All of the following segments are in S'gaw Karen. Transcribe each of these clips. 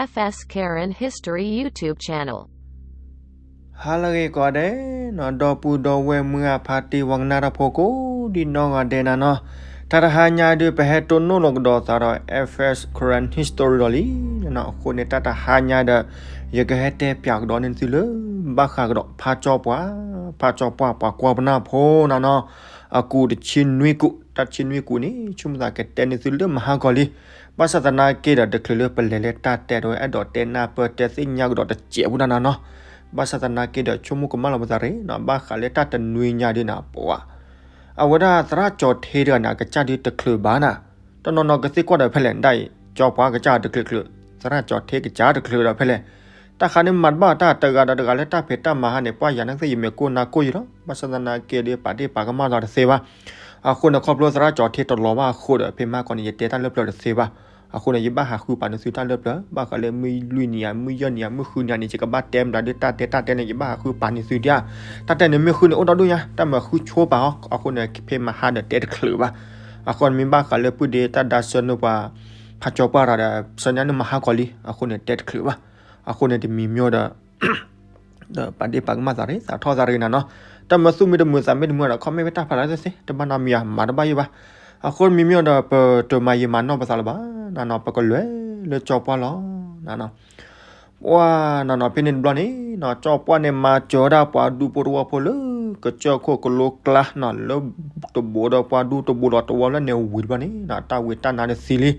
F S Karen History YouTube channel. ဟါလၢအဂ့ၤကိးဂၤဒဲးနီၤ, ဒီပုၢ်ဒီဝဲၢ်မုၢ်အဖါတံၢ် ပှၤကနၣ်တၢ်ဖိကိးဒံနီၢ်ဂၤဒဲးနၤနီၤ, တၢ်တဟါညါဒုး ပဟဲတိၢ်နီၣ်လီၤကဒီးသးဒီး F S Karen History ဒီးလံနၤနီၤ. အဃိန့ၣ် တၢ်တဟါညါဒီး ယကဟဲတဲပၠးကဒီးန့ၢ်သုလၢ ဘၣ်ဃးကဒီးဖါကၠီပှၢ်, ဖါကၠီပှၢ် ပှၤကွၢ်ပနၢ်ဖိနၤနီၤ, အကူးတဆံနွံကူး, တၢ်ဆံနွံကူးန့ၣ် ဆိကမိၣ်သးကတဲန့ၢ်သုလၢမဟါကီၤလံ. ဘၣ်ဆၣ်သနာ်က့ဒီး တချုးလၢပလဲၤလၢတၢ်တဲဒီး အဲၣ်ဒိးတဲနၢ်ပၢၢ်တဲသ့ၣ်ညါကဒီးတစဲးဖိဒၣ်နၤနီၤ. ဘၣ်ဆၣ်သနာ်က့ဒီး ဆိကမိၣ်ကမၣ်လီၤပသးရ့နီၤ, ဘၣ်ဃးလၢတၢ်တနွံညါဒုးနၤ ပှၤ အဝဲဒၣ်သရၣ်ကၠီၤထ့တဂၤန့ၣ် အကစၢ်ဒုးတချုးဘၣ်နၤ, တနီၤနီၤကသံကွၢ်ဒီးဖဲလဲၣ်, ဒ်အံၤ ကၠီပှၢ်ကစၢ်တချုးချုး, သရၣ်ကၠီၤထ့ကစၢ်တချုးဒီးဖဲလဲၣ်. တၢ်ဃးန့ၣ်မၤတဘၣ်တၢ်တဂၤဒီးတဂၤလၢတၢ်ဖံးတၢ်မၤဟါန့ၣ် ပှၤယၤန့ၣ်သ့ၣ်ယမ့ၢ်ကိၢ်နၤကိၢ်ယံၤလီၤ. ဘၣ်ဆၣ်သနာ်က့ဒီး ပာ်ဒ့ၣ်ပာ်ကမၣ်လီၤတသ့ဘၣ်. အဃိန့ၣ် ခီဖျိသရၣ်ကၠီၤထ့တလီၤဘၣ်အဃိဒီး ဖဲမဟါကီၤန့ၣ် ယတဲတၢ်လၢပျၢၤတသ့ဘၣ်. အဃိန့ၣ် ယဘၣ်ဟးဃုပာ်န့ၢ်သုတၢ်လၢပျၢၤ ဘၣ်ဃးလၢမုၢ်လွံၢ်နံၤဧါ, မုၢ်ယဲၢ်နံၤဧါ, မုၢ်ဃုနံၤဧါန့ၣ် ယကဘၣ်တဲမတၤဒုးတၢ်တဲတၢ်တဲန့ၣ် ယဘၣ်ဟးဃုပာ်န့ၢ်သုဒ်ဧါ. တၢ်တဲန့ၣ်မ့ၢ်ဃုန့ၣ် အိၣ်ဒီဒူၣ်ညါ, တၢ်မၤဃုဆိပာ်အီၤ, အဃိန့ၣ် ဖဲမဟါဒီးတဲတချုးဘၣ်. အဃိန့ၣ်မ့ၢ်ဘၣ်ဃးလၢပုၢ်ဒ့တၢ်ဒါဆၢနုာ်ပှၤ ဖါကၠီပှၢ်ရၤဒီး ဆၢညါန့ၣ်မဟါကီၤလံ, အဃိန့ၣ်တဲတချုးဘၣ်. အဃိန့ၣ်တမံၤမ့ၢ်ဒီး ဒီးပာ်ဒ့ၣ်ပာ်ကမၣ်သးရ့ သးထီၣ်သးရ့နၤနီၤ. တၢ်မၤသူၣ်မ့ၢ်တမုာ်သးမ့ၢ်တမုာ်ဒီး comment ဖဲတၢ်ဖးလၢ်သ့ၣ်သ့ၣ် တဘၣ်နီတမံၤဧါ, မၤတဘၣ်ယံၤဘၣ်. အဃိတမံၤမ့ၢ်ဒီး ပတမၤယံာ်မၤနီၢ်ပသးလၢၤဘၣ်နၤနီၤ, ပကလဲၤလၢကၠီပှၢ်လီၤ နၤနီၤ. ပှၤနၤနီၤ ဖဲန့ၣ်တဘျီန့ၣ်နီၤ ကၠီပှၢ်န့ၣ်မၤစၢၤဝဲဒၣ်ပှၤဒူဖိတဝီဖိလၢ ကစၢၢ်ခိၣ်ကလိကျါနီၤ လၢတဘိးဒီးပှၤဒူတဘိးဒီးတဝီလၢန့ၣ်ဝံၤတဘျီန့ၣ်နီၤ တၢ်ဝံတၢ်နါန့ၣ်သံလံ.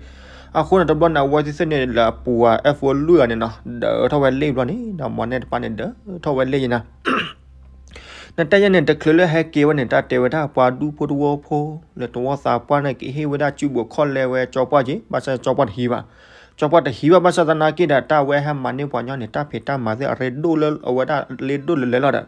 အဃိန့ၣ်တဘျီန့ၣ် အဝဲသ့ၣ်သ့ၣ်န့ၣ် လၢအပူၤ F O လွံၢ်ဂၤန့ၣ်နီၤ ဒၢးထီၣ်ဝဲလ့ၣ်တဘျီန့ၣ်နီၤ မီၢ်နဲၣ်တပၢ်န့ၣ် ဒၢးထီၣ်ဝဲလ့ၣ်ယံၤနၤ နတဲယဲန့ၣ် တချုးလၢဟဲက့ၤဝဲန့ၣ် တၢ်တဲဝဲဒၣ်ပှၤဒူဖိတဝီဖိ လၢတဝီသးပှၢ်န့ၣ် ကဟ့ၣ်ဝဲဒၣ်စုဘိးခီၣ်လဲဝဲကၠီပှၢ်က့ၤ ဘၣ်ဆၣ်ကၠီပှၢ်တဟံးဘၣ်. ကၠီပှၢ်တဟံးဘၣ် ဘၣ်ဆၣ်သနာ်က့ဒီး တၢ်ဝဲဟဲမၤန့ၢ်ပှၤညီန့ၣ် တၢ်ဖံးတၢ်မၤသ့ၣ်အရ့ဒိၣ်လၢအဝဲဒၣ်လ့ဒိၣ်လၢလဲၤလီၤဒီး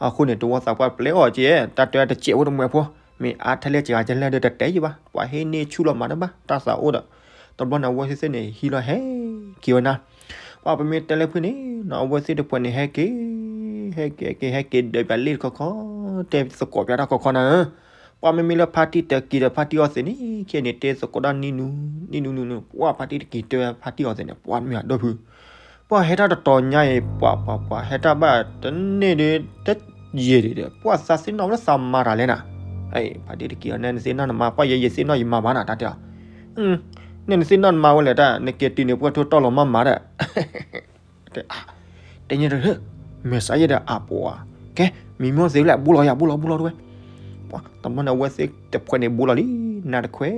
အဃိန့ၣ် တဝီသးပှၢ်ပျဲအီၤက့ၤ တၢ်တဲတစဲးဖိတမှဲၤဖိ မ့ၢ်အါထဲလဲၣ်စှၤကလဲၣ်ဒီးတတဲယံၤဘၣ် ပှၤဟ့ၣ်န့ၢ်ဆူၣ်လီၤမၤတဘၣ် တၢ်သးအိၣ်ဒီး တဘျီန့ၣ် အဝဲသ့ၣ်သ့ၣ်န့ၣ် ဟံးလီၤဟဲက့ၤဝဲနၤ ပှၤပမ့ၢ်တဲလၢဖုန့ၣ်နီၤ အဝဲသ့ၣ်တဖုန့ၣ် ဟဲက့ၤ ဟဲက့ၤ ဟဲက့ၤ ဟဲက့ၤဒၢးပၠးလ့ၣ်တခီခီ တဲသကိးပၠးတၢ်ခီခီနၤဧၢ, ပှၤမ့မ့ၢ်လၢဖါတံၢ်တကံၤဒီးဖါတံၢ်အီသံးန့ၣ် ခဲန့ၣ်တဲသကိးတၢ်နံၤနူနံၤနူနံၤနူ ပှၤဖါတံၢ်တကံၤတဲဖါတံၢ်အီသံးန့ၣ် ပှၤမ့ၢ်အဒိၣ်ဖု ပှၤဟဲတၢ်တတီၤညါအံၤ ပှၤပှၤပှၤဟဲတၢ်ဘၣ်တန့ၢ်ဒီး တယံာ်ဒံးဒီး ပှၤသးသ့ၣ်နီၣ်ဝဲလၢသးမၤတၢ်လဲၣ်နၤ, ဖါတံၢ်တကံၤအီၤန့ၣ် နသ့ၣ်နီၣ်နမၤ ပှၤယဲယသ့ၣ်နီၣ်ယမၤဘၣ်နၤ တၢ်တဲအီၤ, န့ၣ်နသ့ၣ်နီၣ်နမၤဝဲလဲၣ်တၢ် နက့ၤတုၤန့ၣ် ပှၤထိတီၢ်လီၤမးမးဒီး တဲညါတ မဲာ်ဆါယဲဒီးအပှၤ ကဲ မံၤမိၢ်သ့ၣ်လဲၣ် ဘူးလီၤယၤ ဘူးလီၤ ဘူးလီၤတဝဲ, တဘျီန့ၣ် အဝဲသ့ၣ်တဖုန့ၣ် ဘူးလီၤလံ နၤတခွဲး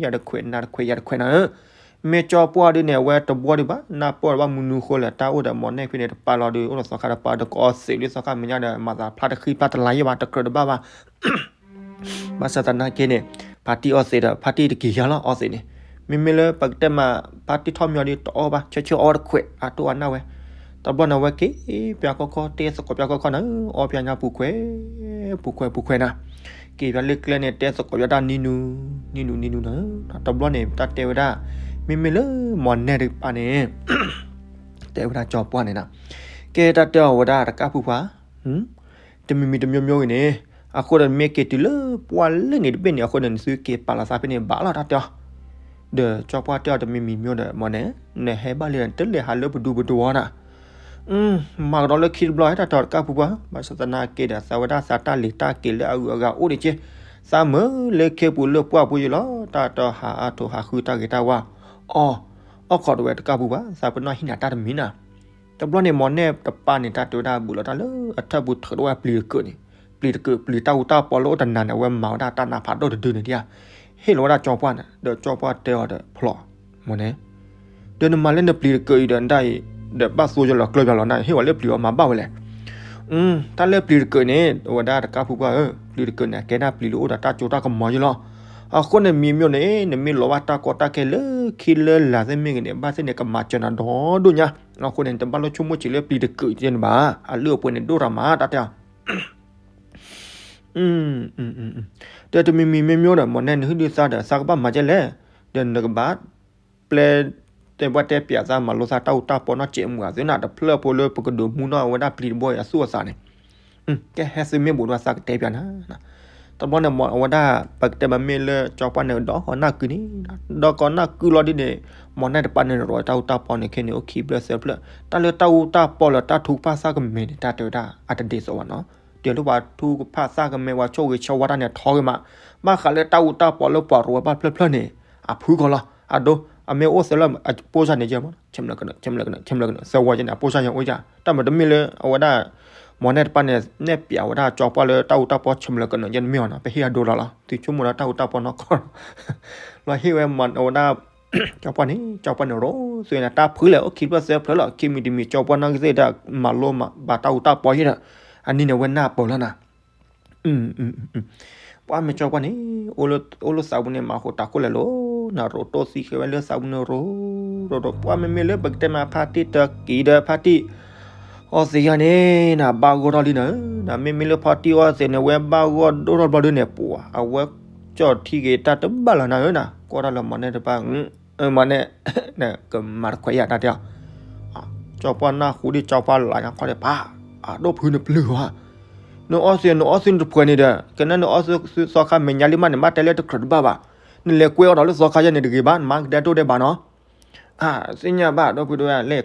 ယၤတခွဲး နၤတခွဲး ယၤတခွဲးနၤဧၢ, မ့ၢ်ကၠီပှၢ်ဒုးန့ၣ် အဝဲတဘှီဒံးဘၣ် နၢ်ပၢၢ်တဘၣ်မနုၤဃိလဲၣ် တၢ်အိၣ်ဒီးမီၢ်နဲၣ်ဖဲန့ၣ် တပာ်လီၤဒီး အိၣ်လီၤသီခါတပာ်ဒီးကအီသံးလံသီခါမဲာ်ညါဒီး မၤသးဖျါတဃံဖျါတလၤယံၤဘၣ် တကြၢးတဘၣ်ဘၣ် ဘၣ်ဆၣ်သနာ်က့န့ၣ် ဖါတံၢ်အီသံးဒီး ဖါတံၢ်တက့ၤယၤလီၤအီသံးန့ၣ်, မ့မ့ၢ်လၢပကတဲမး ဖါတံၢ်ထီၣ်မံအီၤဒီးတအီဘၣ် ဆၢဆၢအီတခွဲး အတိၢ်အနၢ်ဝဲ, တဘျီန့ၣ်ဝဲက့ၤ ပၠးခီခီ တဲသကိးပၠးခီခီနၤ အီပၠးညါပူၤခွဲး ပူၤခွဲးပူၤခွဲးနၤ, က့ၤပၠးလၢကျဲန့ၣ် တဲသကိးပၠးတၢ်နံၤနူ နံၤနူနံၤနူနၤ, တဘျီန့ၣ် တၢ်တဲဝဲဒၣ် မ့မ့ၢ်လၢမီၢ်နဲၣ်တကပၤန့ၣ် တဲဝဲဒၣ်ကၠီပှၢ်န့ၣ်နၤ, ကဲတၢ်တဲအီၤဝဲဒၣ်တကးဖုပှၤ တမံၤမံၤတမျိုးမျိုးဂ့ၤန့ၣ်, အဃိဒီးမ့ၢ်က့ၤတုၤလၢပှၢ်လၢန့ၣ်တဘ့ၣ်န့ၣ် အဃိဒီး နသုက့ၤပာ်လီၤသးဖဲန့ၣ်ဘၣ်လီၤ တၢ်တဲအီၤ, ဒီးကၠီပှၢ်တဲအီၤတမံၤမံၤမျိုးဒီး မီၢ်နဲၣ် နဟဲဘၣ်လံဒီး တလဲၤဟးလၢပဒူပဒဝီနၤ, မၤကဒီးလၢခံတဘျီ ဟဲတၢ်တဲအီၤတကးဖုပှၤ ဘၣ်ဆၣ်သနာ်က့ဒီး သးဝဲဒၣ်သးတၢ်လံၤတၢ်က့ၤလၢအဂုၤအဂၤအိၣ်ဒံးက့, သးမုာ်လၢခ့ပူၤလၢပှၢ်ပူၤယံၤလီၤ တၢ်တဲအီၤဟးအါထိးဟးဃုတၢ်ဂ့ၤတၢ်ဝါ, အီ အီၣ်ခိးတဝဲတကးဖုပှၤ သးပနီၣ်ဟံၣ်နၤတၢ်တမံၤနၤ တဘျီန့ၣ် မီၢ်နဲၣ်တပၤန့ၣ် တၢ်တဲဝဲဒၣ်ဘူးလီၤတၢ်လၢအထၢၣ်ပူၤထုးထီၣ်ဝဲပျံၤတကုးန့ၣ်, ပျံၤတကုး ပျံၤတၢ်အူတၢ်ပီလၢအိၣ်တနၤန့ၣ် အဝဲမၤဝဲဒၣ်တၢ်နးဖးဒိၣ်တဒုန့ၣ်ဒၣ်, ဟ့ၣ်လီၤဝဲဒၣ်ကၠီပှၢ်န့ၣ် ဒီးကၠီပှၢ်တဲအီၤဒီးဖျိး, မီၢ်နဲၣ်, ဒီးနမၤလၢနပျံၤတကုးအံၤဒီး နဒၣ်အံၤ ဒီးဘၣ်သိယလီၤကျၢၤယလီၤနၤ ဟ့ၣ်ဝဲလၢပျံၤအီၤမၤဘၣ်ဝဲလဲၣ် တၢ်လၢပျံၤတကုးန့ၣ် အဝဲဒၣ်တကးဖုပှၢ်ဧၢ, ပျံၤတကုးန့ၣ် အကဲဒၣ်ပျံၤလၢအိၣ်ဒီးတၢ်စိတၢ်ကမီၤယလီၤ. အဃိန့ၣ်မံၤမျိုးန့ၣ် နမ့ၢ်လီၤဘၣ်တၢ်ကီတၢ်ခဲလၢခံလၢလာ်သ့ၣ်မ့ၢ်ဂ့ၤန့ၣ် ဘၣ်သ့ၣ်န့ၣ်ကမၤစၢၤနၤဒီဒိၣ်ညါ. အဃိန့ၣ် နတဘၣ်လိၣ်ဆိကမိၣ်ဆံးလၢပျံၤတကုးကဲန့ၣ်ဘၣ်. အလုၢ်အပှ့ၤန့ၣ်ဒိၣ်ရၤမး တၢ်တဲအီၤ ဒီးတမံၤမံၤမျိုးမျိုးဒီး မီၢ်နဲၣ် နဟုၣ်ဒုးသးဒီး သးကဘၣ်မၤကဲလဲၣ်, ဒီးနကဘၣ် ပျဲ တဲဘၣ်တဲပၠးသးမၤလိသးတၢ်အူတၢ်ပီနီၢ်စဲးမုာ်အသုနၤ တဖျၢၣ်ဖိလၢပကဒုးမူနီၢ်အဝဲဒၣ်ပျံၤတဘိအသူၣ်အသးန့ၣ်, ကဲဟဲသုမ့ၢ်ဘူးဒီးသးကတဲပၠးနၤ, တ တဘျီန့ၣ် မ့ၢ်အဝဲဒၣ် ပကတဲမ့ၢ်လၢကၠီပှၢ်န့ၣ် ဒီးနၢ်ကုန့ၣ် ဒီးကီးနၢ်ကုလီၤဒ်န့ၣ် မ့ၢ်နဲၣ်တပၤန့ၣ် ရီးတၢ်အူတၢ်ပီန့ၣ် ခဲန့ၣ် အိၣ်ခံဖျၢၣ်သၢဖျၢၣ် တၢ်လၢတၢ်အူတၢ်ပီလၢတၢ်ထုကဖၣ်သၣ်ကမဲာ်န့ၣ် တၢ်တဲဝဲဒၣ် အတဒ်သိးဘၣ်နီၤ. တုၤလၢပှၤထုကဖၣ်သၣ်ကမဲာ် ပှၤဆိၣ်ဂ့ၤဆိၣ်ဝါတၢ်န့ၣ် ထီဂ့ၤမး, ဘၣ်ဃးလၢတၢ်အူတၢ်ပီလၢပှၤရိးဝဲဘၣ်ဖျၢၣ်ဖျၢၣ်န့ၣ် အဖုကီးလီၤ. အဒိ အမ့ၢ်အိၣ်သၢလၢအပိၢ်စၢ်န့ၣ် ယဲမ့ၢ် ဆဲးမလၢကနၢး ဆဲးမလၢကနၢး ဆဲးမလၢကနၢး သၢဝီယဲန့ၣ် အပိၢ်စၢ်ယဲအိၣ်ယဲ, တၢ်မၤတမ့ၢ်လၢအဝဲဒၣ် မ့ၢ်နဲၣ်တပၤန့ၣ် နဲၣ်ပျးဝဲဒၣ်ကၠီပှၢ်လၢတၢ်အူတၢ်ပီ ဆဲးမလၢကနၢးယဲန့ၣ်မ့ၢ်အီၤနီၤ, ပဟ့ၣ်အဒိလီၤလီၤ, သုဆိကမိၣ်ဒီးတၢ်အူတၢ်ပီနီၢ်ကီၢ် လီၤဟ့ၣ်ဝဲမ့ၢ်အဝဲဒၣ် ကၠီပှၢ်န့ၣ် ကၠီပှၢ်န့ၣ်ရိးသုန့ၣ် တၢ်ဖုလဲၣ် အိၣ်ခံဖျၢၣ်သၢဖျၢၣ်လီၤ, ခံမံၤတမံၤကၠီပှၢ်နီၢ်ကသ့ၣ်ဒီး မၤလိမၤဘၣ်တၢ်အူတၢ်ပီယဲဒီး အနံၤန့ၣ်ဝဲနၢ်ပၢၢ်လီၤနၤ ပှၤမ့ၢ်ကၠီပှၢ်န့ၣ် အိၣ်လၢသးပူၤန့ၣ် မၤဃိးတၢ်ခိၣ်လဲၣ်လီၤ, နရိးတိၢ်သံဃဲဝဲလၢသးပူၤန့ၣ်ရိး ရိးရိး ပှၤမ့မ့ၢ်လၢပကတဲမ့ၢ်ဖါတံၢ်တက့ၤဒီးဖါတံၢ် အီသံးယၤန့ၣ် နဘၣ်ဂီၢ်ထီၣ်လံနၤ, နမ့မ့ၢ်လၢဖါတံၢ်အီသံးန့ၣ် ဝဲဘၣ်ဂီၢ်ဒိၣ်ထီၣ်ဘျီဒုန့ၣ် ပှၤအဝဲကၠီၣ်ထံက့ၤတၢ်တဘၣ်လၢၤနၤဧၢနၤ, ကွၢ်တၢ်လၢမ့ၢ်နဲၣ်တပၤ မ့ၢ်နဲၣ် ကမၤတခွဲးယၤတၢ်တဲအီၤ ကၠီပှၢ်နၢ်ဟူဒံးကၠီပှၢ်လၢညါခီဒံးပၢ်, အဒိၣ်ဖုနပျုၢ်ဧါ, နအီသံး နအီသံးနတဖှဲးန့ၣ်ဒီး ကနဲၣ်နအီသံးသီခါမဲာ်ညါလံမးန့ၣ် မ့ၢ်တဲလၢတကြၢးတဘၣ်ဘၣ်, နလဲၤကွဲအီၤဒီးလၢသီခါယဲန့ၣ်တဂ့ၤဘၣ်, နမါကတဲတိၢ်ဒဲးဘၣ်နီၤ အသ့ၣ်ညါဘၣ် ဒီပုၢ်ဒီဝဲၢ်လဲၣ်,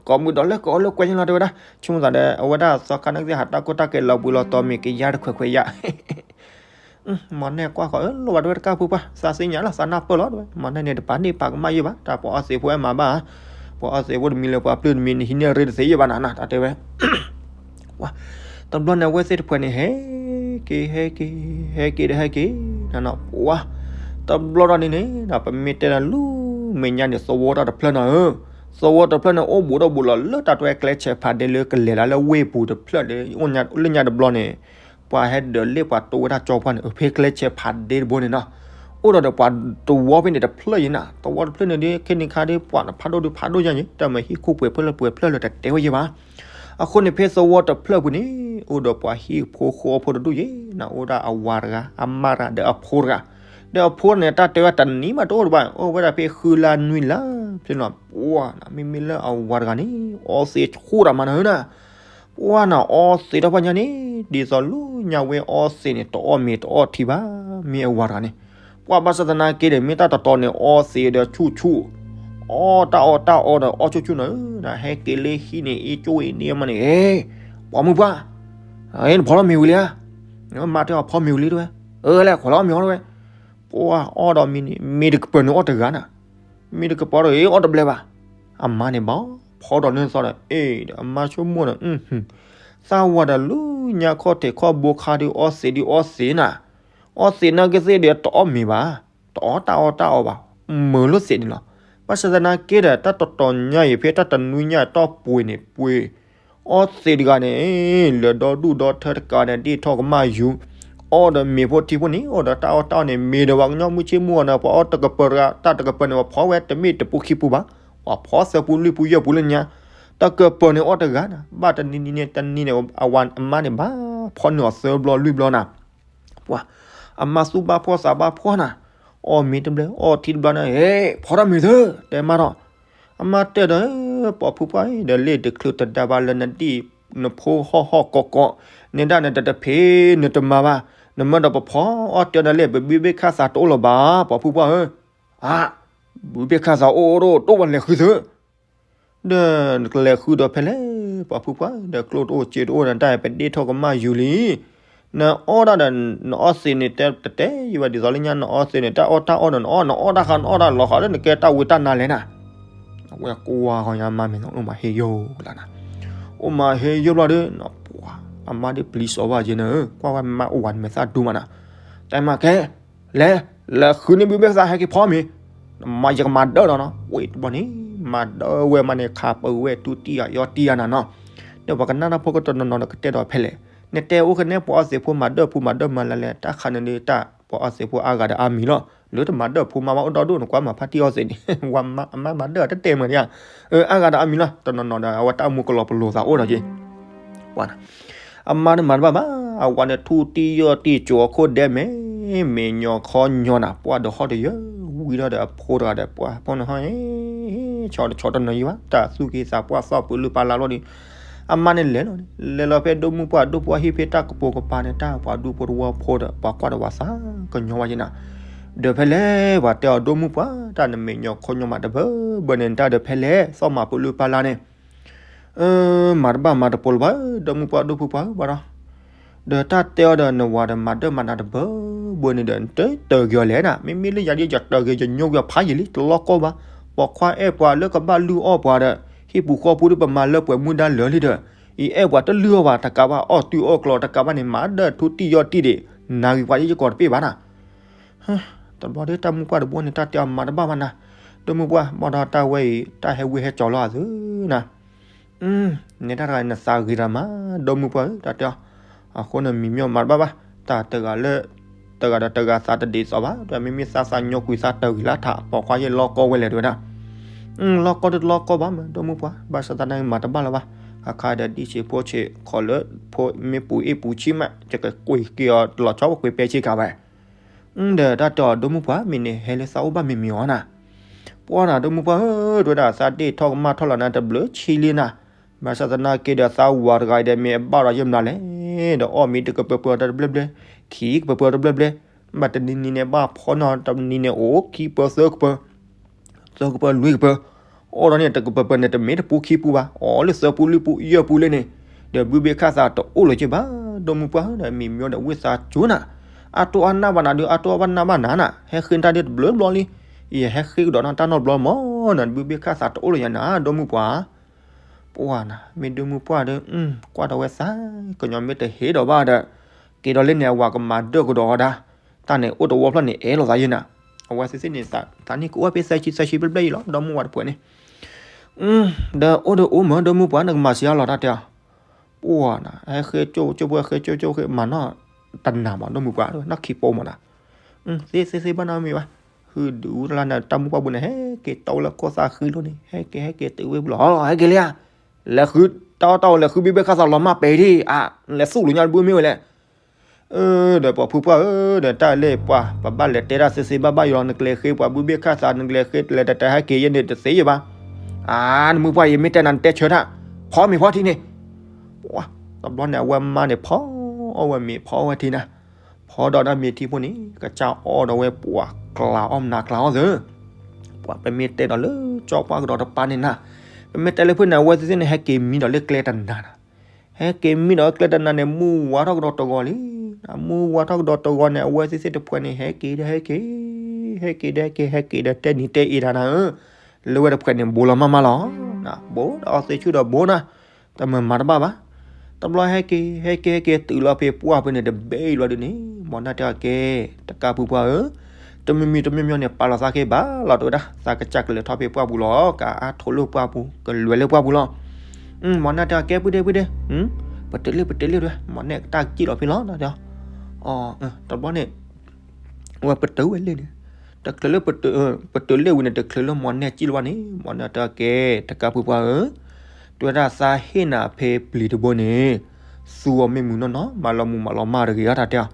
ကိးမုၢ်ဒီးလၢကိးလၢကွဲန့ၣ်လီၤတဲဝဲဒၣ်, ဆိကမိၣ်သးဒီး အဝဲဒၣ်သီခါန့ၣ်ကသ့ၣ်ဟးတၢ်ကိၢ်တၢ်ကဲလီၤဘှံးလီၤတီၤမ့ၢ်ကယါတခွဲးခွဲးယါ မ့ၢ်နဲၣ်ကွၢ်ဃီၤ အၢ လိၣ်ဘၣ်တဲဝဲတကၢ်ဖုပှၢ် သးသ့ၣ်ညါလီၤ သးနၢ်ပၢၢ်လီၤတဲဝဲ, မ့ၢ်နဲၣ်န့ၣ်တပာ်န့ၢ်ပာ်ကမၣ်ယဲၢ်ဘၣ်, တၢ်ပှၤအီသံးဖိအဲၣ်မၤဘၣ်, ပှၤအီသံးဖိတမံၤလၢပှၤပျုၢ်တမံၤ နဟံးန့ၢ်ရ့တသ့ယဲၢ်ဘၣ်နၤနၤ တၢ်တဲဝဲ ပှၤ တဘျီန့ၣ်အဝဲသ့ၣ်တဖှဲးန့ၣ် ဟဲက့ၤ ဟဲက့ၤ ဟဲက့ၤဒီးဟဲက့ၤ နနီၤ ပှၤ တဘျီဒီးန့ၣ်န့ၣ် ပမ့ၢ်တဲဒၣ်လူၤမဲာ်ညါန့ၣ် သဝီတၢ်တဖျၢၣ်နီၤဧၢ, သဝီတဖျၢၣ်န့ၣ် အိၣ်ဘူးဒီးဘူးလီၤ လၢတၢ်တဝဲကျဲဆဲးဖးဒ့လၢကလဲၤလၢဝ့ၢ်ပူၤတဖျၢၣ်ဒီး လၢညါတဘျီန့ၣ် ပှၤဟဲဒၢးလ့ၣ်ပှၤတိဝဲဒၣ်ကၠီပှၢ်န့ၣ် ဖဲကျဲဆဲးဖးဒ့တဘိန့ၣ်နီၤ, အိၣ်ဒီးဒီးပှၤသဝီဖဲန့ၣ်တဖျၢၣ်ယဲၢ်နၤ, သဝီတဖျၢၣ်န့ၣ်ဒီး ခဲန့ၣ်ခါဒီး ပှၤဖးဒိၣ်ဒုးဖးဒိၣ်ယဲၢ်န့ၣ် တၢ်မ့ၢ်ဟံၣ်ခိၣ်ပှဲၤဖျၢၣ်လၢပှဲၤဖျၢၣ်လၢတတဲဝဲယဲၢ်ဘၣ် အဃိန့ၣ် ဖဲသဝီတဖျၢၣ်ပူၤန့ၣ် အိၣ်ဒီးပှၤဟံၣ်ဖိဃီဖိတဒူၣ်ယဲၢ်နၤ, အိၣ်ဒၣ်အဝၤတဂၤ အမါတဂၤ ဒီးအဖိတဂၤ, ဒီးအဖိန့ၣ် တၢ်တဲဝဲတနံၤမးတအိၣ်တဘၣ်, အိၣ်ဝဲဒၣ်ဖဲဃုလါနွံလါဖဲနီၤ, ပှၤနၤ မ့မ့ၢ်လၢအဝၤတဂၤန့ၣ် အီသံးဆူၣ်တၢ်မးနၤဧၢနၤ, ပှၤနၤ အီသံးတၢ်ပှၤညါန့ၣ် ဒ်သိးလၢညါဝဲအီသံးန့ၣ် တအီၣ်မ့ၤတအီထံဘၣ်, မ့ၢ်အဝၤတဂၤန့ၣ် ပှၤဘၣ်ဆၣ်သနာ်က့ဒီး မ့ၢ်တၢ်တတီၤန့ၣ် အီသံးဒီးဆူၣ်ဆူၣ်, အီၣ်တၢ်အီၣ်တၢ်အီဒီးအီၣ်ဆူၣ်ဆူၣ်နၤဧၢ, ဟဲက့ၤလၢဟံၣ်န့ၣ် အ့ၣ်ကၠိအ့ၣ်န့ၢ်မးန့ၣ်, ပှၤမုၢ်ပှၢ်, နဖီထီၣ်မ့ၤဝံၤလံဧါ, မါတဲအီၤဖီမ့ၤဝံၤလံတဲဝဲ, အၢလဲၣ် ခိးလီၤအီၣ်မ့ၤအီၤတဲဝဲ, ပှၤအီၣ်ဒီးမ့ၤန့ၣ် မ့ၤတကပၢၤန့ၣ်အီၣ်တဂၤနၤ, မ့ၤတကပၢၤဒီး အီၣ်တဘျဲဘၣ်, အမါန့ၣ်ဘၣ် ဖီဒီးန့ၢ်သီဒီး အ့ၣ်ဒီးအမါဆိကမိၣ်ဒီး သၣ်ဝၤဒီးလၢညါခီၣ်ထံးခီၣ်ဘိခါဒီး အီသံးဒီးအီသံးနၤ, အီသံးနာ်က့သ့ၣ်ဒီးတအီၣ်မ့ၤဘၣ်, တအီၣ်တၢ်အီၣ်တၢ်အီဘၣ်, မုာ်လိာ်သံးန့ၣ်လီၤ. ဘၣ်ဆၣ်သနာ်က့ဒီး တၢ်တတီၤညါအံၤ ဖဲတၢ်တနွံညါတီၢ်ပှ့ၤန့ၣ်ပှ့ၤ, အီသံးတဂၤန့ၣ် လၢဒီဒူၣ်ဒီထၢတကးန့ၣ် ဒ့ၣ်ထီၣ်ကမၣ်ယူၤ, အီၣ်ဒီးမ့ၤဖိထံဖိန့ၣ် အီၣ်ဒီးတၢ်အီၣ်တၢ်အီန့ၣ် မ့ၢ်ဒီးပှၤကညီမုၢ်ဆ့ၣ်မုၢ်ဂီၤန့ၣ် ပှၤအီၣ်တကပၢၤတဂၤ တၢ်တကပၢၤန့ၣ် ပှၤဖီဝဲတမ့ၢ်တပူၤခံပူၤဘၣ်, ပှၤဖီသၢပူၤလွံၢ်ပူၤယဲၢ်ပူၤလၢညါ, တကပၢၤန့ၣ်အီၣ်တဂၤနၤ, ဘၣ်တနံၤနံၤန့ၣ်တနံၤန့ၣ် အဝၤအမါန့ၣ်ဘၣ်ဖီနုာ်အီၤသၢဘျီလွံၢ်ဘျီနၤ ပှၤ အမါသူၣ်ဘၣ်ဖှီၣ်သးဘၣ်ဖှီၣ်နၤ, အီၣ်မ့ၤတဘျဲ အီထံတဘျီန့ၣ် ဟဲ ဖီထီၣ်မ့ၤသု တဲမးဒီး, အမါတဲဒီး ပှၤဖုပှၢ်အံၤ ဒီးလ့ၣ်တချုးတဒါဘၣ်လၢနဒံၣ်နဖိဟီၣ်ဟီၣ်ကီးကီး, နဲဒၣ်နတတဖ့နတမၤဘၣ်, နမ့ၢ်ဒီးပဖီအီၣ်တဲဒီးလ့ၣ် ပဘုဘ့ၣ်ခၣ်သးတအိၣ်လၢၤဘၣ် ပှၤဖုပှၢ်ဧၢ, အါ ဘုဘ့ၣ်ခၣ်သးအိၣ်အိၣ်တအိၣ် ပှၤလဲၤဃုသု ဒီးနကလဲၤဃုဒီးဖဲလဲၣ် ပှၤဖုပှၢ်, ဒီးကျိၣ်တအိၣ်စ့တအိၣ်ဒီး တၢ်ပဒ့ၣ်ထီၣ်ကမၣ်ယူၤလံ, နအီၣ်ဒၣ်ဒီး နအီသံးန့ၣ် တတဲယံၤဘၣ်ဒ်သိးလၢညါ နအီသံးန့ၣ် တၢ်အီၣ်တၢ်အီဒီး နအီၣ်နအီၣ်တၢ်ဃးနအီၣ်တၢ်လီၤဃးလၢနကဲတၢ်ဝံတၢ်နါလဲၣ်နၤ, အဝဲကွၢ်ဃီညါမါမ့ၢ်အိၣ်မးဟ့ၣ်ယိၣ်လၢနၤ, အိၣ်မးဟ့ၣ်ယိၣ်ဘျီဒီး ပှၤ အမါဒ်ပျံၤစီၤဘၣ်က့ၤနၤဧၢ, ကွၢ်ဝဲမါအိၣ်ဝဲနမဲာ်သၣ်ဒူမးနၤ, တၢ်မၤကဲ လဲၤ လဲၤဃုန့ၢ်ဘုဘ့ၣ်ခၣ်သးဟဲက့ၤဖီမ့ၤ, နမၤယကမၤဒၢၣ်ဒီးနီၤ, ဝဲတဘျီန့ၣ် မၤဒၢၣ်ဝဲမးန့ၣ် ခးပဝဲတူၢ်တံၢ်ယီၤယီၤတံၢ်ယၤနၤနီၤ, ဒီးပှၤကနၣ်တၢ်ဖိကတနီၤနီၤဒီးကတဲဒီးဖဲလဲၣ်, နတဲအိၣ်ကနဲၣ်ပှၤအီသံးဖိမၤဒၢၣ်ဖိမၤဒၢၣ်မၤလၢလဲၣ် တၢ်ခါန့ၣ်ဒ်တၢ်ပှၤအီသံးဖိအါဂၤဒီးအါမံၤလီၤ, လၢတမၤဒၢၣ်ဖိမၤဘၣ်အိၣ်ဒီဒူၣ် နကွၢ်မၤဖါတံၢ်အီသံးန့ၣ် ဝဲအမါမၤဒၢၣ်တတဲမးဒ်ဧါ, အါဂၤဒီးအါမံၤလီၤ, တနီၤနီၤဒီး အဝဲတၢ်မူကလီၤပလိာ်သးအိၣ်ဒီးက့ၤ ပှၤနၤ အမါန့ၣ်မၤတဘၣ်ဘၣ်, အဝၤန့ၣ်ထူၣ်တံၢ်ယီၢ်တံၢ် ကၠိၤအခိၣ်ဒဲမဲာ် မဲာ်ညီခီညီနၤ, ပှၤဒီးဟီၣ်တယၢၤ ဝံထီၣ်ဒီးအဖိတဂၤဒီး ပှၤဖိန့ၣ်ဟီၣ် ဆီတဆီတနီၤယံၤဘၣ် တၢ်သူၣ်က့သးပှၢ်သီၣ်ပူၤလုၢ်ပာ်လၢ်လီၤဒီး အမါန့ၣ်လဲၤလီၤန့ၣ် လဲၤလီၤဖဲဒိၣ်မုၢ်ပှၢ်ဒိၣ်ပှၢ်ဟံၣ်ဖဲတၢ်ကပိာ်ကပၤန့ၣ် တၢ်ပှၤဒူဖိတဝီဖိဒီး ပှၤကွၢ်ဒီးဝၤသးကညီၤဝဲက့ၤနၤ, ဒီးဖဲလဲၣ်ပှၤတဲအီၤဒိၣ်မုၢ်ပှၢ် တၢ်နမဲာ်ညါခိၣ်ညါမးတဘၢဘၢန့ၣ် တၢ်ဒီးဖဲလဲၣ် သီၣ်မၤပလူပၢ်လၢ်န့ၣ် မၤတဘၣ်မၤတပိာ်လၢၤဘၣ် ဒိၣ်မုၢ်ပှၢ်ဒိၣ်ဖုပှၢ်ဘၣ်ဒီး ဒီးတၢ်တဲအီၤဒီးနဝၤဒီးမၤဒၢၣ်မၤနးတဘၢဘၢန့ၣ်ဒီး နတတၢၢ်က့ၤအီၤလဲၣ်နၤ, မ့မ့ၢ်လၢယၤဒ်ယတၢၢ်က့ၤ ယညိကွံာ်အဖးယံာ်လံ တလီၢ်ကီၢ်ဘၣ်, ပိာ်ခွါအဲၣ်ပှၤလၢကဘၣ်လုၢ်အီၣ်ပှၤဒီး ဟံၣ်ပူၤဃီပူၤဒီးပမၤလၢပှဲၤမူဒါလၢာ်လံဒီး အံၤအဲၣ်ပှၤတလုၢ်အီၣ်ဘၣ် တကးဘၣ်အီၣ်တုၤအီၣ်ကျီၤ တကးဘၣ်န့ၣ် မၤဒၢၣ်ထူတံၢ်ယီၢ်တံၢ်ဒံး နၤဂ့ၤပှၤယကီၢ်တပ့ၢ်ဘၣ်နၤ တဘျီဒီးတၢ်မုၢ်ပှၢ်တဘိန့ၣ် တၢ်တဲအီၤမၤတဘၣ်ဘၣ်နၤ, ဒိၣ်မုၢ်ပှၢ် ဘၣ်ဒီးတၢ်ဝဲအံၤ တၢ်ဟဲဝံဟဲကၠီၤလီၤအသုနၤ, နဲဒၣ်တဂၤနသးဂ့ၤတၢ်မး ဒိၣ်မုၢ်ပှၢ်ဧၢ တၢ်တဲအီၤ, အဃိန့ၣ်မံၤမီၢ်မၤတဘၣ်ဘၣ်, တၢ်တဂၤလၢ တဂၤဒီးတဂၤသးတဒ်သိးဘၣ်, ဒီးမ့မ့ၢ်သးသးညိကွံာ်သးတၢၢ်ဂ့ၤလၢထး ပိာ်ခွါယဲၢ်လီၢ်ကီၢ်ဝဲလဲၣ်တဝဲဒၣ် လီၢ်ကီၢ်တလီၢ်ကီၢ်ဘၣ်မး ဒိၣ်မုၢ်ပှၢ် ဘၣ်ဆၣ်သနာ်က့မၤတဘၣ်လၢၤဘၣ်, အခါဒီးဒံၣ်ဆံးဖိဆံး ခီလၢဖိမ့ၢ်ပူၤအ့ၣ်ပူၤဆံးမး ယကကွံာ်က့ၤအီၤတလီၤဆီ ပကွံာ်ပဲဆံးကၤဝဲ, ဒီးတၢ်တဲအီၤဒိၣ်မုၢ်ပှၢ် မ့ၢ်န့ၣ်ဟဲလၢသးအိၣ်ဘၣ်မံၤမံၤအီၤနၤ, ပှၢ်နၤဒိၣ်မုၢ်ပှၢ်ဧၢ တဝဲဒၣ်သးဒ့ၣ်ထီၣ်ကမၣ်ထီၣ်လီၤနၤတဘျုးဆံလံနၤ, ဘၣ်ဆၣ်သနာ်က့ဒီးသးဝၤတဂၤအံၤဒီးမ့ၢ်အဘၣ်ဒီးယဲၢ်မျးလဲၣ်, ဒီးအီၣ်မ့ၤတကပၢၤပၢၤတဘျဲၣ်ဘျဲၣ်, ခံကပၢၤပၢၤတဘျဲၣ်ဘျဲၣ်, ဘၣ်တနံၤနံၤန့ၣ်ဘၣ်ဖီနီၤ တနံၤန့ၣ်အိၣ်ခံကပၢၤသၢကပၢၤ သၢကပၢၤလွံၢ်ကပၢၤ, အီၣ်ဒီးန့ၣ် တကပၢၤပၢၤန့ၣ် တမ့ၢ်တပူၤခံပူၤဘၣ်, အီၣ်လၢသၢပူၤလွံၢ်ပူၤယဲၢ်ပူၤလၢန့ၣ်, ဒီးဘုဘ့ၣ်ခၣ်သးတအိၣ်လၢၤက့ဘၣ်, ဒိၣ်မုၢ်ပှၢ်ဒီးမံၤမီၢ်ဒီးဝံသးစူၤနၤ, အတိၢ်အနၢ်ဘၣ်နၤဒုး အတိၢ်အဘၣ်နၢ်ဘၣ်နၤနၤ, ဟဲဃ့တၢ်ဒ်တဘျုးဘျီလံ, ယဟဲဃ့ကဒီးနၤတၢ်နီတဘျီမီၢ်နၤ, ဘုဘ့ၣ်ခၣ်သးတအိၣ်လၢၤယၤနၤ ဒိၣ်မုၢ်ပှၢ် ပှၢ်နၤ မ့ၢ်ဒိၣ်မုၢ်ပှၢ်ဒီး ကွၢ်ဒီးဝဲသး ကညီမ့ၢ်တဟ့ၣ်ဒီးဘၣ်ဒီး က့ၤဒီးလၢန့ၣ် အဝၤကမၤဒၢၣ်ကဒီးအီၤဒၣ်, တၢ်န့ၣ်အိၣ်တဝီဖျၢၣ်န့ၣ် အဲၣ်လိာ်သးယဲၢ်နၤ, အဝဲသ့ၣ်သ့ၣ်န့ၣ် သးနံၣ်ကအိၣ်ဖဲသၢဆံသၢဆံဘျဲၣ်ဘျဲၣ်အံၤလီၤ ဒီမုၢ်ဝၤတဖုန့ၣ်, ဒီးအိၣ်ဒီးအိၣ်မး ဒိၣ်မုၢ်ပှၢ် နကမၤစှၤလီၤတၢ်တဲအီၤ, ပှၢ်နၤ ဟဲဃ့ကၠိကၠိဖိ ဟဲဃ့ကၠိကၠိဃ့ မၤနီၢ်တနၤမး ဒိၣ်မုၢ်ပှၢ် နီၢ်ခံပိမးနၤ သ့သ့သ့ဘၣ်နီတမံၤဘၣ်, ဟုဒုးတလါန့ၣ် တၢ်မုၢ်ပှၢ်ဘိန့ၣ် ဟဲက့ၤတီဝဲလၢကီၢ်သးဃံလိၤန့ၣ် ဟဲက့ၤဟဲက့ၤတုၤဝဲပူၤလီၤ ဟဲက့ၤလံဧါ, လဲၤဃုတၢ်အီၣ်တၢ်အီလဲၤဃုဘုဘ့ၣ်ခၣ်သးလီၤမၢ်ပဲာ်ဒံးဧါ, လဲၤသူၣ်လိာ်ညါတဘုမ့ၢ်ဝဲလဲၣ်, ဒီးပှၤဖုပှၢ်ဧၢ, ဒီးတၢ်လဲၤပှၤ ပဘၣ်လဲၤတဲတၢ်သ့သ့ဘၣ်ဘၣ်ယီၤလီၤ, နကလဲၤဃ့ပှၤဘုဘ့ၣ်ခၣ်သး နကလဲၤဃ့လဲၤတတဲဟဲက့ၤယဲန့ၣ်တသ့ယဘၣ်, အါ နမုၢ်ပှၢ်ယမ့ၢ်တဲနၤ နတဲဆၢတၢ်, ဖီမ့ၤဖီထံန့ၣ်, ပှၤ တဘျီန့ၣ် အဝဲမါန့ၣ် ဖီအီၣ်ဝဲမ့ၤ ဖီအီၣ်ဝဲထံနၤ, ဖီဒီးတၢ်မ့ၤထံဖိန့ၣ် ကစၢ်အီၣ်ဒီးဝဲပှၤကျးအီၣ်မနၤကျးအီၣ်သၢ ပှၤပမ့ၢ်တဲဒီးလၢကၠီပှၢ်ကဒီးတပၤန့ၣ်နၤ, ပမ့ၢ်တဲလၢဖုန့ၣ် အဝဲသ့ၣ်န့ၣ် ဟဲက့ၤမံဒီးလၢကျဲတနၤနၤ, ဟဲက့ၤမံဒီးလၢကျဲတနၤန့ၣ် မုၢ်ဝါထီၣ်ကဒီးတဂီၤလံ, မုၢ်ဝါထီၣ်ကဒီးတဂီၤန့ၣ် အဝဲသ့ၣ်သ့ၣ်တဖှဲးန့ၣ် ဟဲက့ၤဒီးဟဲက့ၤ, ဟဲက့ၤဒီးဟဲက့ၤ ဟဲက့ၤဒီးတဲနံၤတဲအ့ဒၣ်နၤဧၢ, လၢဝဲတဖှဲးန့ၣ် ဘိလီၤမၢ်မၢ်လီၤ, ဘိဒီးအီသ့ဆူၣ်ဒီးဘိနၤ, တမၤမၤတဘၣ်ဘၣ် တဘျီဟဲက့ၤ ဟဲက့ၤ ဟဲက့ၤ တုၤလီၤဖဲပှၢ်ဖဲန့ၣ် တဘဲအံၤလီၤဒုးန့ၣ် မီၤနၢ်တဲအီၤကဲ တကးဖုပှၢ်ဧၢ, တမံၤမံၤတမံၤမံၤန့ၣ် ပာ်လီၤသးက့ၤဘၣ်လီၤ တဝဲဒၣ် သးကစၢ်ကလဲၤထီၣ်ဖဲပှၢ်ပူၤလီၤ ကအါထိးလၢပှၢ်ပူၤ ကလွဲလၢပှၢ်ပူၤလီၤ, မီၤနၢ်တဲအီၤကဲ ပုၢ်ဒ့ ပုၢ်ဒ့, ပတုၤလၢ ပတုၤလၢ တဝဲ မီၤနၢ်ကတၢ်ကံၣ်လီၤဖဲလီၤ တဲအီၤ, တဘျီန့ၣ် ဝဲပတုၤဝဲလၢန့ၣ်, တချုးလၢ ပတုၤလၢဝံၤန့ၣ် တချုးလၢမီၤနၢ်ကံၣ်လၢၤဘၣ်န့ၣ် မီၤနၢ်တဲအီၤကဲ တကးဖုပှၢ်ဧၢ, တဝဲဒၣ်သးဟ့ၣ်နၤဖဲပျံၤတဘိန့ၣ် သူအီၤမ့ၢ်မုၢ်နီၢ်နီၢ် မၤလီၤမုၢ်မၤလီၤမၢ်တဂ့ၤဧါ တၢ်တဲအီၤ,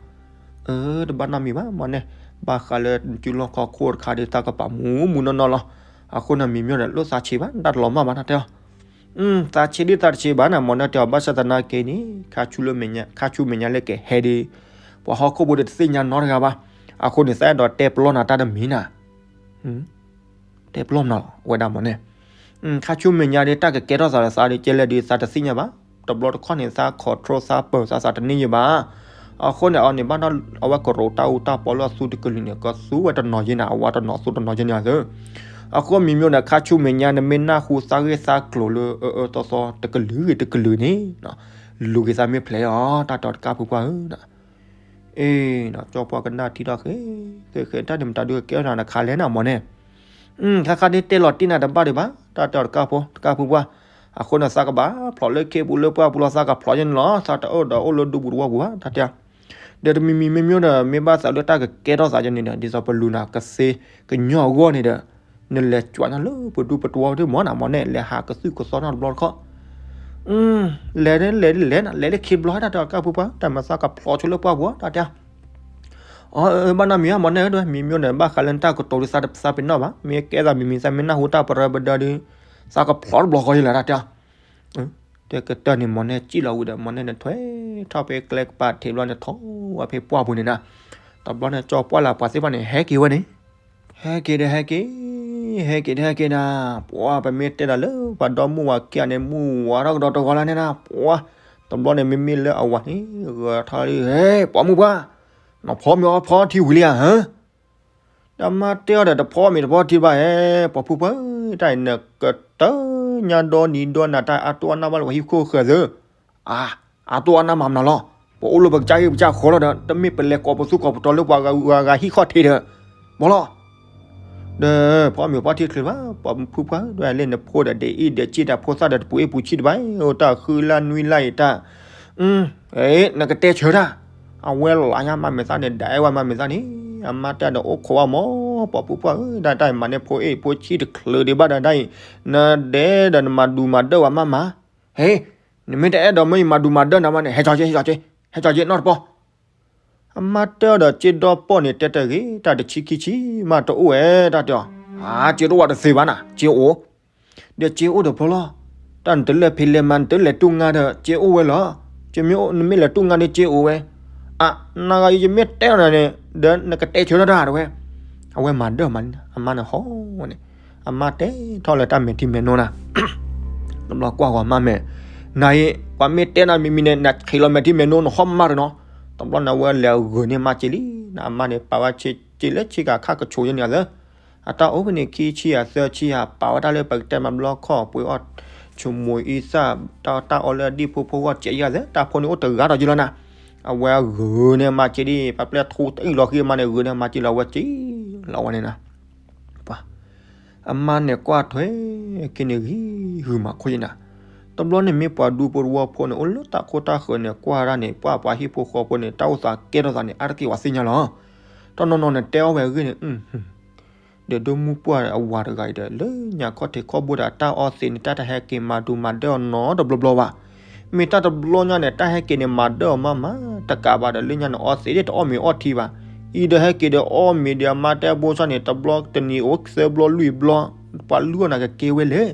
အၢ တဘၣ်နီတမံၤဘၣ် မီၤနၢ်, ဘၣ်ဃးလၢနစုလီၢ်ခီၣ်ခိၣ်တခါဒီး သးကပာ်မူမုၢ်နီၢ်နီၢ်လီၤ, အဃိန့ၣ်မံၤမံၤဒီး လိၣ်သးဆံးဘၣ် တၢ်တလီၤမၢ်ဘၣ် တၢ်တဲအီၤ သးဆံးဒ်သးတဆံးဘၣ်န့ၣ် မီၤနၢ်တဲအီၤ ဘၣ်ဆၣ်သနာ်က့န့ၣ် ခါဆူမဲာ်ညါ ခါဆူမဲာ်ညါလၢကဟဲဒီး ပှၤဟီၣ်ခိၣ်ဖိဒီးတသ့ၣ်ညါနီတဂၤဘၣ်, အဃိန့ၣ် သးအဲၣ်ဒိးတဲပလီၢ်နၤတၢ်တမံၤနၤ, တဲပလီၢ်နၤလီၤ အဝဲဒၣ်မီၤနၢ်, ခါဆူမဲာ်ညါဒီး တၢ်ကကဲထီၣ်သးဒီးသးဒီး ကဲလဲၣ်ဒီး သးတသ့ၣ်ညါဘၣ်, တဘျီတခီၣ်န့ၣ် သး control သးပၢၤသးသးတန့ၢ်ယံၤဘၣ်, အဃိန့ၣ် အီၤန့ၣ် ဘၣ်နီၢ်အဝဲကရိးတၢ်အူတၢ်ပီလၢအသူတကလုာ်န့ၣ် ကသူဝဲတနီၤယံၤနၤ အဝဲတနီၤသူတနီၤယံၤန့ၣ်သၢ အဃိမံၤမံၤန့ၣ် ခါဆူမဲာ်ညါ နမ့ၢ်နၢ်ဟူသးဂ့ၢ်သးကျိၤလၢအအၢသီသီတကလုာ်ဂ့ၤတကလုာ်န့ၣ်, လူၤက့ၤသးမ့ၢ်ဖျဲးအီၤ တၢ်တဲတကးဖုပှၢ်ဧၢ, အ့ ကၠီပှၢ်ကနၣ်ထံထီၣ်ဃဲ, ဃဲဃဲတၢ်န့ၣ်မတၤဒုးကကဲထီၣ်နၤနခါလဲၣ်နၤမီၤန့ၣ်, ခါခါဒ်တဲလီၤတံၢ်နၤတဘၣ်ဒံးဘၣ်, တၢ်တဲတကးဖိ တကးဖုပှၢ်, အဃိန့ၣ် သးကဘၣ်ဖျိးလၢခ့ပူၤလၢပှၢ်ပူၤလီၤ သးကဖျိးယဲန့ၣ်လီၤ သးတအိၣ်ဒီးအိၣ်လၢဒူပူၤတဝီပူၤဘၣ် တၢ်တဲ ဒီးတမံၤမံၤမ့ၢ်မ့ၢ်ဒီး မ့ၢ်ဘၣ်သးလၢတၢ်ကကဲထီၣ်သးယဲန့ၣ်ဒီး ဒ်သိးပလူၤနၤကသ့ကညီအဂီၢ်န့ၣ်ဒီး နလဲၤကွၢ်နၤလၢပဒူပတဝီဒ်မီၢ်နၤမီၤန့ၣ် လဲၤဟးကသုၣ်ကသီနီတဘျီတခီၣ်, လဲၤလဲၤလဲၤလဲၤနၤ လဲၤလၢခံဘျီတၢ်တဲတကးဖုပှၢ် တၢ်မၤသးကဖျိးဆိလၢပှၢ်ပူၤ တၢ်တဲ အၢ ဘၣ်နီၢ်မံၤဧါ မီၤနဲၣ်ဧၢ မံၤမံၤန့ၣ် ဘၣ်ဃးလၢနတၢ်ကတိၤဒ်သးပနီၣ်ဘၣ် မ့ၢ်ကဲသးမံၤမံၤ သးမ့ၢ်နၢ်ဟူတၢ်ပရၢပဒၢဒုး သးကဖျိးတဘျီဃီယဲလၢတၢ်တဲ တဲကတၢၢ်န့ၣ် မိၢ်နဲၣ်စံၣ်လီၤဝံၤဒီး မိၢ်နဲၣ်န့ၣ်ထွဲထီၣ်ဖဲကျဲကပၤထံးဘျီန့ၣ် ထီၣ်ဝဲဖဲပှၢ်ပူၤန့ၣ်နၤ. တဘျီန့ၣ် ကၠီပှၢ်လၢပှၤသ့ၣ်တဖၣ်န့ၣ် ဟဲက့ၤဝဲန့ၣ် ဟဲက့ၤဒီးဟဲက့ၤ, ဟဲက့ၤဒီးဟဲက့ၤနၤ. ပှၤပမ့ၢ်တဲဒီးလၢပှၤဒီမုၣ်ဝၤခံဂၤန့ၣ် မုၢ်ဝါထီၣ်ကဒီးတဂီၤလၢန့ၣ်နၤ. ပှၤ တဘျီန့ၣ် မ့မ့ၢ်လၢအဝၤန့ၣ် ဂဲၤထီၣ်လံ, ဟဲ ပိာ်မုၣ်ပှၢ်, နဖီမ့ၤအီၣ်ဖီထံဝံၤလံဧါ, ဟၢ တၢ်မါတဲအီၤဒီး တဖီမ့ၤတဖီထံဘၣ်ဧဲ, ပိာ်မုၣ်ပှၢ်, တၢ်အံၤနကတၢၢ်ညါဒီနံၤဒီနၤ တၢ်အါတိၢ်အါနၢ်ဘၣ်လၢပှၤဟံၣ်ခိၣ်ဃၢၤသၢ အါတိၢ်အါနၢ်မၤမနုၤလီၤ. ပအိၣ်လၢပကစၢ်ဟံၣ်ပကစၢ်ဃီလီၤဒီး တမ့ၢ်ပလဲၤကိးပသူကိးပတီၤလၢပှၤဂၤဟံၣ်ခီၣ်ထံးဒီး ဘီလီၤ. ဒီးဖီမ့ၤဖီထံတချုးဘၣ်, ပိာ်မုၣ်ပှၢ်, ဒ်လဲၣ်နဖိဒီးဒ်အံၣ်ဒ်စ့ၢ်တၢ်ဖိသၣ်ဒီးတပူၤအ့ၣ်ပူၤဆံးတဘၣ်, အိၣ်တၢ်ဃုလၢနွံလၢအံၤတၢ် နကတဲဆၢတၢ်, အဝဲလီၤညါမၤမဲာ်သၣ်န့ၣ် ဒၣ်အဲၣ်ဝဲမၤမဲာ်သၣ်န့ၣ်, အမါတဲဒီးအိၣ်ခိးဝဲမၢ်, ပိာ်မုၣ်ပှၢ်ဧၢ, တၢ်တၢ်အံၤမၤန့ၢ်ဖိအ့ၣ်ဖိဆံးတချုးဒံးဘၣ်ဒီးတၢ်အံၤ, နဒဲဒီးနမၤဒူမၤဒၢဝဲမးမး, ဟ့, နမ့ၢ်တအဲၣ်ဒိးမ့ၢ်ယမၤဒူမၤဒၢနၤမးန့ၣ် ဟဲကၠီက့ၤ ဟဲကၠီက့ၤ ဟဲကၠီက့ၤနီတပီၤ အမါတဲအီၤဒီး စ့ဒီပီၢ်န့ၣ် တဲတဂ့ၤ, တၢ်တဆံခံဆံမးတအိၣ်ဝဲ, တၢ်တဲအီၤ, အါ စ့တအိၣ်ဝဲတသ့ဘၣ်နၤ, စ့အိၣ်, ဒီးစ့အိၣ်တဖျီလီၤ, တၢ်နတလဲၤဖံးလဲၤမၤ နတလဲၤတူၢ်ငါဒီး စ့အိၣ်ဝဲလီၤ, စ့မ့ၢ်အိၣ် နမ့ၢ်လဲၤတူၢ်ငါဒီး စ့အိၣ်ဝဲ, အါ နဂၤအံၤ ယမ့ၢ်တဲအီၤနၤန့ၣ် ဒီးနကတဲဆၢထီၣ်တၢ်တဝဲ, အဝဲမၤဒၢမးလံနၤ, အမါန့ၣ်ဟီန့ၣ်, အမါတဲထီၣ်လၢတၢ်မဲာ်ထံမဲာ်နိနၤ တဘျီကွၢ်ဂီၤမါမဲာ်, နၤအံၤ ပှၤမ့ၢ်တဲနၤမံၤမံၤန့ၣ် နခ့းလီၤမဲာ်ထံမဲာ်နိ နဟီၣ်မးတနီၤ, တဘျီန့ၣ် အဝဲလဲၤဂုာ်န့ၢ်မါစ့လံ, နအမါန့ၣ် ပာ်ဝဲစ့လၢဆ့ကၤခါကဆိးယဲန့ၣ်အသၢ, အတၢ်အိၣ်ဖဲန့ၣ် ခံဆံယၤသၢဆံယၤ ပာ်ဝဲတၢ်လၢပကတဲမၤဘျီခီၣ် ပှ့ၤအီၣ် ဆိမိၣ်အံသၣ် တၢ်အီၣ်လၢအဒံၣ်ဖိဖိဂီၢ်စဲးယဲအသၢ, တၢ်ဖိန့ၣ်အိၣ်တဂၤဒီးယဲလီၤနၤ, အဝဲဂုာ်န့ၢ်မါစ့ဒံး ပာ်ပျဲၢ်ထူတအံၣ်လီၤဃံအမါန့ၣ် ဂုာ်န့ၢ်မါစ့လီၤ အဝဲစ့လီၤဝဲန့ၣ်နၤ ပှၤ အမါန့ၣ်ကွၢ်ထွဲက့ၤန့ၣ်ဂံၤဂုာ်မးခိၣ်ယဲနၤ, တဘျီန့ၣ်မ့ၢ်ပှၤဒူဖိတဝီဖိန့ၣ် အိၣ်လၢတၢ်ခိတၢ်ဃၢၤန့ၣ် ကွၢ်ဒၣ်န့ၣ် ပှၤပှၤဟံၣ်ဖိဃီဖိန့ၣ် တၢ်အိၣ်သးကဲထီၣ်သးန့ၣ် အါတက့ၢ်ပှၤသ့ၣ်ညါလီၤ, တနီၤနီၤန့ၣ် တဲအီၣ်ဝဲအဂ့ၢ်န့ၣ် ဒီးဒိၣ်မုၣ်ပှၢ်အဝၤတဂၤအံၤဒီး လၢညါခီၣ်ထံးခီၣ်ဘိဒီး တၢ်အီသံးန့ၣ် တၢ်တဟဲက့ၤမၤဒူမၤဒၢအီၤနီတဘျီဘျီဘၣ်, မ့ၢ်တၢ်တဘျီညါန့ၣ် တၢ်ဟဲက့ၤန့ၣ် မၤဒၢအီၤမးမး တကးဘၣ်ဒီး လၢညါန့ၣ်အီသံးဒ်တအီၣ်မ့ၤအီထံဘၣ်, အံၤဒီးဟဲက့ၤဒီးအီၣ်မ့ၤဒီးအမါတဲဘိဆၣ်န့ၣ် တဘျီတနံၤအိၣ်သၢဘျီလွံၢ်ဘျီ, ပှၤလုၢ်အီၣ်နၤကကဲဝဲလဲၣ်,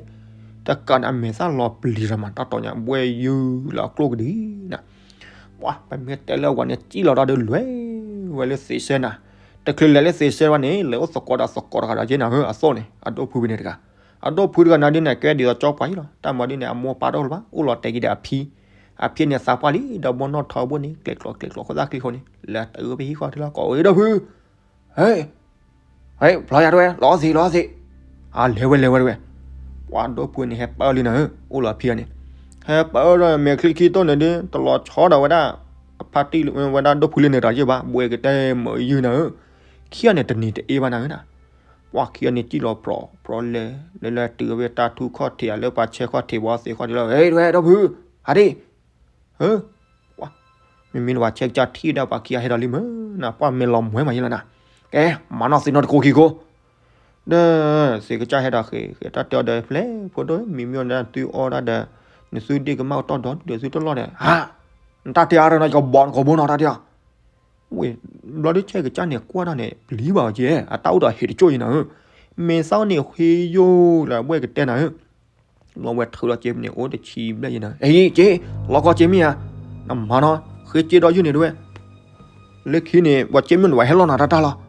တကးန့ၣ် အမဲာ်သၣ်လီၤပျံၤလီၤမး တၢ်တီၤညါဘှဲယုၢ်လၢအကျိၣ်ကဒံနၤ ပှၤ ပမ့ၢ်တဲလၢအဝၤန့ၣ် စံၣ်လီၤဒီး လဲၤဝဲလၢသ့းစဲနၤ, တချုးလဲၤလၢသ့းစဲဘၣ်န့ၣ် လဲၤအိၣ်သကိးဒီးသကိးတဂၤဒီးက့နၤဧၢ, အသိးန့ၣ် အဒိၣ်ဖုဝဲန့ၣ်တဂၤ, အဒိၣ်ဖုတဂၤနၤဒ်န့ၣ် ကဲဒ်သိးကၠီပှၢ်အံၤလီၤ, တၢ်မၤဒ်န့ၣ် အမိၢ်ပာ်တအိၣ်လၢၤဘၣ်, အိၣ်လီၤတဲာ်က့ၤဒီးအဖံ, အဖံန့ၣ်သးပှၢ်လံ ဒီးဘီနီၣ်ထီဘိန့ၣ် ကျဲးကျိးကျဲးကျိးခိၣ်သၣ်ချံဃိန့ၣ် လဲၤတၢ်အၢဖဲဟံၣ်ဃီထံလီၤ ကိးဝဲဒိၣ်ဖု ဟဲ ဟဲ ဖျီယၤတဝဲ လီၤသ့ၣ်လီၤသ့ၣ်, အလဲၤဝဲလဲၤဝဲတဝဲ, ပှၤဒိၣ်ဖုန့ၣ် ဟဲပၢလံနၤဧၢ, အိၣ်လီၤဖံအီၤန့ၣ်, ဟဲပၢဒီးမဲာ်ချံခံတိၢ်န့ၣ်ဒ် တလီၤဆီဒီးဝဲဒၣ်, အဖါတံၢ်ဝဲဒၣ်ဒိၣ်ဖုလၢန့ၣ်တဂၤယဲၢ်ဘၣ်, ဘှဲကတဲမုာ်ယုၢ်နၤဧၢ, ခံဂၤန့ၣ်တနံၤတအ့ဘၣ်နၤဧၢနၤ, ပှၤခံဂၤန့ၣ်စံၣ်လီၤပြီပြီလဲၤ, လဲၤလဲၤတုၤဝဲတၢ်ထူခီၣ်ထံး လၢပှၤဆဲးခီၣ်ထံး ပှၤသ့းခီၣ်ထံးလီၤ, ဟဲတဝဲဒိၣ်ဖု, ဟးဒ့ၣ် ဟၢ, မ့မ့ၢ်လၢပှၤဆဲးကစၢ်ထံၣ်ဒၣ်ပှၤခံဂၤဟဲဒီးလံမ့ၢ်နၤ, ပှၤမဲာ်လီၤမွဲမးယဲလီၤနၤ, ကဲ မၤနီၢ်သံနီၢ်တကိးခံကိး, ဒီး သ့းကစၢ်ဟဲဒီးဃ့ ဃ့တၢ်တဲအီၤဒီးဖျဲၣ်ဖိဒိၣ် မံၤမံၤအီၤဒၣ်သုအီၣ်ဒၣ်ဒီး, နသုဒ့ၣ်ကမၣ်အတီၢ်ဒီး ဒီးသုတလီၢ်ဒီး ဟး, နတၢ်တဲအါဒီးနီၤ ယကဘီနကိးဘိနီၤ တၢ်တဲအီၤ ဝ့ၢ်, ဘျီဒုးဆဲးကစၢ်န့ၣ်ကွၢ်တၢ်န့ၣ် ပျံၤဘၣ်ဝဲကဲ, အတၢ်အိၣ်ဒီးဟ့ၣ်တကၠိၢ်အံၤနၤဧၢ, မဲာ်သၣ်န့ၣ်ဃ့ယိာ်လၢအဘှဲၣ်ကတဲနၤဧၢ, လီၤဝဲထုးလီၤစ့န့ၣ် အိၣ်တဆံဘျဲၣ်ယဲနၤ, အံၤက့, လီၤကီစ့မ့ၢ်ဧါ, နမၤနီၤ, ဃ့စ့ဒီးယုၢ်န့ၣ်တဝဲ, လၢခံန့ၣ် ပှၤစ့မ့ၢ်န့ၣ် ပှၤဟဲလီၤနၤတၢ်တၢ်လီၤ,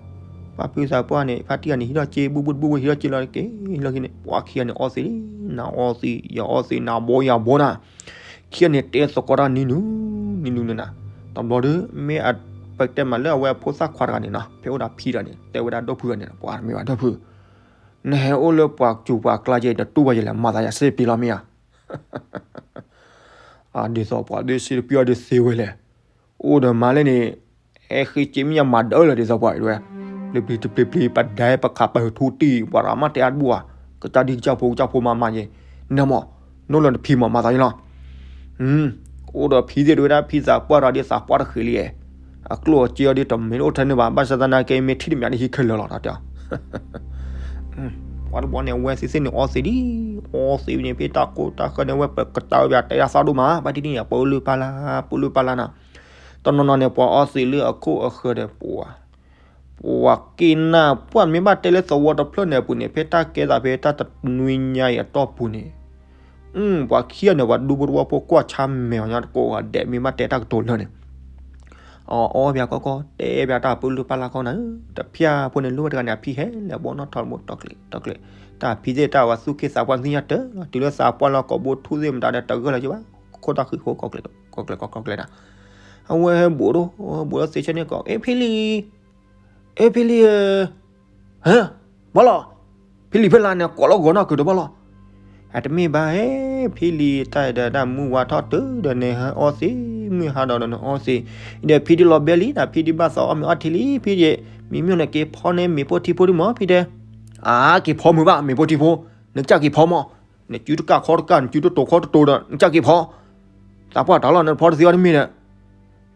ပှၤဖုသးပှၢ်န့ၣ် ဖါတံၢ်ဂၤန့ၣ် ဟံးထီၣ်စ့ ဘူၣ်ဘူၣ်တဘူၣ်ဝဲ ဟံးထီၣ်စ့လီၤက့ၤ, လီၤခံန့ၣ် ပှၤခံဂၤန့ၣ် အီသံးလံ, နအီသံး ယအီသံး နဘိယဘိနၤ ခံဂၤန့ၣ်တဲသကိးတၢ်နံၤနုၤ, နံၤနုၤန့ၣ်နၤ, တဘျီဒီး မ့ၢ်အပတဲမးလၢအဝဲအဖိသၣ်ခွါတဂၤန့ၣ်နီၤ ဖဲအိၣ်ဒီးဖံဒီးန့ၣ် တဲဝဲဒၣ်ဒိၣ်ဖုဂၤန့ၣ် ပှၤမ့ၢ်ဘၣ်ဒိၣ်ဖု, နဟဲအိၣ်လၢပှၤစူၤပှၤကျါက့ နတူၢ်ဘၣ်ယလဲၣ် မၤသးယၤစ့ပ့ၤလီၤမ့ၢ်ဧါ, အဒ်သိးပှၤဒုးစ့တပံၢ်အီၤဒုးသ့ဝဲလဲၣ်, အိၣ်ဒီးမၤလဲၣ်န့ၣ်, အဲဃ့စ့မ့ၢ်ယမၤဒၢလၢဒ်သိးပှၤအံၤဝဲ, ပျံၤပျံၤတပျံၤပျံၤ ပဒဲပခးပၢၢ်ထူတံၢ် ပှၤရၤမးတဲအါတဘူၣ်ဧါ, ကစၢ်ဒ်ကစၢ်ဖိကစၢ်ဖိမၤမၤယဲ, နမ့ၢ်, နိလၢနဖံးမၤမၤသးယလီၤ, အိၣ်ဒီးဖံသ့ၣ်တဝဲဒၣ် ဖံသးပှၢ်တဂၤဒ်သးပှၢ်တဃ့လံ, အကျိၣ်အစ့အီၤဒ်တမ့ၢ်အိၣ်ထဲန့ၣ်ဘၣ် ဘၣ်ဆၣ်သနာ်က့မ့ၢ်ထံၣ်တမံၤဒ်ဟံးခဲလၢာ်လီၤ တၢ်တဲအီၤ ပှၤတဘျီန့ၣ် အဝဲသ့ၣ်သ့ၣ်န့ၣ်အီသံးလံ, အီသံးန့ၣ် ဖဲတၢ်ကိၢ်တၢ်ဃၢန့ၣ် အဝဲပကတၢၢ်ဝဲတဲယၤသၣ်ဒိၣ်မး ဘၣ်တနံၣ်န့ၣ် ပလၢပလၢ် ပလၢပလၢ်နၤ, တနီၤနီၤန့ၣ် ပှၤအီသံးလၢအခိၣ်အဃၢၤဒီးပှၤ, ပှၤက့ၤနၤ ပှၢ်မ့ၢ်ဘၣ်တဲလၢသဝီတဖျၢၣ်န့ၣ်အပူၤန့ၣ် ဖဲတၢ်ကဲသးဖဲတၢ်တနွံညါအံၤအတီၢ်ပူၤန့ၣ်, မ ပှၤခံဂၤန့ၣ် ပှၤဒူဖိတဝီဖိကွၢ်ဆါမဲာ်အီၤညါတကိးဂၤဒဲး မ့ၢ်ဘၣ်တဲတၢ်ကတိၤလၢာ်န့ၣ် အီၣ်အီၣ်ပၠးကီကီ တဲပၠးတၢ်ပၢလုၢ်ပၢ်လၢ်ကီနၤဧၢ, တဖၠၣ်ဖိန့ၣ်လိၣ်ဝဲတဂၤန့ၣ် အဖံဟဲလဲၤဘီနီၣ်ထီၣ်တဘိတီၢ်ကျဲၤတီၢ်ကျဲၤ, တၢ်ဖံသ့ၣ်တၢ်ဝဲသူၣ်က့သးပှၢ်သ့ၣ်ညါတၢ်လီၤ, တုၤလၢသးပှၢ်လီၤကိာ်ဘိထူၣ်သ့ၣ်မတၤဒီးတဂၢၢ်လီၤကဘၣ်, ခိၣ်တၢ်ဃံးဖိကီၢ်ကျဲၤကီၢ်ကျဲၤကီၢ်ကျဲၤနၤ, အဝဲဘူးဒိၣ်, ဘူးဒိၣ်သ့ဆၢန့ၣ်ကီး အ့ဖံလံၤ, အ့ဖံလံၤဧၢ ဟဲ, ဘၣ်လီၤ, ဖံလံၤဖဲလၢန့ၣ် ကိးလီၤဂီၤနီၢ်ကုၤတဘၣ်လီၤ. အတမ့ၢ်ဘၣ်ဧဲ, ဖံလံၤတၢ်ဒီးတၢ်မုၢ်ဝါထီၣ်တုၤဒီးန့ၣ် ဟဲအီသံး, မုၢ်ဟါဒီးန့ၣ်အီသံး, ဒီးဖံဒုးလီၤဘဲလံ, တၢ်ဖံဒုးဘၣ်သးအီၣ်မ့ၤအီထံလံ, ဖံဒုး, မံမ့ၢ်နက့ၤဖီန့ၢ်မ့ၤဖိထံဖိဒုမး ဖံဒုး, အါ, က့ၤဖီမုၢ်ဘၣ် မ့ၤဖိထံဖိ, နကစၢ်က့ၤဖီမး, နစုတကၢ်ခီတကၢ် နစုတတိၤခီတတိၤဒီး နကစၢ်က့ၤဖီ, သးပှၢ်တၢ်လီၤ နဖီတသ့အီၤတမ့ၢ်ဒီး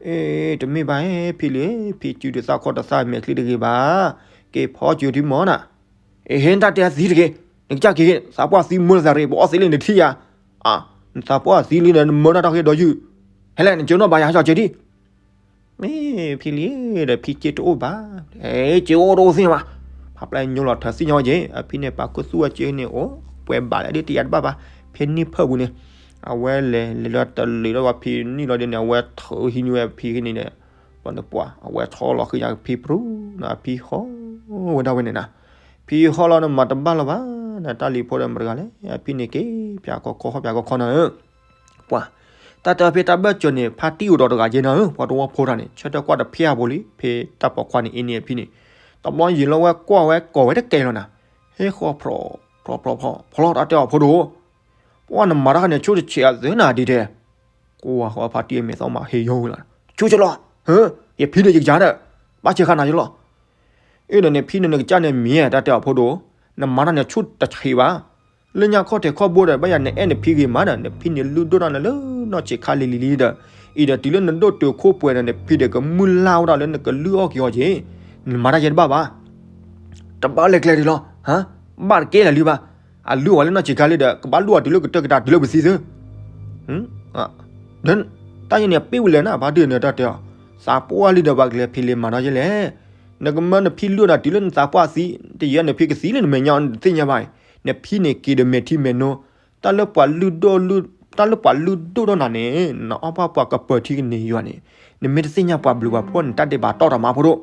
အ့, တမ့ၢ်ဘၣ်ဧဲ, ဖံလံၤ, ဖံစုဒုးသၣ်ခီတသၣ်မဲာ်ချံတဂ့ၤဘၣ်, က့ၤဖီစုဒုမးနၤ, အ့ဟ့ နတၢ်တဲအသံတဂ့ၤ, နကစၢ်က့ၤ, သးပှၢ်သံမုၢ်လၢ်သးရ့း ပအီၣ်သ့လံနထံၣ်ယၤ, အါ, နသးပှၢ်သံလံဒီး နမၢတၢ်ထီၣ်က့ၤဒီးယုၢ်, ဟဲလဲၣ် နက့ၤနီၣ်ဘၣ်ယၤ ဟဲကၠီက့ၤဒံး မ့ၢ်ဖံလံၤဒီး ဖံက့ၤတအိၣ်ဘၣ်, က့ၤအိၣ်တအိၣ်သ့ၣ်ဘၣ်, ဖးပျဲညိလီၤထၢသ့ၣ်ညါဝဲက့ၤ, အဖံန့ၣ် ပာ်ခူသူၣ်ဝဲက့ၤန့ၣ် အိၣ်ပှဲၤဘၣ်လၢဒ်တယၤတဘၣ်ဘၣ်, ဖဲန့ၣ်ဖၢပူၤန့ၣ်, အဝဲလဲၤလဲၤလၢတလံၤဒီးဝဲဖံနံၣ်လီၤဒ်န့ၣ် အဝဲထုးဟံးန့ၢ်ဝဲဖံက့ၤန့ၣ်ဒီး, ပှၤန့ၣ်ပှၤ အဝဲဆီလီၤဃံညါဖံပြူၤ, ဖံဟီဝဲဒၣ်ဝဲန့ၣ်နၤ, ဖံဟီလီၤနမၤတဘၣ်လီၤဘၣ်, နတၢ်လံၤဖိဒီးမတၤတဂၤလဲၣ်, အဖံန့ၣ်က့ၤ, ပၠးကီခီ ပၠးကီခီနၤဧၢ ပှၤ, တၢ်တဲအီၤဖဲတၢ်ဘၢၣ်စၢၤန့ၣ် ဖါတံၢ်အိၣ်ဒီးတဂၤယဲနၤဧၢ, ပှၤတဝီဖိတၢ်န့ၣ် ဆၢထၢၣ်ကွၢ်တဖျၢၣ်ဖိလံ, ဖဲတၢ်ပိာ်ခွါန့ၣ်အ့န့ၣ်အဖံန့ၣ်, တဘျီယံာ်လီၤဝဲကွၢ်ဝဲကိးဝဲတကဲလီၤနၤ, ဟဲဃီဖျိး, ဖျိးဖျိးဖျိးဖျိးလီၤ တၢ်တဲအီၤဖိဒိၣ်, ပှၤနမၤတၢ်ခါန့ၣ် ဆိတဆဲးအသၢနၤဒ်တဲ, ကွၢ်ဃီဖါတံၢ်အမဲာ်သီမးဟ့ယိဝဲလီၤ, ဆိကလီၤ, ဟၢ, ယဖံဒီးယကစၢ်ဒီး, ဘၣ်ဆဲးဃာ်နၤယလီၤ အ့ဒီးန့ၣ်ဖံန့ၣ်နကစၢ်န့ၣ်မ့ၢ်တၢ်တဲအီၤဖိဒိၣ်, နမၤတၢ်န့ၣ်ဆူၣ်တဆံးဘၣ်, လၢညါခီၣ်ထံးခီၣ်ဘိဒီး ဘၣ်ယၤနအဲၣ်နဖံဂ့ၤမးဒီး နဖံန့ၣ်လုၢ်ဒိၣ်တၢ်နၤလၢနီၢ်ဆံးခါလံၤလံၤလံဒီး, အံၤဒီးတုၤလၢနဒိၣ်တုာ်ခိၣ်ပှဲၤဒီး နဖံဒီးကမုၢ်လၢ်ဝဲဒၣ်လၢနကလုၢ်အီၣ်က့ၤအီၤက့ၤ, နမၤတၢ်ယဲတဘၣ်ဘၣ်, တဘၣ်လဲၤကျဲဒ်လီၤ, ဘၣ်တကဲလၢာ်လံဘၣ်, အလုၢ်အီၣ်လၢနီၢ်ဆံးခါလံဒီး ကဘၣ်လုၢ်အီၣ်တုၤလၢကတၢၢ်ကတၢၢ်တုၤလၢပသံသု ဒီးတၢ်ယဲန့ၣ် ပ့ၢ်ဝံၤလဲၣ်နၤ ဖါတံၢ်န့ၣ်တၢ်တဲအီၤ, သးပှၢ်လံဒီးပှၤကလဲၤဖံးလဲၤမၤနီၢ်ယဲလဲၣ်, နကမၢနဖံလုၢ်နၤတုၤလၢနသးပှၢ်သံ, တယဲၢ်နဖံကသံလၢနမဲာ်ညါအီၤနတသ့ၣ်ညါဘၣ်အံၤ, နဖံန့ၣ်က့ၤဒီးမဲာ်ထံမဲာ်နိ, တၢ်လၢပှၤလုၢ်ဒိၣ်လုၢ်, တၢ်လၢပှၤလုၢ်ဒိၣ်ထီၣ်နၤန့ၣ် နအီၣ်ဘၣ်ပှၤကပၢၤထံကန့ၢ်ယွၤန့ၣ်, နမ့ၢ်တသ့ၣ်ညါပှၤဘျုးပှၤဖှီၣ်န့ၣ် တၢ်ဒဲးဘးတီၢ်တၢ်မၤဖိဒိၣ်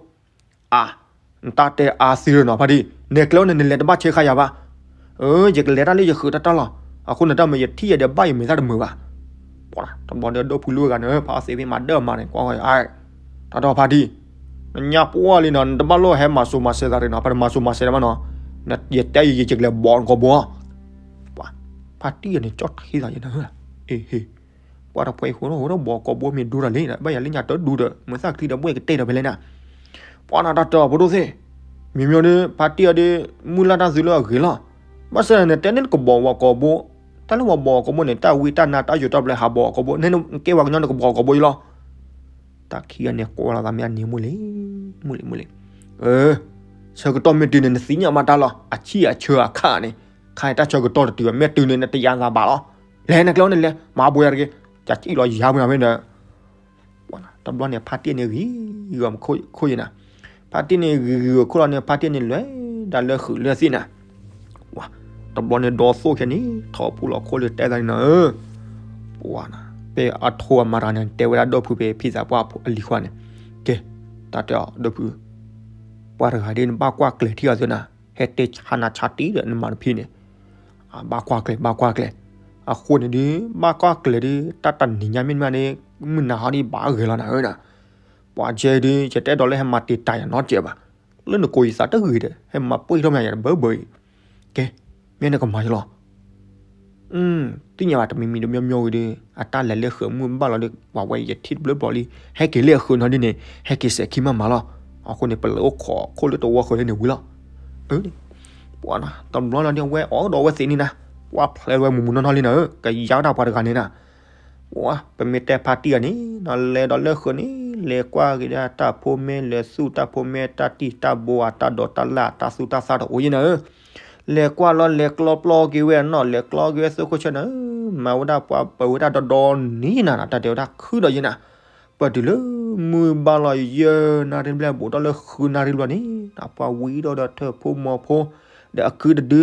အါ, နတၢ်တဲအါသံရနီၤ ဖါတံၢ်, နဲကျဲန့ၣ် နလဲၤတဘၣ်ဆဲးဃာ်ယၤဘၣ်, ယကလဲၤတၢ်လၢယဃုာ်တၢ်တၢ်လီၤ, အဃိန့ၣ်တၢ်မၤယထံၣ်ယၤဒီးဘၣ်ယမဲာ်သၣ်တမုာ်ဘၣ်, တဘျီဒီးဒိၣ်ဖုလၢဂၤန့ၣ် ဖါအီသံးဖဲမၤဒၢမၤန့ၣ် ကွၢ်ဝဲ, တၢ်တဲဖါတံၢ်, နညါပှၢ်လံနီၤ နတဘၣ်လိၣ်ဟဲမၤစိၤမၤစဲးသးရနီၤ ဖါတံၢ်မၤစိၤမၤစဲးတဘၣ်နီၤ, ယတဲယကလဲၤဘီနကိာ်ဘိ ဖါတံၢ်အန့ၣ်ကၠီၣ်ထံသးယဲနၤ, အ့ဟ့ ပှၤတဖှဲအံၤဃိထီၣ်ဝဲဒီးဘီကီးဘိမ့ၢ်ဒိတၢ်လံ, ဘၣ်ယၤလၢညါတဒူဒီး မ့ၢ်သၣ်ချံဒီးဘှဲၣ်ကတဲာ်ဒီးဖဲလဲၣ်နၤ, ပှၤနတၢ်တၢ်ဖိဒိၣ်သ့ၣ်, မ့မ့ၢ်ဒီး ဖါတံၢ်အီၤဒီး မုၢ်လၢ်တၢ်သုလၢအဂ့ၤလီၤ, ဘၣ်ဆၣ်န့ၣ် တဲန့ၣ်နကဘီဝဲကီးဘိ, တၢ်လၢပှၤဘီကီးဘိန့ၣ် တၢ်ဝံတၢ်နါတၢ်ယိၤတၢ်ဘျဲဟးဘီကီးဘိ နကဲဝဲကညီနကဘီကီးဘိယလီၤ တၢ်ခံဂၤန့ၣ် ကိးလီၤသးမ့ၢ်အန့ၣ်မူလံ, မူလံမူလံ, ဆၢကတီၢ်မ့ၢ်တုၤန့ၣ် နသ့ၣ်ညါမးတၢ်လီၤ အဆံၣ်အဆၢအခါန့ၣ်, ခါအံၤတၢ်ဆၢကတီၢ်တတုၤဘၣ် မ့ၢ်တုၤန့ၣ် နတယၤသးဘၣ်လီၤ, လဲၤနကျဲန့ၣ်လဲၤ မၤဘိယၤတဂ့ၤ, တၢ်စံၣ်လီၤယၤမ့ၢ်နၤဖဲန့ၣ် တဘျီန့ၣ် ဖါတံၢ်န့ၣ်ဂံၤဂီၤခိၣ်ယဲနၤ, ဖါတံၢ်န့ၣ်ဂံၤဂီၤခိၣ်လီၤန့ၣ် ဖါတံၢ်န့ၣ်လဲၤဒၣ်လၢဃုာ်လၢသ့ၣ်နၤ, တဘျီန့ၣ်ဒီသိၣ်ခဲန့ၣ် ထီၣ်ဖိလီၤခိၣ်လၢတဲသးန့ၣ်နၤဧၢ, ပှၤနၤ, ဖဲအထိအမၤတဂၤန့ၣ် တဲဝဲဒၣ်ဒီဖုဖဲဖံသးပှၢ်အလံၤခွါန့ၣ်, ကဲ, တၢ်တဲအီၤဒီဖု ပှၤတဂၤဒ်နဘၣ်ကွၢ်ကျဲၤထံအီၤသုနၤ, ဟဲတဲဆါနၤဆါတံၢ်ဒီးနမၤတဖံန့ၣ်, ဘၣ်ကွၢ်ကျဲၤ ဘၣ်ကွၢ်ကျဲၤ, အဃိန့ၣ်ဒ် ဘၣ်ကွၢ်ကျဲၤဒ် တၢ်တနံၤညါမ့တမ့ၢ်ဒ် မုၢ်နၤဟီဒ်ဘၣ်ဂ့ၤလီၤနၤဧၢနၤ, ပှၤကဲဒ် ယတအဲၣ်ဒိးလၢဟဲမၤတံာ်တာ်ယၤနီတစဲးဘၣ်, လၢနကိးယသးတဂ့ၤဒီး ဟဲမၤပှဲၢ်ထီၣ်မးယၤတဘၢဘၢအံၤ, ကဲ, မ့ၢ်နကမၤယလီၤ သ့ၣ်ညါဘၣ်တမံၤမံၤတမံၤမံၤဂ့ၤဒီး အတၢ်လဲၤလၢဃုာ်မုၢ်ဘၣ်လီၤဒီး ပှၤဝဲယထံၣ်တဘျုးဘျီလံ, ဟဲက့ၤလၢအဃုာ်နီၤဒ်န့ၣ် ဟဲက့ၤစဲးခံမးမးလီၤ, အဃိန့ၣ် ပလဲၤအိၣ်ခိးခိၣ်လၢတဝီဃုာ်လၢန့ၣ်ဝံၤလီၤ, အၢ, ပှၤနၤ တဘျီလီၤဒ်အဝဲအိၣ်ဒီးအဝဲသ့ၣ်န့ၣ်နၤ, ပှၤဖျဲးဝဲမူးမူးနီၢ်နီၢ်လံနၤဧၢ, ကယါဝဲဒၣ်ပှၤတဂၤန့ၣ်နၤ ပမ့ၢ်တဲဖါတံၢ်အီၤန့ၣ် လဲၤဒီးလၢဃုာ်န့ၣ် လဲၤကွၢ်က့ၤဒၣ်တၢ်ဖိမ့ၢ် လဲၤသူၣ်တၢ်ဖိမ့ၢ် တၢ်တံၢ်တၢ်ဘိ အတၢ်ဒိးတၢ်လၢ် အတၢ်သူၣ်တၢ်သၣ်တအိၣ်ယဲနၤဧၢ, လဲၤကွၢ်လီၤ လဲၤကျီပျီက့ၤဝဲအနီၢ် လဲၤကျီက့ၤဝဲသိခိၣ်ဆၢနၤဧၢ, မၤဝဲဒၣ်ပှၤပၢၤဝဲဒၣ်ဒီဒီနံၤနၤ တၢ်တဲဝဲဒၣ်ခုဒီးယဲနၤ, ပတုၤလၢမုၢ်ဘၣ်လီၤယဲၢ်နၣ်ရံၣ်ဘျဲၣ် ဘူးထီၣ်လၢဃုနၣ်ရံၣ်ဘျီန့ၣ် ပှၤဝံၤဒီးဒီးထၢၣ်ဖိမီၤဖိ ဒီးအကုတဒု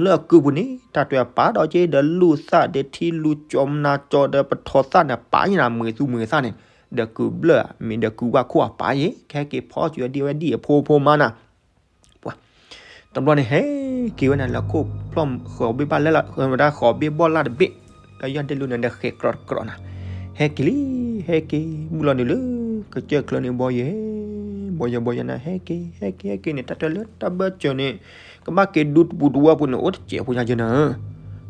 လၢအကုၢ်ပူၤန့ၣ် တၢ်တွဲအပာ်ဒီးက့ ဒီးလူၢ်သၣ်ဒီးထံလူၢ်ကၠီမနၤကၠီဒီးပထီသၣ်န့ၣ် ပာ်ယံၤနၤ မုာ်သူမုာ်သၣ်န့ၣ် ဒီးကုၢ်ဘျၢၣ်မ့ၢ်ဒီးကုၢ်ဝၣ်ခိၣ်အပာ်ယံၤ ကဟဲက့ၤဖီစၢၤဒံးဝဲဒံးအဖိဖိမါနၤ ပှၤ တဘျီန့ၣ် ဟဲက့ၤဝဲနၤလၢခိၣ်ဖျီၣ်ဃီၤဘ့ၣ်ဘၣ်လၢ်လၢ် ဝဲဒၣ်ဃီၤဘ့ၣ်ဘီၣ်လၢ်တဘ့ၣ် လၢယီၢ်ဒ့ၣ်လူန့ၣ်ဒီးဃဲးကြီတကြီနၤ ဟဲက့ၤလံ ဟဲက့ၤ မုၢ်လီၤနုာ်လၢ ကစၢၢ်ချၢန့ၣ် ဘီယဲ ဘီယဲ ဘီယဲနၤ ဟဲက့ၤ ဟဲက့ၤ ဟဲက့ၤန့ၣ် တၢ်တွဲလၢတၢ်ဘၢၣ်စၢၤန့ၣ် ကဘၣ်က့ၤဒူတပူၤတဝီပူၤန့ၣ် အိၣ်တစဲးဖိညါက့နၤ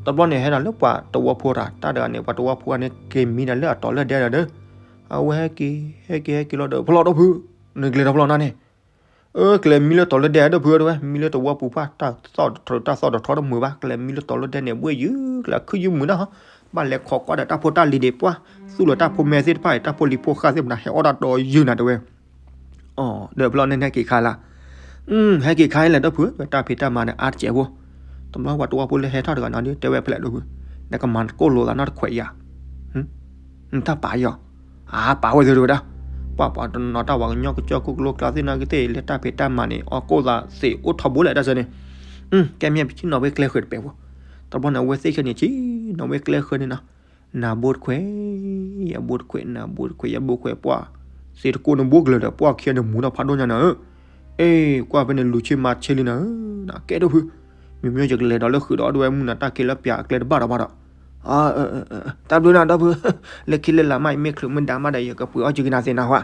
တဘျီန့ၣ် ဟဲဒီးလၢပှၤတဝီဖိတၢ် တၢ်တဂၤန့ၣ် ပှၤတဝီဖိန့ၣ် က့ၤမံဒီးလၢအတီၤလၢဒဲဒီး အဝဲဟဲက့ၤ ဟဲက့ၤ ဟဲက့ၤလီၤဒီး ဖျီၣ်ဒီဖု နကျဲၤထီၣ်ဖျီၣ်နၤန့ၣ် အၢ ကျဲၤမံလၢတီၤလၢဒဲဒီးဖုဒီးဝဲ မံလၢတဝီပူၤဖၣ် တၢ်သီၣ်တထီတၢ်သီၣ်တထီတမုာ်ဘၣ် ကျဲၤမံလၢတီၤလၢဒဲန့ၣ် ဘှ့ၣ်ယုၤ ကျဲၤခုယုၤမုာ်နၢ်ဟီ ဘၣ်လဲၤခိးကွၢ်ဒီးတၢ်ဖိတၢ်လံၤဒံးပှၢ် သူၣ်လီၤတၢ်ဖိမဲသ့ၣ်တဖၣ်အံၤ တၢ်ဖိလံၤဖိဃၢ်သ့ၣ်မနၤ ဟဲအီၣ်တၢ်ဒီးယုၤနၤတဲဝဲ အီၤ ဒီးဖျီၣ်န့ၣ်ဟဲက့ၤခါလၢ ဟဲက့ၤခါအံၤလဲၣ်ဒီးဖု တၢ်ဖံးတၢ်မၤန့ၣ် အါတစဲးဖိ တဘျီပှၤတဝီဖိလၢဟဲထီၣ်တဂၤနီၤဒီး တဲဝဲဖဲလဲၣ်ဒီးဖု နကမၤကိၢ်လိာ်သးနီတခွဲးယၤ နတၢ်ပာ်ယီၤ အါပာ်ဝဲသ့ၣ်တဝဲဒၣ် ပှၤပှၤတနီၤတၢ်ဝၤကညီကစၢၢ်ခိၣ်ကလိကျါသ့ၣ်နီၣ်ကသ့ၣ် လၢတၢ်ဖံးတၢ်မၤန့ၣ် အီၣ်ကိၢ်သးသ့ၣ်အိၣ်ထီဘိလဲၣ်တၢ်စၢန့ၣ် ကဲမ့ၢ်ပဆံၣ်နီၣ်ဝဲကျဲဃၢၤတပဲာ်ဖိ တဘျီန့ၣ် အဝဲသ့ၣ်ခဲန့ၣ်ဆံၣ်နီၣ်ဝဲကျဲဃၢၤန့ၣ်နီၤ နၤဘိတခွဲး ယဘိတခွဲး နၤဘိတခွဲး ယဘိခွဲး ပှၤ သ့ၣ်တကိးန့ၣ်ဘိကလၢာ်ဒီး ပှၤခံဂၤန့ၣ်မူထီၣ်ဖးဒိၣ်ညါနၤဧၢ အ့ ကွၢ်ဖဲန့ၣ်လူၤဆ့မၤဆ့လံနၤဧၢ နကဲဒိၣ်ဖု မ့မ့ၢ်ယကလဲၤဒီးလၢဃုာ်ဒီးအီၣ်ဒိဝဲမုၢ်နၤတၢ်ခံးလၢပၠးအကျဲတဘၣ်ဒီးဘၣ်ဒီး တၢ်ဘျုးနၤဒီးဖု လၢခံလၢလာ်မးအံၤမ့ၢ်ချုးမ့ၢ်ဒါမးဒီး ယကပှ့ၤအီၣ်က့ၤကနၤသ့ၣ်နၤဟါ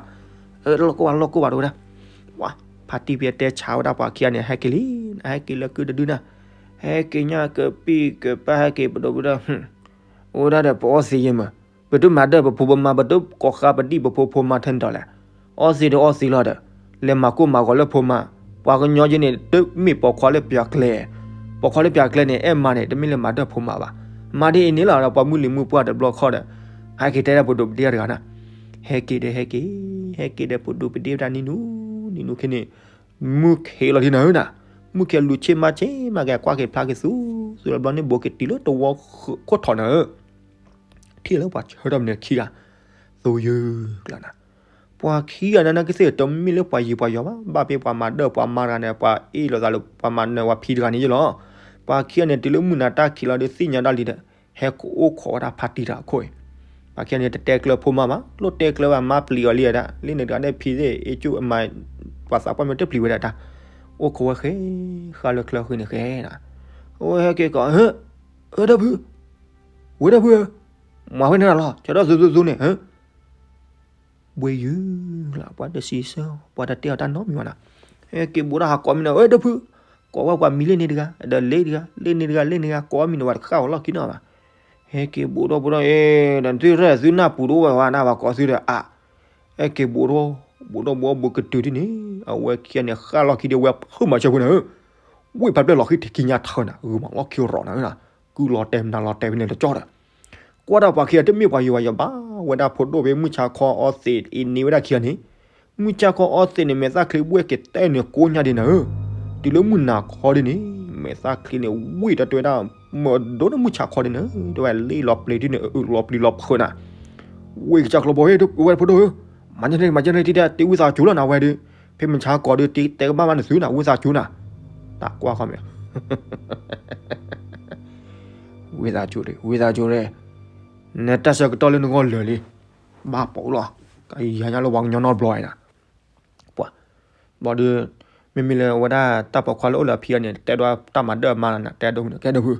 လီၢ်ကိၢ်ဘၣ် လီၢ်ကိၢ်ဘၣ်တဝဲဒၣ် ပှၤ ဖါတံၢ်ဖဲတဲဆါဝဲဒၣ်ပှၤခံဂၤန့ၣ် ဟဲက့ၤလံ ဟဲက့ၤလၢကုတဒုနၤ ဟဲက့ၤညါကပံၣ်ကပၢ်ဟဲက့ၤပဒိၣ်ပဒိၣ် အိၣ်ဝဲဒၣ်ဒီးပအီသံးယဲမး ပတမၤဒၢၣ်ပဖိပမါ ပတကိးဃါပဒံၣ်ပဖိဖိမါထဲန့ၣ်ဒီးလဲၣ် အီသံးဒီးအီသံးလီၤဒီး လဲၤမၤကိၢ်မၤဂီၤလၢဖိမါ ပှၤကညီယဲန့ၣ် တမ့ၢ်ပိာ်ခွါလၢပၠးကျဲ ပိာ်ခွါလၢပၠးကျဲန့ၣ် အဲၣ်မါန့ၣ် တမ့ၢ်လၢမၤဒၢၣ်ဖိမါဘၣ် မၤဒ်အံၤန့ၣ်လီၤဒီး ပှၤမုၢ်လံၤမုၢ်ပှၢ်တဘျီခီဒီး ဟဲက့ၤတဲဒၣ်ပဒိၣ်ပဒ့တဂၤနၤ ဟဲက့ၤဒီးဟဲက့ၤ ဟဲက့ၤဒီးပဒိၣ်ပဒ့တၢ်နံၤနူ နံၤနူခဲန့ၣ် မုၢ်ခ့လီၤဒ်နၤဧၢနၤ မုၢ်ခ့လူၤဆ့မၤဆ့မၤက့ၤ ကွၢ်က့ၤဖျါက့ၤသူ သူတဘျီန့ၣ် ဘိးက့ၤတုၤလၢတဝီခိၣ်ထီၣ်နၤဧၢ ထံၣ်လၢပှၤဆၢထၢၣ်မနုၤခံဂၤ သိယုၢ်ကျါနၤ ပှၤခံဂၤန့ၣ် နကသ့ၣ်တမ့ၢ်လၢပှၤယံၤပှၤယီၤဘၣ် ဘၣ်ဖဲပှၤမၤဒၢၣ်ပှၤမါတဂၤန့ၣ် ပှၤအ့ၣ်လိာ်သးလၢပှၤမၤနၢၤပှၤဖံတဂၤန့ၣ်ယဲလီၤ ပှၤခံဂၤန့ၣ် တုၤလၢမုၢ်နၤတၢ်ခံးလီၤဒီးသ့ၣ်ညါတၢ်လံဒီး ဟဲကအိၣ်ခိးဝဲဒၣ်ဖါတံၢ်တၢ်အခိၣ်အံၤ ပှၤခံဂၤန့ၣ် တတဲကျၢၤဖိမါဘၣ် လိၣ်တဲကျၢၤဘၣ်မါပျံၤအီၤလံဒၣ် လၢန့ၣ်တဂၤန့ၣ်ဖံသ့ၣ် အ့ၣ်ကၠူၣ်အမၤ ပှၤသးပှၢ်မ့ၢ်တပျံၤဝဲဒၣ်တၢ် အိၣ်ခိးဝဲဃဲ ဃၢ်လၢချၢဃံန့ၣ်ဃဲနၤ အဝဲဟဲက့ၤကိး ဧၢ ဒီပုၢ် ဝဲဒီပုၢ်ဧၢ မၤဝဲန့ၣ်လီၤ ဆၢထၢၣ်သူသူန့ၣ် ဘှ့ၣ်ယုၤလီၤ ပှၤတစံးဆၢ ပှၤတတဲအီၤတၢ်နီတမံၤဘၣ်နၤ ဟဲက့ၤဘူးဒီးဟးကိးမံၤနၤ ဧၢ ဒီပုၢ် ကိးဝဲပှၤမံၤလၢန့ၣ်တဂၤ ဒီးလၢတဂၤ လၢန့ၣ်တဂၤ လၢန့ၣ်တဂၤ ကိးမံၤနၤ ပှၤတဃၣ်ဝဲလီၢ်ခံနီတမံၤဘၣ် ဟဲက့ၤဘူးဒီးဘူးဒီး အ့ ဒီးသုရဲၣ်သုနၢ်ပူၤတအိၣ်ဝဲဝဲနၤ ပှၤကိးသုဒီး အါ ဟဲက့ၤဘူးဒီး ဘူးဒီးဘူး ဘူးကတုၤဒ်န့ၣ် အဝဲခံဂၤန့ၣ် ဃၣ်လီၢ်ခံဒီး ဝဲဖုးမၤဆၢဖိနၤဧၢ ဝ့ၢ်ဖးပျဲၢ်လီၤဃံထံးခံညါထၢနၤ ဂုာ်မးလီၢ်ခံရီၤနၤဧၢ ကုလီၤတဲာ်မနုၤလီၤတဲာ်ဖဲန့ၣ်တကၠီဒီး ကွၢ်ဒၣ်ပှၤခံဂၤတမ့ၢ်ပှၤယံၤပှၤယီၤဘၣ် ဝဲဒၣ်ဖိဒိၣ်ဖဲမုၢ်ဆါခီအီသံးအံၤန့ၢ်ဝဲဒၣ်ခံဂၤန့ၣ် မုၢ်ဆါခီအီသံးန့ၣ် မဲာ်သၣ်ချံဘှဲၣ်က့ၤတဲန့ၣ်ကိးညါဒ်နၤဧၢ တုၤလၢမုၢ်နၤခီဒ်န့ၣ် မဲာ်သၣ်ချံန့ၣ် ဝံၣ်တၢ်တဲဝဲဒၣ် မၢဒိၣ်န့ၣ်မုၢ်ဆါခီဒ်န့ၣ် တဲဝဲလ့လီၤပျံၤဒ်န့ၣ် အအုၣ်လီၤပျံၤလီၤဖုးနၤ ဝ့ၢ်ကစၢ်ကျိဘီ ဝဲဖိဒိၣ်ဧၢ မၤညါန့ၣ် မၤညါန့ၣ် တံၢ်တဲ တ့ဝံသးစူၤလီၤနၤဝဲဒီး ဖဲမုၢ်ဆါခီဒီး တံၢ်တဲကဘၣ်မးနသုနၤ ဝံသးစူၤနၤ တၢ်ကွၢ်ခီမ့ၢ် ဝံသးစူၤ ဝံသးစူၤ နတၢ်ဆၢကတီၢ်လၢနဂီၢ်လၢာ်လံ ဘၣ်ပိာ်လီၤ ကယၤညါလၢပှၤကညီနီတဘျီနၤ ပှၤ ဘၣ်ဒီး မ့မ့ၢ်လၢဝဲဒၣ်တၢ်ပိာ်ခွါလၢအိၣ်လၢအဖံအံၤန့ၣ် တဲဒိးတၢ်မၤဒၢၣ်မါနၤ တဲဒိးမုၢ်နၤ ကဲဒိးဖု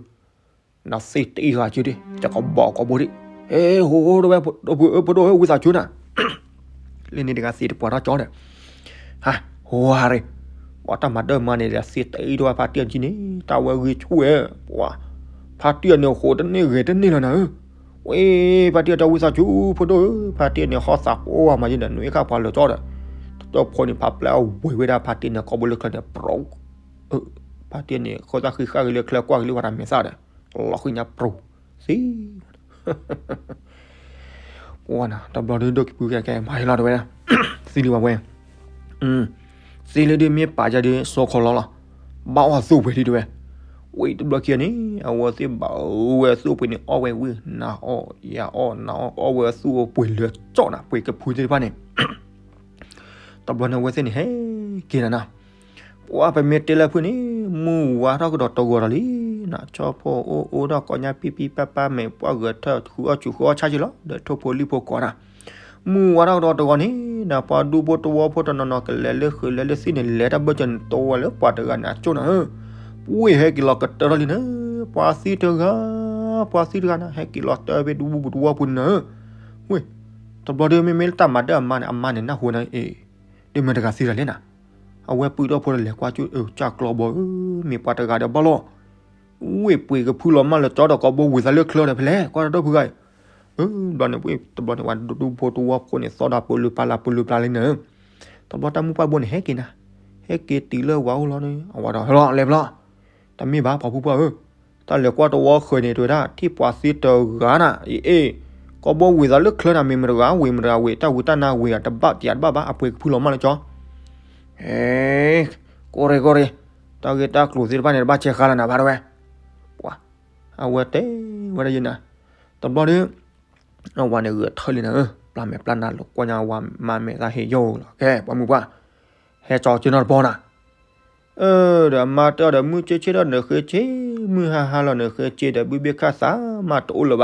နသ့တအံၤဂၤက့ၤဒံး ကကဘီကီဘိဒံး ဟဲ ဟိဟိတဝဲ ဒိးဖုဧၢ ဖိဒိၣ်ဧၢ ဝံသးစူၤနၤ လၢန့ၣ်တဂၤသ့တပှၤထီၣ်ကၠီဒီး ဟး ဟိဟါရ့ၣ် ပှၤတၢ်မၤဒၢၣ်မါန့ၣ် သ့တအံၤတဝဲဖါတံၢ်အကံန့ၣ် တၢ်ဝဲဂ့ၤဆူၣ်ဝဲ ပှၤ ဖါတံၢ်အန့ၣ် ဟိးတန့ၢ်ဂဲၤတန့ၢ်လီၤနၤဧၢ ဝဲ ဖါတံၢ်အတၢ်ဝံသးစူၤ ဖိဒိၣ်ဧၢ ဖါတံၢ်အန့ၣ် ဟီၣ်သးပှီၤမးယဲဒီး နွံခါပှၤလၢာ်ကၠီဒီး တၢ်ဖိန့ၣ် ဖးပျဲၢ်အဝဲၤဝဲဒၣ်ဖါတံၢ်န့ၣ် ကိးဘိလၢချၢန့ၣ် ပြီ ဖါတံၢ်န့ၣ် ဃိသၣ်ဃံဃာ်ဂ့ၤလၢချၢကွၢ်က့ၤလၢဝဲတၢ်မဲာ်သၣ်ဒီး လီၤဃံညါပြီ သံ ပှၤနၤ တဘျီဒုးဒိၣ်ကံပုၢ်ကဲကဲ မၤဟဲလီၤတဝဲ သံလံဝဲ သံလံဒုးမ့ၢ်ပာ်ယၤဒုး စိခီလီၤလီၤ ဘၣ်အီၣ်သူၣ်ပှ့ၤဒံးတဝဲ ဝံၤတဘျီခံဂၤန့ၣ် အဝဲသ့ၣ်ဘၣ်အီၣ်ဝဲအသူၣ်ပှ့ၤန့ၣ် အီၣ်ဝဲဝံၤ နၤအီၣ် ယၤအီၣ် နၤအီၣ် အီၣ်ဝဲအသူၣ်ပှ့ၤလၢာ်ကၠီနၤ ပှ့ၤကဖုသ့ၣ်တဖၣ်န့ၣ် တဘျီန့ၣ်အဝဲသ့ၣ်န့ၣ် ဟဲက့ၤနၤနၤ ပှၤပမ့ၢ်တဲလၢဖုန့ၣ် မုၢ်ဝါထီၣ်ကဒီးတဂီၤဒီးလံ နၤ ဆီဖိအိၣ်အိၣ်ထီၣ်ကိးညါ ပံပံပၢ်ပၢ် မ့ၢ်ပှၢ်ဂဲၤထၢၣ် ဃုအီၣ်ဆူၣ်ဃုအီၣ်ဆၣ်က့လီၤ ဒီးထိၣ်ဖိလံၣ်ဖိကိးနၤ, မုၢ်ဝါထီၣ်ကဒီးတဂီၤန့ၣ် နၤ ပှၤဒူဖိတဝီဖိတနီၤနီၤ ကလဲၤလၢဃုာ်လဲၤလၢသံၣ်န့ၣ် လဲၤတၢ်ဘၢၣ်စၢၤန့ၣ် တိဝဲလၢပှၤတဂၤန့ၣ် အကၠိနၤဧၢ, ပှ့ၢ်ဟဲက့ၤလီၤကတၢၢ်ထီၣ်လံနၤ, ပှၤသံတဂၤ ပှၤသံတဂၤနၤ ဟဲက့ၤလီၤတၢၢ်ဖဲဒူပူၤတဝီပူၤန့ၣ်နၤဧၢ, ဝ့ၢ်, တဘျီဒီး မ့မ့ၢ်လၢတၢ်မၤဒၢၣ်အမါန့ၣ် အမါန့ၣ် နၢ်ဟူနၤ အ့ၣ်, ဒ်မ့ၢ်တဂၤသံတၢ်လဲၣ်နၤ, အဝဲပုၢ်ဒီၣ်ဖိတလဲၤကွၢ်ကၠိ အၢ ကၢ်ကျီဘီဧၢ, မ့ၢ်ပှၤတဂၤဒီးဘၣ်လီၤ, ဝ့ၢ်ပှ့ၤကဖုလီၤမၢ်လၢကၠီဒီး ကိးဘီဝ့ၤသးလၢချၢဒီးဖဲလဲၣ် ကွၢ်တၢ်ဒီပုၢ်ဂၤအံၤ, အၢ ဘျီန့ၣ် တဘျီန့ၣ် ပှၤဒူဖိတဝီဖိန့ၣ် သီၣ်ဒၣ်ပလူၤပလၢ်ပလူၤပလၢ်လံနၤဧၢ, တဘျီတၢ်မုၢ်ပှၢ်ဘိန့ၣ် ဟဲက့ၤနၤ, ဟဲက့ၤတုၤလၢဝၤအိၣ်လီၤန့ၣ် အဝၤဒီး ဟဲလီၤ လဲၤဘျီ တမ့ၢ်ဘၣ် ပှၤဖုပှၢ်ဧၢ, တၢ်လဲၤကွၢ်တဝီဃၢၤန့ၣ် တဲဝဲဒၣ် ထံၣ်ပှၤသံတဂၤနၤ, အ့ၣ်, ကိးဘီဝ့ၤသးလၢချၢနၤ မ့ၢ်မတဂၤဝ့ၤ မတဂၤဝ့ၤ တၢ်ဝံတၢ်နါဝ့ၤ တဘၣ်ပၠးတဘၣ်ဘၣ် အပှ့ၤကဖုလီၤမၢ်လၢကၠီ, ဟဲ, ကီရ့ကီရ့, တၢ်ဂ့ၢ်တၢ်ကျိၤသ့ၣ်တဖၣ်န့ၣ် တဘၣ်ဆဲးဃါလၢနၤဘၣ်တဝဲ, ပှၤ, အဝဲတဲဝဲဒၣ်ယဲနၤ, တဘျီဒီး အဝၤန့ၣ်ဂဲၤထၢၣ်လံနၤဧၢ, ပျၢ်မဲာ်ပျၢ်နါလီၤကွၢ်ညါဝၤမါမဲာ်သၣ်ဟ့ၣ်ယိာ်လီၤ ကဲ ပှၤမုၢ်ပှၢ်, ဟဲကၠီက့နီတဘီနၤ, အၢ ဒီးအမါတဲအီၤဒီး မုၢ်ဆ့ၣ်ဆ့ၣ်ဒီးနဃ့က့, မုၢ်ဟါဟါလီၤနဃ့က့ဒီး ဘုဘ့ၣ်ခၣ်သးမးတအိၣ်လၢ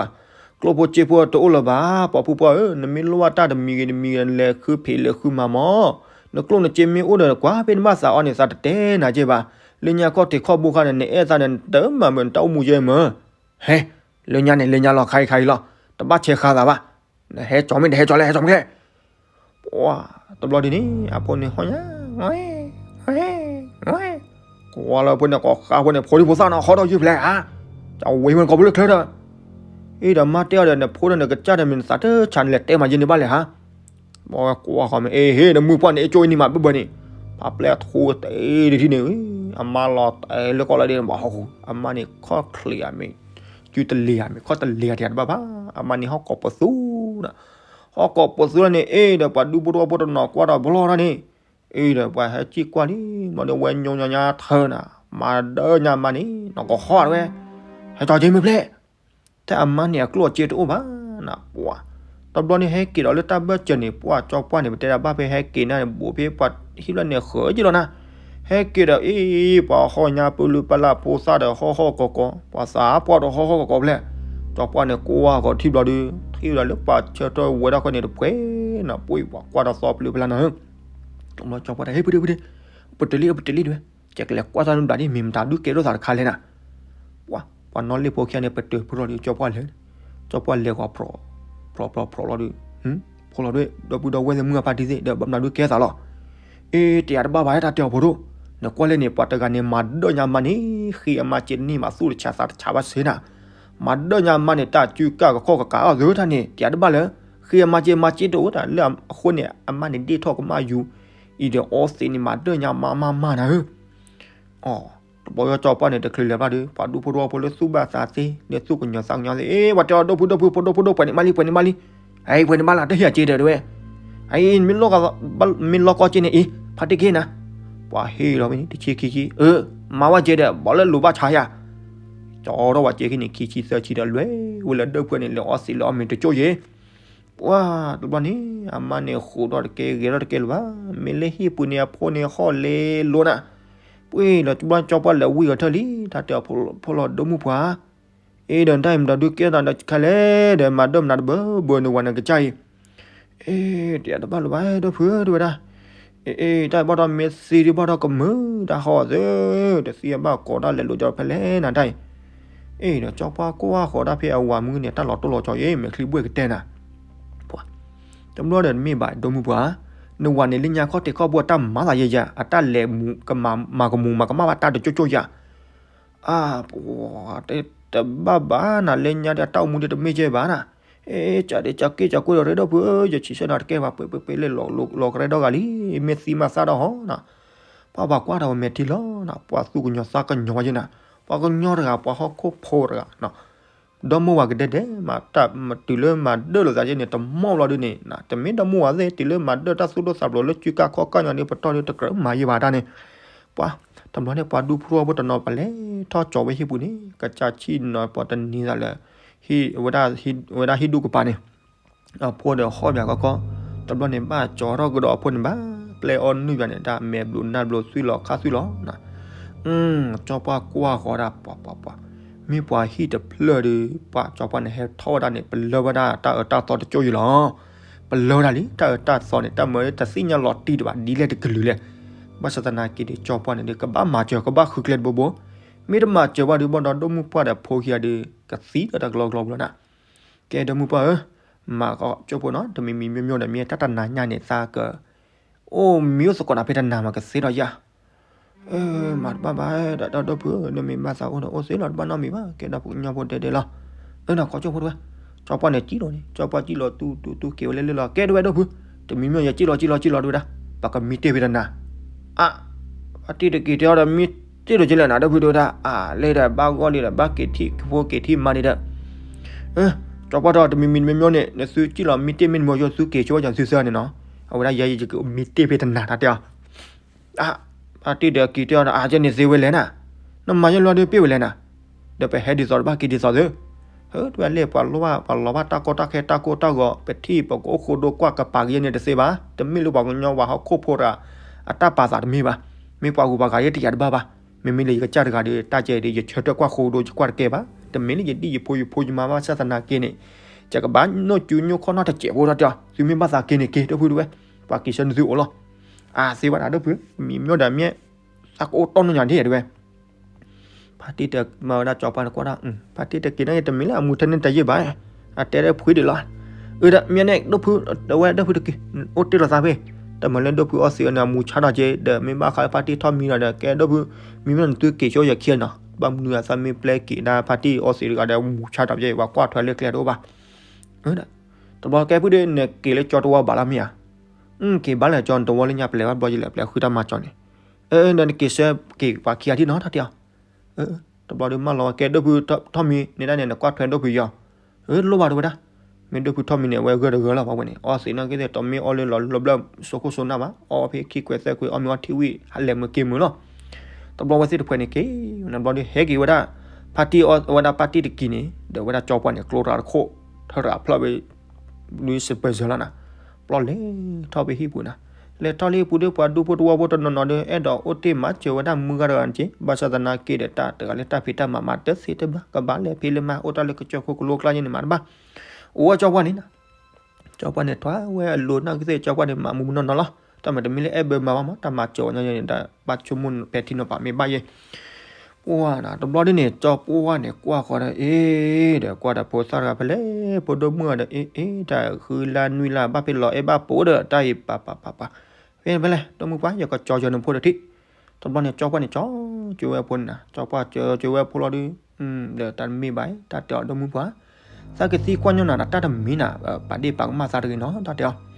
ၤဘၣ်, ကျိၣ်ဖိစ့ဖိတအိၣ်လၢၤဘၣ်, ပှၤဖုပှၢ်ဧၢ, နမ့ၢ်လိၣ်ဘၣ်တၢ်တမံၤဂ့ၤတမံၤဂ့ၤ နလဲၤဃုဖံးလဲၤဃုမၤမး, နကျိၣ်နစ့မ့ၢ်အိၣ်ဒီး ကွၢ်ဖဲနဘၣ်သးအီၤန့ၣ် သးတတဲနၤက့ဘၣ်, လၢညါခီၣ်ထံးခီၣ်ဘိခါန့ၣ် နအဲၣ်သးန့ၣ် နတမၤမုာ် နတၢ်အိၣ်မူယဲမး ဟဲ, လၢညါန့ၣ် လၢညါလီၤ ခါအံၤခါအံၤလီၤ, တဘၣ်ဆဲးဃါသးဘၣ်, နဟဲကၠီမ့ၢ် နဟဲကၠီလဲၣ် ဟဲကၠီမ့ၢ်လဲၣ်, ပှၤ, တဘျီဒ်န့ၣ် အဖိန့ၣ်ဟီၣ်ညါ, ကွၢ်လၢဖိန့ၣ် ကိးဃါဖိန့ၣ် ဖိဒံဖိသၣ်နီၤ ဟီထီၣ်ယုၢ်ဖျဲးဧါ, ကဝ့ၤဝဲကိးဘိလၢချၢဒီး, အ့ဒီးမါတဲအီၤဒီး နဖိဒီးနကစၢ်ဒီးမ့ၢ်နသးတဆးန့ၣ် လဲၤတဲမၤယဲန့ၣ်ဘၣ်လဲၣ်ဧါ ဘီဝဲကွၢ်ဃီမ့ၢ် အ့ဟ့ၣ် နမုၢ်ပှၢ်န့ၣ် အကၠိအံၤန့ၣ်မးဘၣ်ဘၣ်န့ၣ်, ဖးပျဲၢ်အထိတအ့တထံၣ်န့ၣ်, အမါလီၤတဲာ်လၢကီၢ်လၢဒ့ဘၣ်ဟီၣ်ဃုာ်, အမါန့ၣ်ခီၣ်ချ့ဧါမ့ၢ်, ကုတလ့ဧါမ့ၢ် ခီၣ်တလ့ဧါတဘၣ်ဘၣ်, အမါန့ၣ်ဟီၣ်ကိးပသူနၤ, ဟီၣ်ကိးပသူလီၤန့ၣ် အ့ဒီးပှၤဒူဖိတဝီဖိတနီၤကွၢ်ဒီးဘျီထီၣ်န့ၣ်, အ့ဒီးပှၤဟဲစံၣ်ကွၢ်လံ, ဘျီဒီးဝဲညိညါညါထၢနၤ, မၤဒၢညါမါန့ၣ် နီၢ်ကီၢ်ဟီၣ်တဝဲ, ဟဲကၠီက့မ့ၢ်ဖျဲး တၢ်အမါန့ၣ် အကျိၣ်အစ့တအိၣ်ဘၣ်နၤ, ပှၤ, တဘျီန့ၣ်ဟဲက့ၤဒီးလၢတၢ်ဘၢၣ်စၢၤန့ၣ် ပှၤကၠီပှၢ်န့ၣ် ပတဲဒၣ်ဘၣ်ဖဲဟဲက့ၤန့ၣ် ဘူးဖဲပှၤဟံၣ်လီၢ်န့ၣ်ဃၢၤက့လီၤနၤ, ဟဲက့ၤဒီးအ့ ပှၤဟီၣ်ညါပလူၤပလၢ်ဖိသၣ်ဒီး ဟီၣ်ဟီၣ်ကီၤကီၤ ပှၤသးပှၢ်ဒီးဟီၣ်ဟီၣ်ကီၤကီၤဖျဲၣ်, ကၠီပှၢ်န့ၣ် ကွၢ်ဃီၤထံၣ်ဘျီဒုး ထံၣ်ဝဲဒၣ်လၢပှၤဆၢထၢၣ်ဝဲဒၣ်ဃီန့ၣ်တဖှဲနၤ, ပှၤကွၢ်ဒီးသီပလူၤပလၢ်နၤဧၢ, တဘျီကၠီပှၢ်တဲ ဟ့ၣ် ပတလံ ပတလံ ပတလံတဝဲ, ကဲကလဲၤကွၢ်တၢ်နုၤဘျးဒ် မ့ၢ်မတၤဒုးကဲထီၣ်သးတခါလဲၣ်နၤ, ပှၤ, ပှၤနီၣ်လ့ၣ်ဖိခံဂၤန့ၣ် ပတုာ်ဖုထီၣ်ဒီး ကၠီပှၢ်လဲၤ, ကၠီပှၢ်လဲၤဃီၤ ဖျိးဖျိးဖျိးလီၤဒီး, ဖျိးလီၤဒီး ဒီပုၢ်ဒီဝဲၢ်သ့ၣ်မုၢ်အဖါတံၢ်သ့ၣ် ဒီးဘၣ်မနုၤဒုးကဲသးလီၤ, အ့ တယၤတဘၣ်ဘၣ် တၢ်တဲအီၤဖိဒိၣ်, နကွၢ်လဲၣ်န့ၣ် ပှၤတဂၤန့ၣ် မၤဒၢၣ်ညါမါန့ၣ် ဃ့အမါစ့တန့ၢ်ဘၣ် သူၣ်တဆးသးတဆးဘၣ်စ့နၤ, မၤဒၢၣ်ညါမါန့ၣ် တၢ်စုကၢ်ကခီၣ်ကကးအီၤသ့ၣ်တၢ်န့ၣ် တယၤတဘၣ်လၢ ဃ့အမါစ့ မါစ့တအိၣ်တၢ်လၢအဃိန့ၣ် အမါန့ၣ်ဒ့ၣ်ထီၣ်ကမၣ်ယူၤ, အံၤဒီးအီသံးန့ၣ် မၤဒၢၣ်ညါမါမါမါနၤဧၢ အီ, တဘျီကၠီပှၢ်န့ၣ် တချုးလဲၤဘၣ်ဒီး ပှၤဒူဖိတဝီဖိလၢသူၣ်ဘၣ်သးသ့ လၢသူၣ်ကညီၤသးကညီၤသ့ အ့ ပှၤတဲအီၤ ဒိၣ်ဖု ဒိၣ်ဖု ဖိဒိၣ် ဖိဒိၣ် ပှဲၤန့ၣ်မးလံ ပှဲၤန့ၣ်မးလံ, အံၤ ပှဲၤန့ၣ်မးလံ တဟ့ၣ်အစ့ဒီးတဝဲ, အံၤ မ့ၢ်လီၢ်ကီၢ်စ့န့ၣ်အံၤ ဖါတံၢ်က့နၤ, ပှၤဟ့ၣ်လီၤဝဲန့ၣ် တဆံခံဆံ အၢ မၤဝဲစ့ဒီး ဘၣ်လၢလိၤဘၣ်ဆါယၤ, ကၠီထီၣ်ဝဲစ့ခံန့ၣ် ခံဆံသၢဆံဒီး လဲၤဝဲလၢဒၢၣ်ဖုန့ၣ် လဲၤအီသံးလၢအီမ့ၤတကၠိၢ်ယဲ ပှၤတဘျီန့ၣ် အမါန့ၣ်ဃိးထီၣ်တကဲ ဂဲၤထီၣ်တကဲလၢၤဘၣ်, မ့ၢ်လၢဟံၣ်ပူၤန့ၣ် အဖိန့ၣ်ဟီၣ်လဲလိာ်နၤ, ပှ့ၤလီၤတဘျီ ကၠီပှၢ်လဲၤဝံၤအီၤထၢၣ်လံ တၢ်တဲအီၤဖိလီၤဒိၣ်မုၢ်ပှၤ, အ့ဒီးတၢ်အံၤမတၤဒုးကဲသးဒီးတခါလဲၣ် ဒီးမၤဒၢၣ်မနုၤတဘၣ်ဘၣ်နဝၤနကစၢ်အံၤ အ့ တယၤတဘၣ်လၢၤဘၣ် ဒိၣ်ဖု တဲဝဲဒၣ်, အ့ အ့ တၢ်အံၤဘၣ်ဒီးမ့ၢ်သံဒုးဘၣ်ဒီးကမုာ်တၢ်ဟီၣ်သၢ, တသံအဘၣ်ကိးတၢ်လဲၤလိာ်ကီဖဲလဲၣ်နၤတၢ်အံၤ, အ့ဒီးကၠီပှၢ်ကွၢ်ဃီၤဒၣ်ဖဲအဝၤမုၢ်န့ၣ် တၢ်လီၤတိၢ်လီၤဆီအံၤ မဲာ်ချံဘှ့ၣ်ကတဲနၤ, ပှၤ, တဘျီဒီးတမ့ၢ်ဘၣ်ဒိၣ်မုၢ်ပှၤ, နဝၤန့ၣ်လၢညါခီၣ်ထံးခီၣ်ဘိ အတၢ်မၤသးယဲယၤ အတၢ်လဲၤမၤကမူၤမၤကမၣ်ဘၣ်တၢ်တကၠိၢ်ကၠိၢ်ယၤ အါ, ပှၤ, တဘၣ်ဘၣ်နၤ လၢညါဒီးတၢ်အိၣ်မူဒီးတမ့ၢ်ကဲဘၣ်နၤ, အ့ ကၠီဒ့ကၠီက့ၢ်ကၠီကွ့ဒီးရ့ဒီၣ်ဖုဧၢ, ယဆံးဆၢနၤတကဲဘၣ် ပှ့ၤပှ့ၤပှ့ၤလၢလီၤကရဲဒီဂၤလံ, မ့ၢ်သံမၤသးဒီးဟီနၤ, ပှၤဘၣ်ကွၢ်ဒီးဝဲမဲာ်ထံလီၤနၤ, ပှၤသူၣ်ကညီၤသးကညီၤဝဲယဲနၤ, ပှၤကညီတဂၤ ပှၤဟီၣ်ခိၣ်ဖိတဂၤ ဒီမိၢ်ဝၤကဒဲဒဲး မၤတၢ်မတုၤလၢမၤဒၢၣ်လိာ်သးယဲန့ၣ် တမိၢ်ဘျီဒုန့ၣ် တမ့ၢ်ဒီမိၢ်ဝၤသ့ၣ် တုၤလၢမၤဒၢၣ်တၢ်သူၣ်ဒိၣ်သးဖျိးလၢစုကၢ်ခီၣ်ကၢ်ညီဒီး ပတီၢ်ဒီးတကြၢးမၤယံာ်ဘၣ်တၢ်န့ၣ်, ပှၤ, တဘျီန့ၣ် ပှၤဒူဖိတဝီဖိတနီၤ ပှၤလဲၤထီၣ်ကၠီၤဝဲဟံၣ်ပူၤန့ၣ် ကစၢ်ဆံၣ်နီၤ ပှၤတနံၤသးလၢ ဟံၣ်ဝဲဒၣ်ဟံၣ်ဒူၣ်ကပၤန့ၣ် အဖိဒီးဟီၣ်ဘၣ်ကီကီ, တဘျီန့ၣ် ဘၣ်ကၠီၤထီၣ်ကဒီးအဖိန့ၣ်ဘၣ် ပျဲအီၣ်နုၢ်ဘၣ်န့ၣ် တၢ်မဲာ်ဘျုးနၢ်ဘျုးသွံၣ်လီၤခါသွံၣ်လီၤ, ကၠီပှၢ်ကွၢ်ဃီၤဒၣ် ပှၤပှၤပှၤ, မ့ၢ်ပှၤဟံၣ်တဖျၢၣ်ဒီး ပှၤကၠီပှၢ်န့ၣ် ဟဲထီၣ်ဝဲဒၣ်န့ၣ် ပလၢဝဲဒၣ်တၢ်အၢတၢ်သီတကၠိယံလီၤ. ပလၢဝဲဒၣ်လံ တၢ်အၢတၢ်သီန့ၣ် တၢ်မၢတသ့ၣ်ညါလီၤတံၢ်တဘၣ် ဒ်လဲၣ်တကလုာ်လဲၣ်. ဘၣ်ဆၣ်သနာ်က့ဒီး ကၠီပှၢ်န့ၣ်ဒီး ကဘၣ်မၤစၢၤ ကဘၣ်ဃုကျဲတဘိဘိ, မ့ၢ်တမၤစၢၤဘၣ်ဒီး ဘၣ်ဒီးဒိၣ်မုၢ်ပှၢ်ဒီးဖိခံဂၤဒီး ကသံဒီးတၢ်ကလီကလီပူၤလီၤနၤ. ကဲဒိၣ်မုၢ်ပှၢ်ဧၢ, မၤကီးကၠိဖိနီၤ, တမံၤမံၤမ့ၢ်မ့ၢ်ဒီး မ့ၢ်တၢ်တနၤညါန့ၣ် သးက အိၣ်မံအိၣ်သကိးနၤဖဲတနၤမးကသ့ဒီးယၤ. မၤတဘၣ်ဘၣ် ဒီးဒိၣ်ဖုဧၢ, နမ့ၢ်ဘၣ်သးအိၣ်ဒီးအိၣ်သ့လီၤ တဘၣ်နီတမံၤဘၣ်, ကဲဒီးပှၤကညီဖိဒဲဒဲလီၤ. အၢ နၤကီးကၠိဖိတဝဲ, ကၠီပှၢ်န့ၣ်ကံၣ်လီၤန့ၣ် ကၠီပှၢ်ကံၣ်လီၤတူၢ်တူၢ်တူၢ်က့ၤဝဲလၢလၢလီၤ. ကဲတဝဲဒိၣ်ဖု, တမံၤမ့ၢ်ယကံၣ်လီၤကံၣ်လီၤကံၣ်လီၤတဝဲဒၣ်, ပှၤကမံတ့ၢ်ဖဲတနၤ. အါ ဖါတံၢ်တက့ၤတဲအီၤဒီး မံတ့ၢ်လီၤကလဲၣ်နၤ ဒိၣ်ဖုတဝဲဒၣ်, အါ လဲၤဒီးဘၣ်ဂီၢ်လံဒီး ဘၣ်က့ၤထံၣ်ဖိက့ၤထံၣ်မါန့ၣ်ဒီး ကၠီပှၢ်ဒီး တမံၤမံၤတမ့ၢ်မ့ၢ်န့ၣ် နသုကံၣ်လီၤမံတ့ၢ်မ့ၢ်တမ့ၢ် ယသုက့ၤဆိယသုသၢန့ၣ်နီၤ, အဝဲဒၣ်ယဲယကမံတ့ၢ်ဖဲတနၤတၢ်တဲအီၤ. အါ ဖါတံၢ်ဒီးက့ၤတဲအီၤဒီး အါ ယဲန့ၣ်သ့ဝဲလဲၣ်နၤ, နမၤယဲလီၤဒီးပ့ၢ်ဝဲလဲၣ်နၤ, ဒီးပဟဲဒ်သိးတဘၣ်က့ၤဒ်သိးသု ဟၢ တဝဲလဲၣ် ပှၤလီၤဘၣ် ပှၤလီၤဘၣ်တၢ်ကီတၢ်ခဲတၢ်ကိၢ်တၢ်ဂီၤ ပထံၣ်ပကအိၣ်ဃိဒိကွၢ်ကပၤကယဲၢ်န့ၣ်တသ့ဘၣ်, တမ့ၢ်လၢပှၤကညီဝၤဟီၣ်ခိၣ်ဖိတဂၤ အတၢ်ပာ်သးတမ့ၢ်ဘၣ်, မ့ၢ်ပှၤဂုၤပှၤဂၤယဲတယာ်တဘၣ်ဘၣ်, မ့မ့ၢ်လၢယကစၢ်တဂၤဒီး တၢ်ကဲဒီး ယဆၢထၢၣ်ကွၢ်ဃိဒိ ယကွၢ်တကဲဘၣ်, တမ့ၢ်လၢယဒ်ယဖိယဖိယမါဘၣ်ဆၣ်သနာ်က့န့ၣ်, ယကဘၣ်နိၣ်ကၠူညိၣ်ခီၣ်နီၣ်တစဲးဖိတၢ်တဲအီၤ, သုမ့ၢ်ဘၣ်သးက့ၤန့ၣ်က့ၤ ဒိၣ်ဖုတဝဲ, ပှၤက့ၤဆၢနသုအိၣ်လီၤ. အါ သ့ဝဲဒၣ်ဒိၣ်ဖု, မံမ့ၢ်ဒီးမ့ၢ် သးကအိၣ်တီၢ်နီၢ်ညါဒ်တဝဲ ဖါတံၢ်တဲမၤဝဲဒၣ်ကၠီပှၢ်တကွၢ်ဒၣ်, ဖါတံၢ်တက့ၤန့ၣ် တမ့ၢ်လၢအမူထဲန့ၣ်တယံာ်ဘၣ်, အတဲဒၣ်ဖှံဒံးလီၤ. အၢ ဒီးမ့ၢ်န့ၣ် ဒိၣ်ဖု, တဝဲဒိၣ်ဖုတက့ၤ, အိၣ်တ့ၢ်လိာ်သးဖဲ, တမၤလၢဒိၣ်ဖုအီသံးအီၤန့ၣ် အမူဆါထီၣ်က့ၤ, ဒီးမ့ၢ်ဘၣ်ဃးလၢဖါတံၢ်ထီၣ်မံဒီး ကဲဒိၣ်ဖု, မံမ့ၢ်နသုက့ၤဆိယခံနီၤ, ဘၣ်မနုၤအသးမ့ၢ်ပျဲက့ၤဒၣ်ဖါတံၢ်အီသံးတဂၤဒီး မူဆါထီၣ်က့ၤ ပှၤကွၢ်ထွဲလၢကျဲတအိၣ်ဘၣ်. တဘျီကဲဖုဒၣ် နက့ၤလၢကၠီတဝီဘၣ်လီၤမ့ၢ်ဧါ, က့ၤဘၣ်လၢကၠီတဝီလၢညါ ပလဲၤဘၣ်တဘျီယလဲၤပလဲၤဃုတၢ်မၤကၠီန့ၣ်, ဒီးနက့ၤဆၢက့ၤပှၤခံဂၤထံၣ်နီၤ တၢ်တဲအီၤ. တဘျီဒီးမၢလီၤဝဲကဲဒိၣ်ဖုထီၣ်မံန့ၣ်ဒၣ်န့ၣ် နကွၢ်ထွဲဒိၣ်ဖုယီၤ, လိၣ်ဘၣ်တဝဲဒၣ်, မ့ၢ်ဒိၣ်ဖုထီၣ်မံန့ၣ် အဝဲဂၢၢ်တဂၢၢ်လီၤ ပှၤဝဲန့ၣ် အီသံးနီၣ်က့ၤသ့ၣ် တမ့ၢ်အီလၢလီၤလီၤဘျၢၣ်စိခိၣ်စိနၢ်ဘၣ်, အီဖဲခံကွဲးသၢကွဲး အီမ့ၤအီထံဝံၤ ဟးလဲၤမုာ်က့ၤမုာ်လီၤ. တဘျီဝဲသ့ၣ်တဖှဲးန့ၣ်က့ၤ, တဘျီဒီးဟဲက့ၤဝဲဒၣ်, ဖါတံၢ်အီဝဲဒၣ်ဖါတံၢ်တက့ၤန့ၣ် ဒီးဝဲဒၣ်ကၠီပှၢ်န့ၣ် ကျိတဂၤတခိၣ်, ထၢတဂၤဖျၢၣ်ဝဲ ဒုးစပၢၤစၢၤလီၤနၤ, ပျီလဲၤထီၣ်ဖဲဟံၣ်ပူၤနၤ, လဲၤထီၣ်လၢဟံၣ်ပူၤဒီး ပှၤဒူဖိတဝီဖိတနီၤနီၤဒီး အဲၣ်ဒိးအိၣ်တ့ၢ်မၤစၢၤဝဲဒၣ်မုၢ်ဂၤတဂၤန့ၣ်က့ၤ, ဘၣ်ဆၣ်သနာ်က့ဒီး တၢ်တဂၤလၢတၢ်ဖံးတၢ်မၤမၤတသ့တဘၣ်, ကဘၣ်လဲၤဖံးလဲၤမၤ အိၣ်တၢ်လၢကစၢၢ်ခိၣ်ကလိကျါယဲန့ၣ်မၤတဘၣ်, အိၣ်ဝဲကၠီပှၢ်န့ၣ်နၤ ကၠီပှၢ်န့ၣ် ထွဲဝဲအလိၤနီၣ်က့ၤသ့ၣ် ကၠီပှၢ်န့ၣ် မၤမူမူနီၢ်နီၢ်လီၤ. တၢ်မၤတမ့ၢ်လၢအဲၣ်ဘၢမၤဘၣ်မး တၢ်မၤစၢၤဝဲညီညီန့ၣ် တၢ်ဘၣ်ဆိကမိၣ်ပဲာ်ထံနီၤဖးမ့ၢ်ဘၣ်ယဲၢ်. ပှၢ်နၤ တဘျီဒ်န့ၣ် ကၠီပှၢ်န့ၣ် ကွၢ်ဃီဒီး အ့ ဒီးကွၢ်ဒီးဖိသၣ်တဂၤဖဲလဲၣ် ဖိဒိၣ်မုၣ်ဒီး အ့ အ့ တၢ်ဃုလါနွံလါ ဘၣ်ဖဲလီၤအဲၣ်ဘၣ်ပိာ်ဒီး တၢ်အံၤပၤပၤပၤပၤ ဖဲဖဲလဲၣ် ဒိၣ်မုၢ်ပှၢ် ယကကၠီစၢၤနဖိတထံၣ်. တဘျီန့ၣ် ကၠီပှၢ်န့ၣ် ကၠီစၢၤဝဲဖိန့ၣ်နၤ ကၠီပှၢ်စၢၤစၢၤဝဲဖိလီၤဒီး ဒီးတၢ်တမ့ၢ်ဘၣ် တၢ်တဲအီၤဒိၣ်မုၢ်ပှၢ်, သးကသံကွၢ်ညီနၤဒီး တၢ်တမ့ၢ်နၤ ပာ်ဒ့ၣ်ပာ်ကမၣ်သးတဂ့ၤနီၤ တၢ်တဲအီၤ.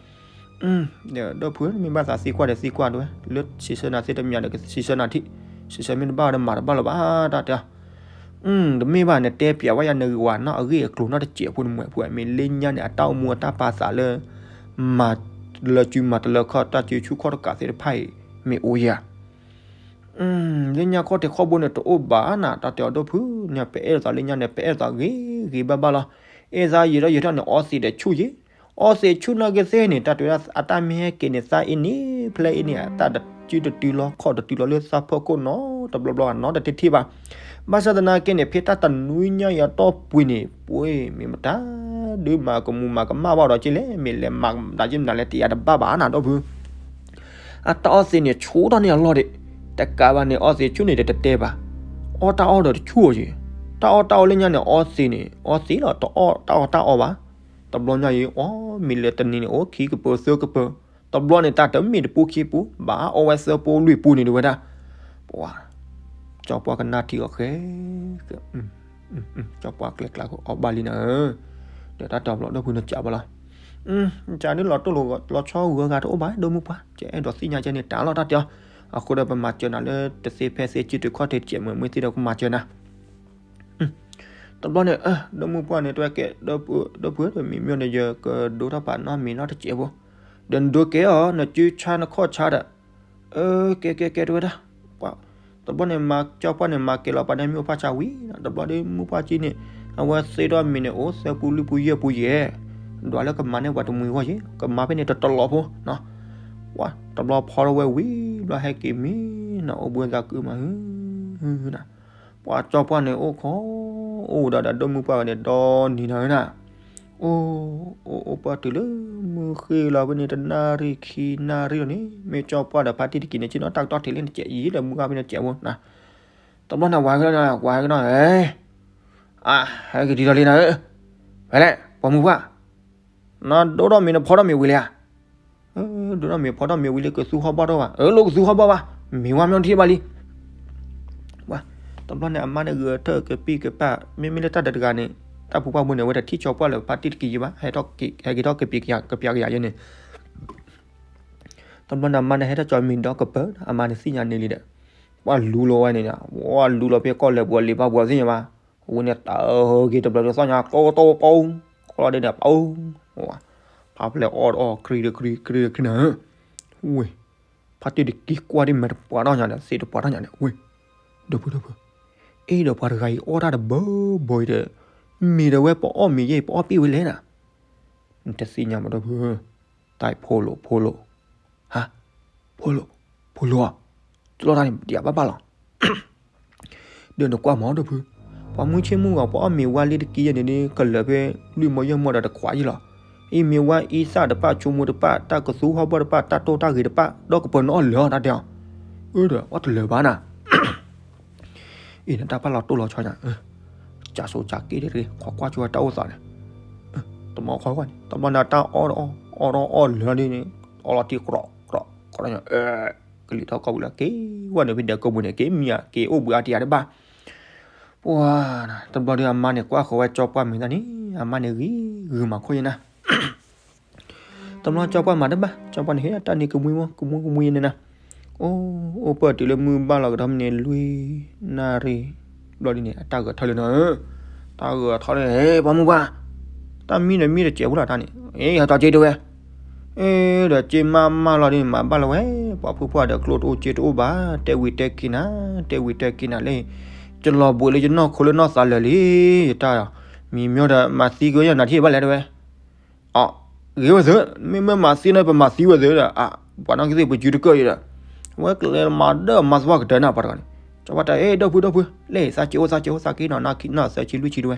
ဒီးဒိၣ်ဖု မ့ၢ်ဘၣ်သးသံကွၢ်ဒီးသံကွၢ်တဝဲ လၢစံးဆၢနၤသ့တမံၤဒီး ကစံးဆၢနၤထံၣ်, စံးဆၢမ့ၢ်တဘၣ်ဒီးမၤတဘၣ်လၢၤဘၣ် တၢ်တဲအီၤ. တမ့ၢ်ဘၣ် နတဲပျးဝဲယၤ နဂ့ၤဝဲနီၢ်အဂ့ၢ်အကျိၤနီၢ်တစဲးဖိန့ၣ် မွဲးဖိ မ့ၢ်လၢညါန့ၣ် အတၢ်အိၣ်မူအတၢ်ပာ်သးလၢ မၤတလၢစုမၤတလၢခီၣ် တၢ်စုဆူၣ်ခီၣ်တကးသ့ၣ်တဖၣ်အံၤ မ့ၢ်အိၣ်ယၤ လၢညါခီၣ်ထံးခီၣ်ဘိန့ၣ် တအိၣ်ဘၣ်နၤ တၢ်တဲအီၤဒိၣ်ဖု, ညါပအဲၣ်ဒိးသးလၢညါန့ၣ် ပအဲၣ်ဒိးသးဂ့ၤဂ့ၤဘၣ်ဘၣ်လီၤ. အဲၣ်သးယံာ်ထီၣ်ယံာ်ထီၣ်န့ၣ် အီသံးဒီးဆူၣ်ယံာ်, အီသံးဆူၣ်နီၢ်က့ၤသ့ၣ်န့ၣ် တၢ်တဲဝဲဒၣ် အတၢ်မ့ၢ်ဟဲက့ၤန့ၣ် သးအ့န့ၣ် ဖျဲအ့န့ၣ် အတၢ်တစုတတုၤလီၤ ခီၣ်တတုၤလီၤလၢသးဖီခိၣ်နီတဘျီဘျီနီတထံၣ်ထံၣ်ဘၣ်. ဘၣ်ဆၣ်သနာ်က့န့ၣ် ဖဲတၢ်တနွံညါအံၤအတီၢ်ပူၤန့ၣ် ပှ့ၤမ့ၢ်မတၤ ဒုးမၤကမူၤမၤကမၣ်ဘၣ်ဒီးက့လဲၣ် မ့ၢ်လဲၤမၤမတၤက့မတၤလဲၣ် တယာ်တဘၣ်ဘၣ်နၤ ဒိၣ်ဖု အတၢ်အီသံးန့ၣ် ဆူၣ်ထီၣ်န့ၢ်အလီၢ်ဒံး, တကးဘၣ်န့ၣ် အီသံးဆူၣ်န့ၣ်တတဲဘၣ်, အီၣ်တၢ်အီၣ်ဒီးတဆူၣ်အီၤက့ၤ, တၢ်အီၣ်တၢ်အီလၢညါန့ၣ် အီသံးန့ၣ် အီသံးလီၤ တအီၣ်တၢ်အီၣ်တၢ်အီဘၣ်, တဘျီညါအံၤ အီၣ်မ့ၢ်လဲၤတနံၤန့ၣ် အိၣ်ခံကပၢၤသၢကပၢၤ, တဘျီန့ၣ် တၢ်တမ့ၢ်တပူၤခံပူၤ ဘၣ်အီၣ်ဝဲသၢပူၤလွံၢ်ပူၤန့ၣ်ဒ်ဝဲဒၣ်, ပှၤ ကၠီပှၢ်ကနၣ်ထံအီၤဃဲ ကၠီပှၢ်ကျဲကျါအီၣ်ဘၣ်လံနၤဧၢ, ဒီးတၢ်တဲဘျီဒိၣ်ဖုနကးဘၣ်လီၤ. ကးဒုးလီၤတိၢ်လီၤဆီဂုၤဂၤတအိၣ်ဘၣ် ဒိၣ်မုၢ်ပှၢ် ကအဲၣ်ဒိးသ့ၣ်ညါကဲန့ၣ်တၢ်လီၤတၢ်တဲအီၤ, အဃိဒီးပမၤစၢၤနၤလၢတသ့ဖဲသ့ စုတုၤခီၣ်ထံးတစဲးမုာ်မုာ်သ့ဒီးကမၤစၢၤနၤ တဘျီန့ၣ် ဒိၣ်မုၢ်ပှၢ်န့ၣ် တဝဲကဲ ဒိၣ်ဖုဧၢ တမံၤမ့ၢ်ဒီး ယကဒိတၢ်ပာ်နီတမံၤနီတစဲးဖိ, ဒီးနဒိကဲအီၤ နစုဆါနခီၣ်ဆါဒီး, ကဲကဲကဲတဝဲဒၣ်, တဘျီန့ၣ် မၤကၠီပှၢ်န့ၣ် မၤကဲလီၤပာ်န့ၢ်မ့ၣ်အူဖးဆါဝံၤ, တဘျီဒီးမုၢ်ပှၢ်ကံန့ၣ် အဝဲသ့ၣ်ထီၣ်မံၤန့ၣ် အိၣ်သၢပူၤလွံၢ်ပူၤယဲၢ်ပူၤယဲၢ်, ဒွးလၢကမၤန့ၢ်ပှၤတမှံၤဂီၢ်ယဲၢ်, ကမၤဖဲန့ၣ်တတလီၤဖိ, တဘျီဖီထီၣ်ဝဲဝံၤ ဘျီဟဲက့ၤမံနီၤ အိၣ်ဘှံးသးကုမး ဟု နၤ, ပှၤကၠီပှၢ်န့ၣ်အိၣ်ခိး, အိၣ်ဝဲဒၣ်ဒီးဒိၣ်မုၢ်ပှၢ်ဝဲန့ၣ် ဒီနံၤနၤဝဲဒၣ်, အိၣ်, အိၣ်, အိၣ်ပှၢ်တုၤလၢမုၢ်ဃ့လီၤဖဲန့ၣ် တနၣ်ရံၣ်ခံနၣ်ရံၣ်လီၤန့ၣ် မ့ၢ်ကၠီပှၢ်ဒီးဖါတံၢ်တက့ၤန့ၣ် ဆ့ၣ်နီၤတၢ်ကတီၢ်ထံးလံ နကဲးယံၤဒီးမုၢ်ဂၤဖဲန့ၣ်ကဲးဖိနၤ, တဘျီန့ၣ်ဝဲကဒီး, ဝဲကဒီး, အါ, ဟဲက့ၤဒံးဒီးလံနၤဧၢ, ဖဲလဲၣ် ပိာ်မုၣ်ပှၢ် နဒိၣ်ထီၣ်မ့ၤနဖီထီၣ်မ့ၤဝံၤလံဧါ, ဒိၣ်ထီၣ်မ့ၤဖီထီၣ်မ့ၤဝံၤလံ ကသူဟီၣ်ဘီၣ်ထီၣ်ဘၣ်, အၢ လိၣ်ကသူဟီၣ်ဘီၣ်ဘၣ်, မ့ၤဝါမ့ၢ်ထံၣ်ဘၣ်လံ, တဘျီန့ၣ် အမါန့ၣ်ဂဲၤထၢၣ်ကပံၢ်ကပၢ် မ့မ့ၢ်လၢတၢ်ဒီးတဂၤန့ၣ် တၢ်ဖုပှၢ်ဖိန့ၣ် အဝဲတထံၣ်ကၠီပှၢ်လၢဖါတံၢ်တက့ၤယံၤဘၣ်, ဟဲက့ၤထီၣ်ကပံာ်ကပၢ်ကယၤယဲန့ၣ်, တဘျီန့ၣ် အမါန့ၣ်ဟဲထီၣ်ကၠီမ့ၤဒီကပၢၢ် အမါန့ၣ်သ့ၣ်ညါန့ၢ်လံဒီး, ပှၤလူလီၤဝဲန့ၣ်, ဝဲလူလီၤဖဲကီၢ်လဲၤပှၤလံၤဘၣ်ပှၤသ့ၣ်ညါဘၣ်, အဝဲန့ၣ်တၢ်အၢက့ၤတဘျီဒုးသီၣ်ညါ ကီကီတီတီ, ကီလီၤဒ်န့ၣ် ပှၤ, ဖါဖျဲၣ်အီၣ်တအီၣ် ခရံာ်ဒီးခရံာ် ခရံာ်ဒီးခရံာ်နၤ, ဝဲ, ဖါတံၢ်တက့ၤကွၢ်ဒ်မဲာ်တပှၤထီၣ်ညါဒီး သ့ၣ်တပှၤထီၣ်ညါန့ၣ် ဝဲ, ဒီပုၢ်ဒီပုၢ်, အ့ဒီးပှၤတဂၤအံၤအီၣ်တၢ်တဘၢဘၢအံၤဒီး, မ့ၢ်ဒီးဝဲပအီၣ်မ့ၤယဲအံၤ ပအီၣ်ပ့ၢ်ဝဲလဲၣ်နၤ, နတသ့ၣ်ညါမးဒီပုၢ်, တၢ်အံၤဖိလိာ် ဖိလိာ်, ဟါ, ဖိလိာ်, ဖိလိာ်ဧၢ, တလီၢ်တၢ်န့ၣ် ဒံးဘၣ်ဘၣ်လီၤ, ဒီးနကွၢ်မးဒီပုၢ်, ပှၤမုၢ်ဆ့ၣ်မုၢ်ဂီၤ ပအီၣ်မ့ၤဝါလံတက့ၢ်ယဲန့ၣ်န့ၣ် ကလၢာ်ဖဲလွံၢ်မီယဲၢ်မီဒီးတခွးယံၤလီၤ, အံၤမ့ၤဝါအံသၣ်တပၣ် ဆိကမိၣ်တပၣ် တၢ်ကသူဟီၣ်ဘီၣ်တပၣ် တၢ်တိၢ်တၢ်ဂ့ၤတပၣ် ဒီးကပၢၤနအီၣ်လၢာ်အီၤတၢ်တဲအီၤ, အၢဒီး အီၣ်တလၢာ်ဘၣ်နၤ အံၤန့ၣ် တၢ်ပာ်လီၤတိၢ်လီၤဆီညါ, ကးစိကးက့ၣ်တရ့ ခိးကွၢ်ဆိဝဲတၢ်အိၣ်သးန့ၣ်, တမီၤခွါကွၢ်န့ၣ် တဘျီန့ၣ် တၢ်အီၣ်အီၣ်အီၣ်ဒီးအီၣ်လၢာ်ဒ်န့ၣ်, အီၣ်လီၤတံၢ်ကြီကြီ, ကလံၤထီၣ်ကီၢ်ပူၤလၢက့ၤဝဲန့ၣ် ဖဲဒၢးကိးပူၤန့ၣ် က့ၤမံၤဧါ က့ၤအိၣ်ဘှံးအါတံၢ်ဧါတဘၣ်, ပှၤ, တဘျီဒီးအမါန့ၣ် ကွၢ်ဃီၤဝဲကၠီပှၢ်မ့ၢ်တၢ်န့ၣ် အမါန့ၣ်ဂံၤ, ဂုာ်မၤခိၣ်ယဲနၤ တဘျီကၠီပှၢ်မၤတဘၣ် ကၠီပှၢ်န့ၣ် ဟ့ၣ်တၢ်န့ၣ်ကမှံမီၢ် ကမှံကမှံန့ၣ်နၤ, အိၣ်, အိၣ်ပၢၢ်တုၤလၢမုၢ်ဘၣ်လီၤကဒီးမ့ၢ်န့ၣ် လွံၢ်နၣ်ရံၣ်, ဘျီဒ်န့ၣ် အတၢ်ဂဲၤထီၣ်လံနၤဧၢ, တၢ်ဂဲၤထီၣ်လံ ဟဲ ပှၤမုၢ်ပှၢ်, တၢ်မံဒီးမံတစဲးဖိလီၤတၢ်န့ၣ်, အ့ ဟဲတီက့ၤတဝဲ, အ့ ဒီးက့ၤမးမးလီၤဒ်န့ၣ် မၤဘၣ်လီၤဝဲ, ပှၤဖုပှၢ်ဒီးကျိၣ်တအိၣ်စ့တအိၣ်ဘၣ် တဲဝံၤတဲက့ၤနၤ, တဲဝံၤတဲက့ၤနၤလၢ, ကလီၤဘှံးလၢယနီၢ်ခိလၢနီၢ်သးလၢာ်လံ, ယတၢ်, မံၤမ့ၢ်ဒီး မၤသံက့ၤယဲနၤထံၣ်ဘၣ်လဲၣ်တဝဲ အ, ဂ့ၤဝဲသ့, မ့မ့ၢ်မၤသံန့ၣ် ပမၤသံဝဲသ့ဒီး, အ, ပှၤနီၢ်ကသ့ၣ်ပစုတကၢၢ်အံၤဒီး, အဝဲကလဲၤမၤဒၢမၤသဝီကတၢၢ်န့ၣ် ပှၤတဂၤန့ၣ်, ကၠီပှၢ်တဲ အ့ ဒီပုၢ်ဒီပုၢ်, လဲၤသးက့ၤအိၣ်သးက့ၤအိၣ်သးက့ၤနီၤ နၢ်သၢဆံလွံၢ်ဆံတဝဲ,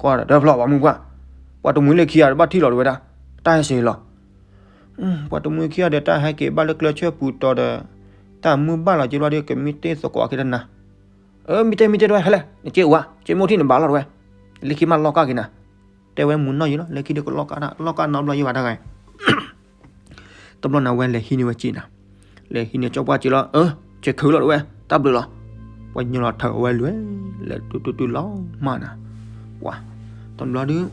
ကွၢ်ဒီးတဖျီၣ်ပှၤမုၢ်ပှၢ်, ပှၤတမှံၤလၢခံဂၤတဘၣ်ထံၣ်လီၤတဝဲဒၣ်, တၢ်ဟဲစ့ၤလီၤ ပှၤတမှံၤခံဂၤဒီးတၢ်ဟဲက့ၤဘၣ်လၢကျဲဆၢပူၤတီၤဒီး, တၢ်မုၢ်ဘၣ်လီၤက့ၤဘျီဒီး ကမံတ့ၢ်သကိးအခံတနၤ, အၢ မံတ့ၢ်မံတ့ၢ်တဝဲ ဟဲလဲၣ် နက့ၤအိၣ်ဧါ က့ၤမ့ၢ်အိၣ်ထံၣ်န့ၣ်ဘၣ်လီၤတဝဲ, လၢခံမးလီၢ်ကၢ်က့ၤနၤ, တဲဝဲမုၢ်နီၢ်ယံၤလီၤ လၢခံဒီးကလီၢ်ကၢ်နီတဘျီယံၤဘၣ်တဂၤ တဘျီန့ၣ်ဝဲလဲၤဟံးန့ၢ်ဝဲစ့နၤ, လဲၤဟံးန့ၢ်ကၠီပှၢ်စ့လီၤ, အၢ ကဲခုလီၤတဝဲ တၢ်ဘျုးလီၤ, ပှၤညိလီၤထၢဝဲလွဲၢ်, လဲၤတုၤတုၤတုၤလီၤမးနၤ, ပှၤ, တဘျီဒီး,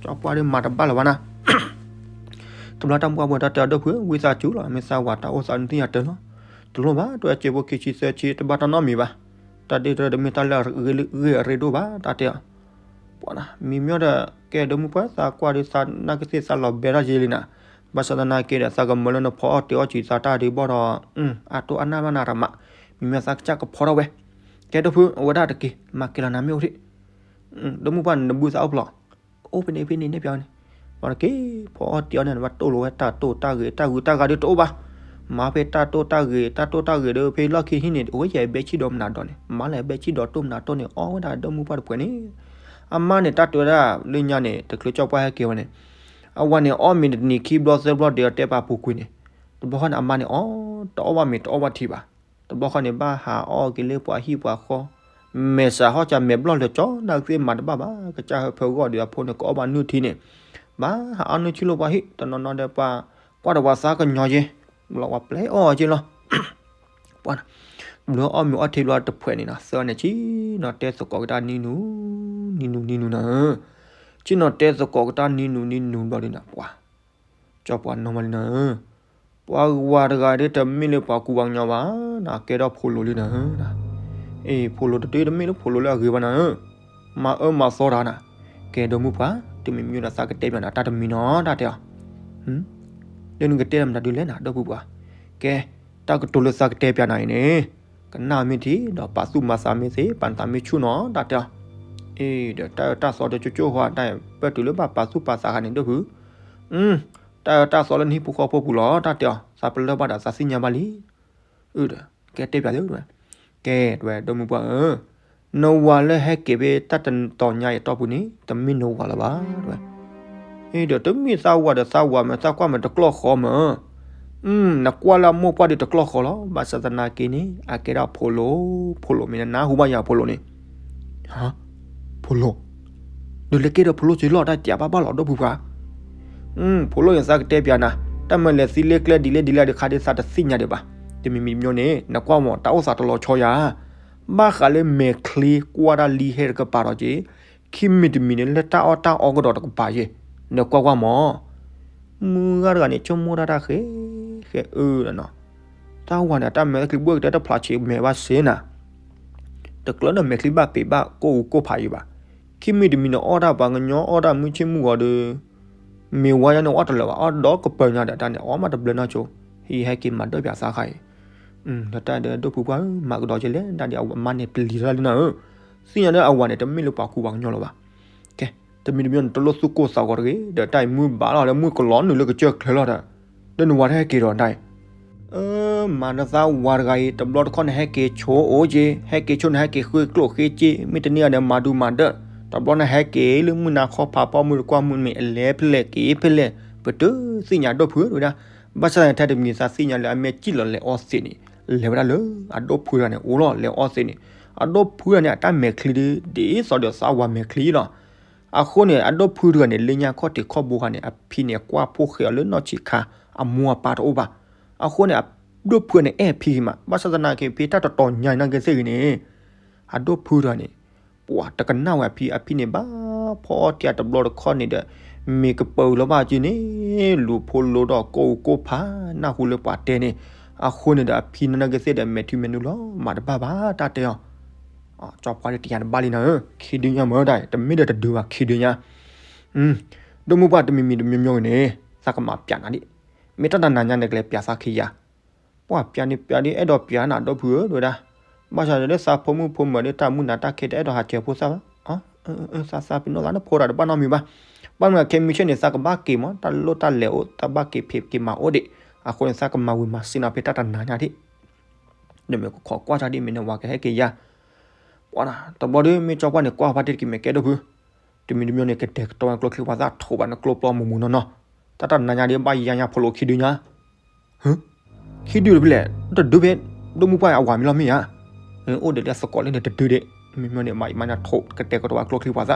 ကၠီပှၢ်ဒီးမၤတဘၣ်လၢၤဘၣ်နၤ, တဘျီတၢ်မုၢ်ပှၢ်ဖိတၢ်တဲအီၤဒီပုၢ် ဝံသးစူၤလီၤ မ့ၢ်သးဝၤတၢ်အိၣ်သးနသ့ၣ်ညါတၢ်လီၤ, တလိၣ်ဘၣ် တဝဲစ့ဖိခံဆံသၢဆံ တဘၣ်တၢ်နီတမံၤဘၣ်, တၢ်ဒ်တၢ်တမ့ၢ်တၢ်လၢအဂ့ၤအရ့ဒိၣ်ဘၣ် တၢ်တဲအီၤ ပှၤနၤ မံၤမ့ၢ်ဒီး ကဲဒီမုၢ်ပှၢ် သးကွၢ်ဒီးသးနၢ်ကသ့ၣ်သးလီၤဘဲထီၣ်ယဲလံနၤ, ဘၣ်ဆၣ်သနာ်က့ဒီး သးကမၢလၢနဖီအီၣ်တ့ၤအီၣ်စံးသးတၢ်ဒုးဘၣ်ဒီး, အတိၢ်အနၢ်ဘၣ်နၤရမး, မံၤမ့ၢ်သးကစၢ်ကဖီထီၣ်ဝဲ, ကဲဒီပုၢ် အဝဲဒၣ်တက့ၢ် မၤက့ၤလီၤနၤမ့ၢ်အိၣ်ထံၣ်, ဒီမုၢ်ပှၢ်နဘုသးအိၣ်ဖျိး အိၣ်ဖဲန့ၣ်ဖဲန့ၣ်န့ၣ်ပျီန့ၣ်, ပှၤတက့ၢ် ဖီအီၣ်တ့ၤအီၣ်န့ၣ် ဘၣ်တိၢ်လိာ်ဝဲတၢ်တိၢ်တၢ်ဂ့ၤ တၢ်ဂုၤတၢ်ဂၤဒုးတအိၣ်ဘၣ်, မၤဖဲတၢ်တိၢ်တၢ်ဂ့ၤ တၢ်တိၢ်တၢ်ဂ့ၤဒီး ဖဲလီၢ်ခံဟံၣ်န့ၣ် အိၣ်ယဲၢ်ဘဲဆံၣ်ဒီးမနၤဒီးန့ၣ် မၤလၢဘဲဆံၣ်ဒီးတိၢ်မနၤတိၢ်န့ၣ် အီၣ်ဝဲဒၣ်ဒီမုၢ်ပှၢ်တပှဲၤန့ၣ်, အမါန့ၣ် တၢ်တဲဝဲဒၣ်လၢညါန့ၣ် တချုးကၠီပှၢ်ဟဲက့ၤဝဲန့ၣ်, အဝၤန့ၣ် အီၣ်မ့ၤတနံၤခံဘျီသၢဘျီဒီးတဲပာ်ပူၤကွံာ်န့ၣ်, တဘျီဃီန့ၣ် အမါန့ၣ် အီၣ် တအီၣ်ဘၣ်မ့ၤတအီၣ်ဘၣ်ထံဘၣ်, တဘျီဃီန့ၣ် ဘၣ်ဟးအီၣ်က့ၤလၢပှၤဟံၣ်ပှၤဃီ, မဲာ်ဆှးဟီၣ်စၢၤမဲာ်ဘျီၣ်လၢာ်ကၠီ နၢ်ကသ့ၣ်မၤတဘၣ်ဘၣ် ကစၢ်ဟၢဖၢဂီၢ်ဒီးအဖိန့ၣ် ကအီၣ်ဘၣ်နုၢ်ထံန့ၣ်, ဘၣ်ဟးအီၣ်နုၢ်ဆံၣ်လိာ်ပှၤဟံၣ် တနီၤနီၤဒီးပှၤ, ကွၢ်ဒီးပှၤသးကညီၤယဲ, ဘျီပှၤပျဲအီၣ်က့ၤလီၤ ပှၤ, ဘျီအီၣ်မ့ၤအီၣ်ထံဘျီတဖှဲးန့ၣ်နီၤ သၢန့ၣ် ဆ့ၣ်နီၤတဲသကိးကဒါနံၤနုၤ, နံၤနုၤနံၤနုၤနၤ, ဆ့ၣ်နီၤတဲသကိးကဒါနံၤနုၤနံၤနုၤဘျီဒ်နၤ ပှၤ, ကၠီပှၢ်နီၢ်မးလံနၤ, ပှၤဝၤတဂၤဒ်တမ့ၢ်လၢပှၤကူပှၤကညီဘၣ်, နကဲထီၣ်ဖိလိၤလံနၤ, အ့ၣ် ဖိလိၤတဒုတမ့ၢ်လၢဖိလိၤလၢအဂ့ၤဘၣ်နၤ, မၤအၢမၤသီတၢ်နၤ, ကဲဒီမုၢ်ပှၢ် တမံၤမံၤဒီးသးကတဲပၠးနၤတၢ်တမံၤနီၤ တၢ်တဲအီၤ လၢနကတဲတၢ်မတၤဒုလဲၣ်နၤ ဒီပုၢ်ပှၢ်, ကဲ, တၢ်ကတိၤလၢသးကတဲပၠးနၤအံၤန့ၣ်, ကနၣ်မ့ၢ်ထံဒီးပာ်သူၣ်မၤသးမ့ၢ်သ့ ပာ်နသးမ့ၢ်ဆူၣ်နီၤ တၢ်တဲအီၤ, အ့ၣ် ဒီးတၢ်အၢတၢ်သီတကၠိကၠိဟီ တၢ်ပၢၢ်တုၤလၢဘၣ်ပာ်သူၣ်ပာ်သးခါန့ၣ် ဒီပုၢ်, တၢ်အၢတၢ်သီလၢနဟံၣ်ဖိဃီဖိပူၤလီၤ တၢ်တဲအီၤ သးပလၢၢ်ဘၣ်ဒီးသးသ့ၣ်ညါဘၣ်လံ, အၢ ဒီး ကဲတဲပၠးသုဝဲ ကဲ တဲဝဲ ဒိၣ်မုၢ်ပှၢ်ဧၢ, နဝၤလၢဟဲက့ၤဖဲတၢ်တတီၤညါအံၤအတီၢ်ပူၤန့ၣ် တမ့ၢ်နဝၤလၢၤဘၣ် တဲဝဲ. အ့ ဒီးတမ့ၢ်သးဝၤဒီးသးဝၤမ့ၢ် သးကွၢ်မ့ၢ်တကျီၢ်ဃီမ့ၢ်, နကွၢ်လၢအမိၢ်ပှၢ်ဒီးတကျီၢ်ဃီလီၤ. ဘၣ်ဆၣ်သနာ်က့န့ၣ် အကဲဒၣ်ဖိလိၤ, ဖိလိၤမ့ၢ်နနၢ်ဟူဘၣ်ယၤဖိလိၤန့ၣ်, ဖိလိၤ, ဒီးလဲၤကဲဒီးဖိလိၤက့ၤလီၤ တၢ်တဲဘၣ်ဘၣ်လီၤ ဒိၣ်မုၢ်ပှၢ်. ဖိလိၤန့ၣ် သးကတဲပျးနၤ, တၢ်မၤလဲၤသံလၢကျဲဒ်လဲၣ်ဒ်လဲၣ်ဒီးခါဒ်သးတသ့ၣ်ညါဒံးဘၣ်. တမံၤမံၤမံၤန့ၣ် နကွၢ်မ့ၢ် တၢ်အိၣ်သးတလီၤဆီယၤ, ဘၣ်ဃးလၢမဲာ်ချံကွၢ်တၢ်လံဟဲတကပၤဒီးက့ၤ, ခံမံၤတမံၤန့ၣ် လၢတၢ်အီၣ်တၢ်အီကဒီးတကပၤယ့ၣ်, နကွၢ်ကွၢ်မ့ၢ် မုၢ်ဂၤတဂၤန့ၣ် ဆိကမိၣ်တၢ်တၢ်ဃဲ, ဃဲအၢလီၤနီၤ. သးဝၤန့ၣ် တၢ်မဲာ်ချံဘှဲၣ်ကတၢၢ်တဖျးဆံးမဲာ်ဘၣ်စ့နၤ, တကျၢၢ်ဒီးမဲာ်ချံဘၣ်ပ့ၤဘၣ်ကိၢ်အူကိၢ်ဖးယံၤဘၣ်. ခံမံၤတမံၤန့ၣ် အီၣ်တၢ်ပှၤကညီအီၣ်တၢ်မုၢ်ဆ့ၣ်မုၢ်ဂီၤဒီး, မ့ၢ်ဝါယါန့ၣ်အီၣ်တလၢာ်ဘၣ် အီၣ်ဒီးကပၢၤညါဒီးတၢ်န့ၣ် အီၣ်မးတဘျၢနီၢ်ဆိ, ဟံးဟဲက့ၤမၤဒၢၣ်ပၠးသးခါအံၤ ဒီးတၢ်ဒီးဒိၣ်ဖုပှၢ်ဧၢ မၤကဒီးက့ၤလဲၣ် တၢ်ဒ်အမါန့ၣ်ပျံၤထီၣ်လံနၤဧၢ, သ့ၣ်ညါလၢအဝၤန့ၣ် တမ့ၢ်လၢပှၤကူပှၤကညီလၢၤဘၣ်. ကဲ, တမံၤတမံၤန့ၣ် တလိၣ်သူၣ်ကိၢ်သးဂီၤတဂ့ၤ, ဒီးတၢ်အံၤမုၢ်ဘၣ်လီၤလၢမုၢ်ကလီၤနုာ်လၢကစၢၢ်ချၢလီၤဒီး, လၢနဝၤတဟဲက့ၤဒီးဒၣ်အံၤ အၢ မၤနသးဝၤတဂၤအံၤ တဘျီတခီၣ်န့ၣ် ဟဲက့ၤဆိအိၣ်က့ၤ, ဟဲက့ၤဆိန့ၣ် ဟဲက့ၤဃ့ကျိၣ်ဃ့စ့, မ့ၢ်တန့ၢ်အီၤဒီးမၤဒူမၤဒၢး, တဘျီန့ၣ်ဟဲက့ၤလၢမုၢ်နၤခီဖးဖီမုၢ်တကွၢ်မုၢ်မ့ၢ်အလဲၤဖဲလဲၣ်က့ၤဖဲလဲၣ်, ပတသ့ၣ်ညါဒိၣ်ဖုဧၢဝဲဒၣ်. ဘၣ်ဆၣ်သနာ်က့ ထဲတမံၤသးသ့ၣ်ညါလၢအမ့ၢ်စံၣ်လီၤလဲၤအီသံးန့ၣ်, လဲၤဝဲဒၣ်လၢအဒိၣ်ဖုတဂၤန့ၣ်အိၣ်လီၤ လဲၤအီသံးန့ၣ်, အဒိၣ်ဖုတဂၤန့ၣ် အတၢ်မဲာ်ချံဒ်သိးဒီးသးဝၤမဲာ်ချံလီၤ. အဃိန့ၣ် အဒိၣ်ဖုတဂၤန့ၣ် လၢညါခီၣ်ထံးခီၣ်ဘိခါန့ၣ် အဖံန့ၣ်ကွၢ်ဖိၣ်ဃဲအီၤလၢနီၢ်ဆံးခါ အမိၢ်အပၢ်တအိၣ်ဘၣ်. အဃိန့ၣ် အဒိၣ်ဖုန့ၣ်အဲၣ်အဖံမး, ဘၣ်ဆၣ်သနာ်က့ ဖဲတၢ်တတီၤညါနာ်က့သ့ၣ်ဂ့ၤန့ၣ်, အဒိၣ်ဖုတဂၤန့ၣ် ပှၤတကနၣ်ဝဲအဖံ, အဖံန့ၣ်ဘၣ်ဖီအီၣ်တံၢ်အတဘျီတခီၣ်န့ၣ်ဒီး, မ့ၢ်ကပၢၤလီၤဘၣ်က့ၤန့ၣ်, လူၤဖိလိၤဒီးကိၢ်အူကိၢ်ဖး, နၢ်ဟူလၢပှၤတဲန့ၣ်, အဃိန့ၣ်ဒီးအဖံနာ်က့သ့ၣ်ဒီး မဲာ်ထံမဲာ်နိလီၤ, မၤတဘၣ်ဘၣ်တၢ်တဲအီၤ. ကၠီပှၢ်ဒ်တယၤတဘၣ်လံနၤဧၢ, ခံဒုညါမ့ၢ်တၢ်, တမ့ၢ်ဒီးတဒုဘၣ် ခံဒုညါ. ဒိၣ်မုၢ်ပှၢ်တမံၤမံၤတမံၤမံၤဂ့ၤန့ၣ်, သးကမၤပျးနၤဒ်, မ့ၢ်တၢ်တနၤညါန့ၣ် ကလဲၤပျးသးခံယၤ ပှၤပျးန့ၣ်ပျးဒ် အဲၣ်ဒိးပျးနၤဒိၣ်ဖုဧၢ တဲဝဲဒၣ်, ဘၣ်ဆၣ်ဒီးလၢသးဖိမုၣ်ဖိမုၣ်ဒီးတၢ်မုၢ်နၤတၢ်ခဲတအဲၣ်ဒိးဟးစၢၤဖိသၣ်ဘၣ်, သးသးပ့ၤနီၣ်သးနဖိတဂၤတဘၣ်နီတမံၤဘၣ်, ဘၣ်မနုၤခဲမုၢ်ဆ့ၣ်န့ၣ် သးကဘၣ်က့ၤမး တၢ်လိၣ်တၢ်လဲၤအိၣ် သးဘၣ်က့ၤဖံးက့ၤမၤအိၣ်ဒံး, အဃိန့ၣ် သးကမၤဝံၤမၤစ့ၢ်နီၤဖဲတၢ်တနၤညါဒံး, ဒီးမ့ၢ်ကခိးကွၢ်တၢ်ဒ်မ့ၢ်နဝၤကဟဲက့ၤယၤ, ပှၤတဘျီဒီးမ့ၢ်ကၠီပှၢ်န့ၣ် ကွၢ်ဖါတံၢ်တက့ၤမ့ၢ်ကဲဒိၣ်ဖု တမံၤတမံၤန့ၣ် ကတဲာ်ကတီၤဝဲကျိချံပှၤသၣ် ထိးဘၣ်နကျိပျီမူးမူးနီၢ်နီၢ်, တၢ်တနၤညါဒ်ဘၣ်ယါညါဖိလိၤခံဒုညါ, ခံဒုတဖဲလဲၣ်, တဒုဖဲ ဒိၣ်မုၢ်ပှၢ်အဝၤမံၤလီၤမ့ၢ်ဧါ, အိၣ်ဒီးလၢသကိးလၢန့ၣ်တဒုဒံး, မ့မ့ၢ်န့ၣ် မၤမၤန့ၣ်ထိးကတဲာ်ကတီၤဝဲကျိချံပှၤသ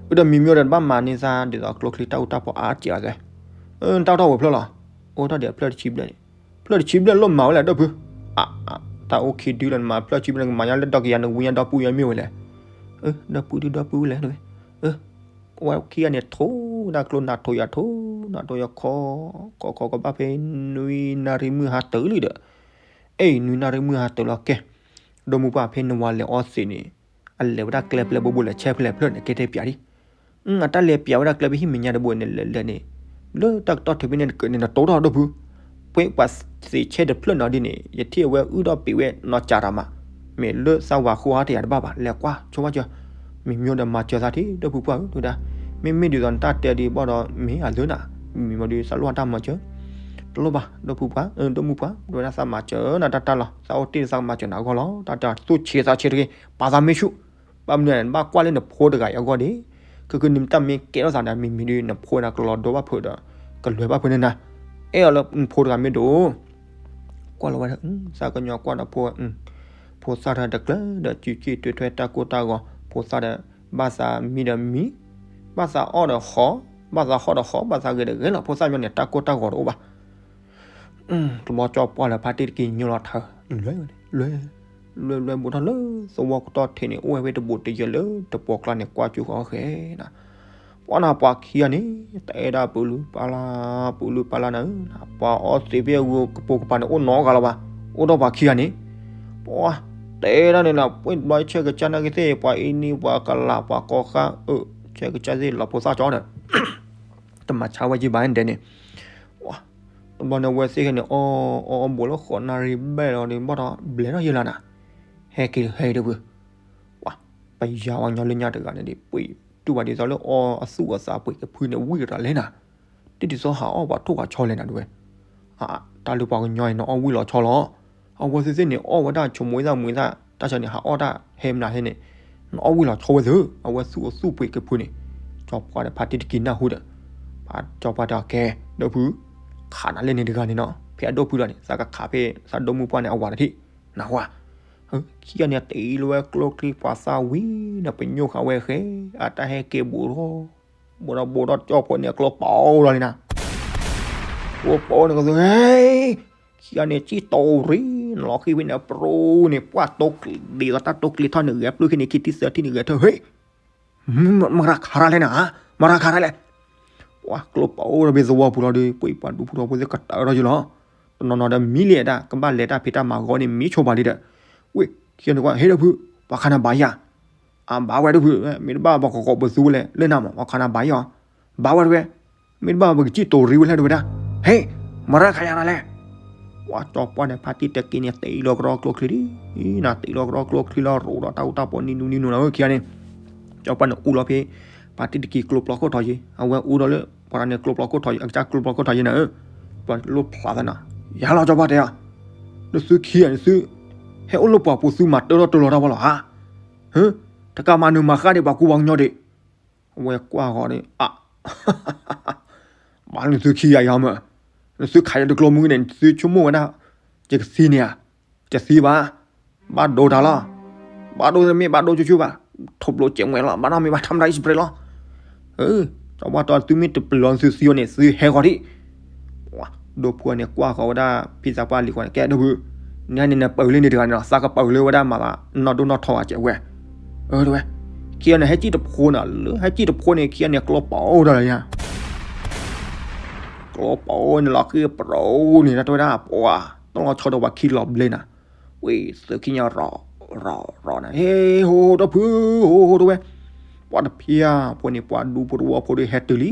ၣ်, ဒီးမံၤမ့ၢ်ဒီးဘၣ်မၤန့ၢ်သးဒ်သိးကျိချံတၢ်အူတၢ်ပီအါတက့ၢ်အသး, တၢ်အိၣ်ထီၣ်ဝဲဖျၢၣ်လီၤ, အိၣ်ထီၣ်ဒီးဖျၢၣ်တဆံဘျဲၣ်န့ၣ်, ဖျၢၣ်တဆံဘျဲၣ်လိၣ်မၤဝဲလဲၣ်ဒိၣ်ဖု တၢ်အိၣ်ခံဒုလီၤ နမၤဖျၢၣ်တဆံဘျဲၣ် နကမၤညါလၢဒီကယၤနဝံညါဒီပုၢ်ဝဲၢ်မ့ၢ်ဝဲလဲၣ်, ဒီပုၢ်ဒုဒီပုၢ်ဝဲလဲၣ်, ဝဲခံဂၤန့ၣ်ထိးဒၣ်ကျိနၤထိးယၤထိး, နၤထိးယၤခီ, ခီခီကဘၣ်ဖဲနွံနၣ်ရံၣ်မုၢ်ဟါတၢၤလံဒီး, အဲ နွံနၣ်ရံၣ်မုၢ်ဟါတၢၤလီၤကဲ, ဒိၣ်မုၢ်ပှၢ်ဖဲနဝၤလဲၤအီသံးန့ၣ်, အလဲၤဝဲဒၣ်ကျဲဖျဲၣ်ဘိဘိလဲၤဆဲဖျဲၣ်ဖျၢၣ်န့ၣ် ကဲတဲပျးဒံး အတၢ်လဲၤပျးဝဲဒၣ်ကျဲဖဲဟံၣ်မဲာ်ညါတဘိန့ၣ် လဲၤလဲၤန့ၣ်, လၢတၢ်ကတီၢ်ထုးဖဲန့ၣ်တကၢၢ်န့ၣ် နတိၢ်ထီၣ်ဒိၣ်ဖု, ပှဲပှၤသ့ဆဲတဖျၢၣ်နီၤဒ်န့ၣ် ယထံၣ်အဝဲအုၣ်ဒီးပံာ်ဝဲနီၢ်ကၠးတၢ်မး, မ့ၢ်လၢသးဝၤဃိဟါတယၤတဘၣ်ဘၣ် လဲၤကွၢ်ဆိဘၣ်စၢၤ, မံၤမ့ၢ်ဒီးမၤစၢၤသးထံဒိၣ်ဖုပှၢ်ဧၢ တဲဝဲဒၣ်, မ့မ့ၢ်ဒ်သိးနတၢ်တဲဒ်ဘၣ်ဒီးမ့ၢ်အလၢနၤ, မံၤမ့ၢ်ဒီးသးလိၣ်အတၢ်မၤစၢၤ တလိၣ်ဘၣ် ဒိၣ်ဖုပှၢ်, ဒိၣ်မုၢ်ပှၢ်, တဲဝဲဒၣ်သးမၤစၢၤနၤတၢ်တၢ်လီၤ, သးအိၣ်တ့ၢ်သးကမၤစၢၤနၤအဂီၢ်လီၤ, တၢ်တၢ်သူၣ်ဆ့သးဆ့တဂ့ၤ, ပာ်သးမ့ၢ်ဆူၣ်, ဘၣ်မနုၤလဲၣ် နဘၣ်ကွၢ်လၢနဖိတဂၤအံၤအဂီၢ်ဒံး, ခဲကနံၣ်တၢ်မ့ၢ်ကဲထီၣ်သးဒီး မံၤမံၤဒ်နဖိဒၣ်ကလီၤဒိဘၣ်ဖုးဒီး, ကလွဲဘၣ်ဖုးန့ၣ်နၤ, အဲၣ်အီၤလၢနဖိတဂၤမ့ၢ်ဒိၣ်, ကွၢ်လီၤဝဲ, သးကညီၤကွၢ်ဒီးဖိ, ဖိသၣ်တဂၤတကျၢၤဒီး စုစ့ၣ်တွဲထွဲတၢ်ကိၢ်တၢ်ဂီၤ, ဖိသၣ်ဒီး, ဘၣ်သးမံဒီးမံ, ဘၣ်သးအီၣ်ဒီးဃီ, ဘၣ်သးဟီၣ်ဒီးဟီၣ်, ဘၣ်သးဂဲၤဒီးဂဲၤလီၤ, ဖိသၣ်ညီန့ၣ် တၢ်ကိၢ်တၢ်ဂီၤတအိၣ်ဘၣ် တဘျီကၠီပှၢ်လၢဖါတံၢ်တက့ၤညိလီၤထါ, လွဲ, လွဲ, လွဲ, လွဲဘူးထီၣ်လၢသဝီကတီၢ်ထံးန့ၣ် အိၣ်ဝဲဖဲတဘူးတယၢၢ်လၢတပှီၢ်ကျါန့ၣ် ကွၢ်ကၠူဃီဃဲနၤ, ပှၤနၤပှၤခံဂၤန့ၣ် တအဲၣ်ဒၣ်ပူၤလုၢ်ပာ်လၢ်, ပူၤလုၢ်ပာ်လၢ်နၤဧၢ, ပှၤအီသံးဖဲအဂုၤကပိာ်ကပၤန့ၣ် အိၣ်နီတဂၤလၢၤဘၣ်, အိၣ်ဒီးပှၤခံဂၤန့ၣ်, ပှၤ, တအဲၣ်ဒၣ်န့ၣ်လီၤ, ပှၤဘျီဆဲးကစၢ်နာ်က့သ့ၣ် ပှၤအံၤနံၤ ပှၤကလး ပှၤကီၢ်ဃၢ်, အၢ, ဆဲးကစၢ်သ့ၣ်လီၤဖိသၣ်ကၠီဒီး တမၤဆါဝဲကံဘၣ်ဒဲးန့ၣ်, တဘျီန့ၣ်ဝဲသ့ၣ်ခဲန့ၣ် အီၣ်အီၣ်အီၣ်ဘူးလၢဃိးနၣ်ရံၣ်ဘျဲၣ်လီၤဒီး ဘၣ်ဒီးဘျဲၣ်ထီၣ်ယဲလၢနၤ, ဟဲက့ၤဟဲတပူၤ, ပှၤ, ပယါဝဲညီလၢညါတဂၤန့ၣ်ဒ် ပှ့ၤတူၢ်ဘၣ်ဒ်သိးလၢအီအသူၣ်အသးပှ့ၤကဖုန့ၣ် ဝံၣ်ကတၢၢ်လဲၣ်နၤ, ဒ်ဒ်သိးဟးအီၣ်ပှၤထိၣ်ပှၤဆီလဲၣ်နၤဒ်ဝဲ, အ, တၢ်လၢပှၤကညီအံၤန့ၣ် အီၣ်ဝံၣ်လီၤဆီလီၤ, အ အဝဲသ့ၣ်သ့ၣ်န့ၣ် အီၣ်ဝဲဒၣ်ဆိမိၣ်သၣ်မုာ်သၣ် တၢ်ဆၢန့ၣ် ဟးအီၣ်တၢ်ဟဲမနုၤဟဲန့ၣ် နအီၣ်ဝံၤလီၤဆီဝဲသ့ၣ် အဝဲသူၣ်အိၣ်သူၣ်ပှ့ၤက့ၤဖုန့ၣ် ကၠီပှၢ်ဒီးဖါတံၢ်တက့ၤနၢ်ဟူဒီး ကၠီပှၢ်တဲအီၤ ကဲ ဒီပုၢ်ဖု ခးနၤလဲၣ်န့ၣ်တဂၤန့ၣ်နီၤ ဖဲအဒိၣ်ဖုလီၤန့ၣ် သးကခးဖဲသးဒိၣ်မုၣ်ပှၢ်န့ၣ် အဝၤတထံၣ် နၢ်ဟူဧါ ခံဂၤန့ၣ် တ့လီၤဝဲကျိချံပှၤသၣ်ဝံၤဒီး ပညိၣ်ဃာ်ဝဲဃဲ အတၢ်ဟဲက့ၤဘူးထီၣ် ဘူးထီၣ်ဘူးထီၣ် ကၠီဖိန့ၣ် ကျိပိၢ်ဒီးန့ၣ်နၤ ကျိပိၢ်န့ၣ်ကသ့ ဟဲ ခံဂၤန့ၣ် စံၣ်တိၤရံ နလီၤဃံၤဖဲန့ၣ် ပြူန့ၣ် ပှၢ်တိကျ့ ဒ်သိးတၢ်တိကျ့ထီၣ်န့ၣ် ဂဲၤပျုၢ်ခံန့ၣ် ခံထံၣ်သၢထံၣ်န့ၣ် ဂဲၤထၢၣ် ဟ့ၣ် မရၤခးတၢ်လဲၣ်နၤ မရၤခးတၢ်လဲၣ် ပှၤကျိပိၢ်ဒီး ဖဲသဝီပူၤလီၤဒီး ပှၤပှၤဒူဖိဒီး ဖိသ့ၣ်ကတၢၢ်ထီၣ်ယလီၤ တနီၤနီၤဒီး မံလံဒၣ် ကဘၣ်လဲၤတၢ်ဖံးတၢ်မၤဂီၤန့ၣ် မံဆိပာ်လံဒီး ဝ့ၢ် ခံဂၤန့ၣ်ကွၢ် ဟ့ၣ်ဒီပုၢ်ဖု ပှၤခးနၤဘၣ်ယၤ အဘၣ်ဝဲဒီပုၢ် မ့ၢ်တဘၣ်ပှၤကကိးပသူဝဲလဲၣ် လၢနၤမး ပှၤခးနၤဘၣ်ယၤ ဘၣ်ဝဲတဝဲ မ့ၢ်တဘၣ်ပကစံၣ်တိၤရံဝဲလဲၣ်တဝဲဒၣ် ဟ့ၣ် မရၤခးယၤတၢ်လဲၣ် ပှၤကၠီပှၢ်န့ၣ် ဖါတံၢ်တက့ၤန့ၣ် တ့လီၤကရီကျိချံဒံး နတ့လီၤကရီကျိချံလီၤ ရိးဒီးတၢ်အူတၢ်ပီနံၤနူနံၤနူၤနၤဧၢ ခံဂၤန့ၣ် ကၠီပှၢ်န့ၣ် အူလီၤဖဲ ဖါတံၢ်တက့ၤကျိပျီခိၣ်ထီးယံၤ အဝဲအူဒီးလၢ ပှၤန့ၣ် ကျိပျီခိၣ်ထီးယံၤ အကစၢ်ကျိပျီခိၣ်ထီးယံၤနၤဧၢ ပှၤလိၣ်ဖျးသးနၤ ယၤလီၤကၠီပှၢ်တဲအီၤ နသုခံဂၤန့ၣ်သု ဟဲအိၣ်လၢပှၤပူၤသုမၤတၢထီၣ်တၢလီၤတၢ်ဘၣ်လီၤဧါ ဟၢ တကးမးနမၤဃၣ်ဒံးပှၤကူပှၤကညီဒံး အဝဲကွၢ်ဃီၤဒီး အါ ဘၣ်နသုခံဂၤယၤမး နသုခးယၤတကျိမုၢ်န့ၣ် နသုဆိကမိၣ်ဝဲဒၣ် ယကသံန့ၣ်ဧါ တသံဘၣ် ဘၣ်ဒိတၢ်လီၤ ဘၣ်ဒိမ့ၢ်ဘၣ်ဒိကၠူကၠူဘၣ် ထိၣ်ဘျိကဲးမွဲလီၤ ဘၣ်နီၢ်မ့ၢ်ဘၣ်ထါမတၤအံၣ်စပရ့လီၤ အၢ ကၠီပှၢ်တီနသုမ့ၢ်တပျၢၤနသုသံအီၤန့ၣ် သုဟဲဃီၤဒံး ဒိၣ်ဖုန့ၣ်ကွၢ်ဃီၤဝဲဒၣ် ဖံသးပှၢ်လံၤဃီန့ၣ် ကဲဒိၣ်ဖု နန့ၣ်နပၢၤလၢန့ၣ်တဂၤန့ၣ်လီၤ သးကပၢၤလၢဝဲဒၣ်မၤသးနီၢ်ဒိၣ်နီၢ်ထီဂၤကဲးဝဲ အၢ တဝဲ ခံဂၤန့ၣ် ဟဲစံၣ်တဖိနၤ လၢဟဲစံၣ်တဖိန့ၣ် ခံဂၤန့ၣ် ကျိပိၢ်တၢ်လီၤယၤ ကျိပိၢ်န့ၣ်လီၤဃံပြူန့ၣ် တၢ်တဝဲဒၣ်ပှၤ တၢ်လီၤဆီဒီးပှၤခံလီၤဘျ့နၤ ဝံၤသုခံဂၤ ရီၤ ရီၤ ရီၤနၤ ဟ့ၣ် ဟိ ဟိ ဒီပုၢ်ဖု ဟိ ဟိ တဝဲ ပှၤတဖၣ်ဖိန့ၣ် ပှၤဒူဖိတဝီဖိဒီးဟဲတုၤလံ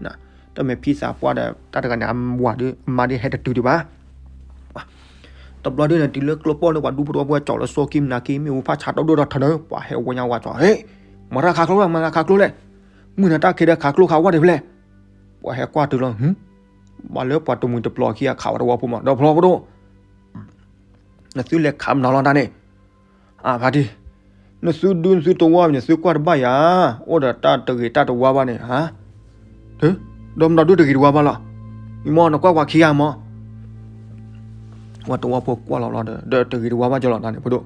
နၤ တမ့ၢ်ဖံသးပှၢ်ဒီး တၢ်တဂၤန့ၣ် အဝၤဒီး အမါဒီးဟဲတတုၤဒံးဘၣ် တဘျီဒုန့ၣ် တုၤလၢကျိပိၢ်လၢပှၤဒူဖိတဝီဖိကၠီၤလၢစိကံမနၤကံ မ့ၣ်အူဖးဆါတီဒိၣ်ထီၣ်ထီဒီး ပှၤဟဲဝဲညါဝဲကၠီၤ ဟ့ၣ် မရၤခးကျိလဲၣ် မရၤခးကျိလဲၣ် မုၢ်နၤတၢ်ခဲဒီးခးကျိခးဝဲဒံးဖဲလဲၣ် ပှၤဟဲကွၢ်တုၤလီၤ ဟူ ဘၣ်လၢပှၤတမှံၤတပျီၤခံဂၤခးဝဲတဝီဖိမး ဒီးဖျီဖဒိၣ် နသုလဲၤခးမနုၤလီၤတၢ်န့ၣ် အဖါတံၢ် နသုဒူနသုတဝီန့ၣ် သုကွၢ်တဘၣ်ယၤ အိၣ်ဒီးတၢ်တဂ့ၤတၢ်တဝါဘၣ်န့ၣ် ဟါ ဒီးမနုၤဒုတဂ့ၤတဝါဘၣ်လီၤ မ့ၢ်မ့ၢ်နကွၢ်ပှၤခံဂၤမး ဝဲတဝီဖိကွၢ်လီၤလီၤဒီး ဒီးတဂ့ၤတဝါဘၣ်ကၠီလီၤတၢ်န့ၣ် ဖဒိၣ်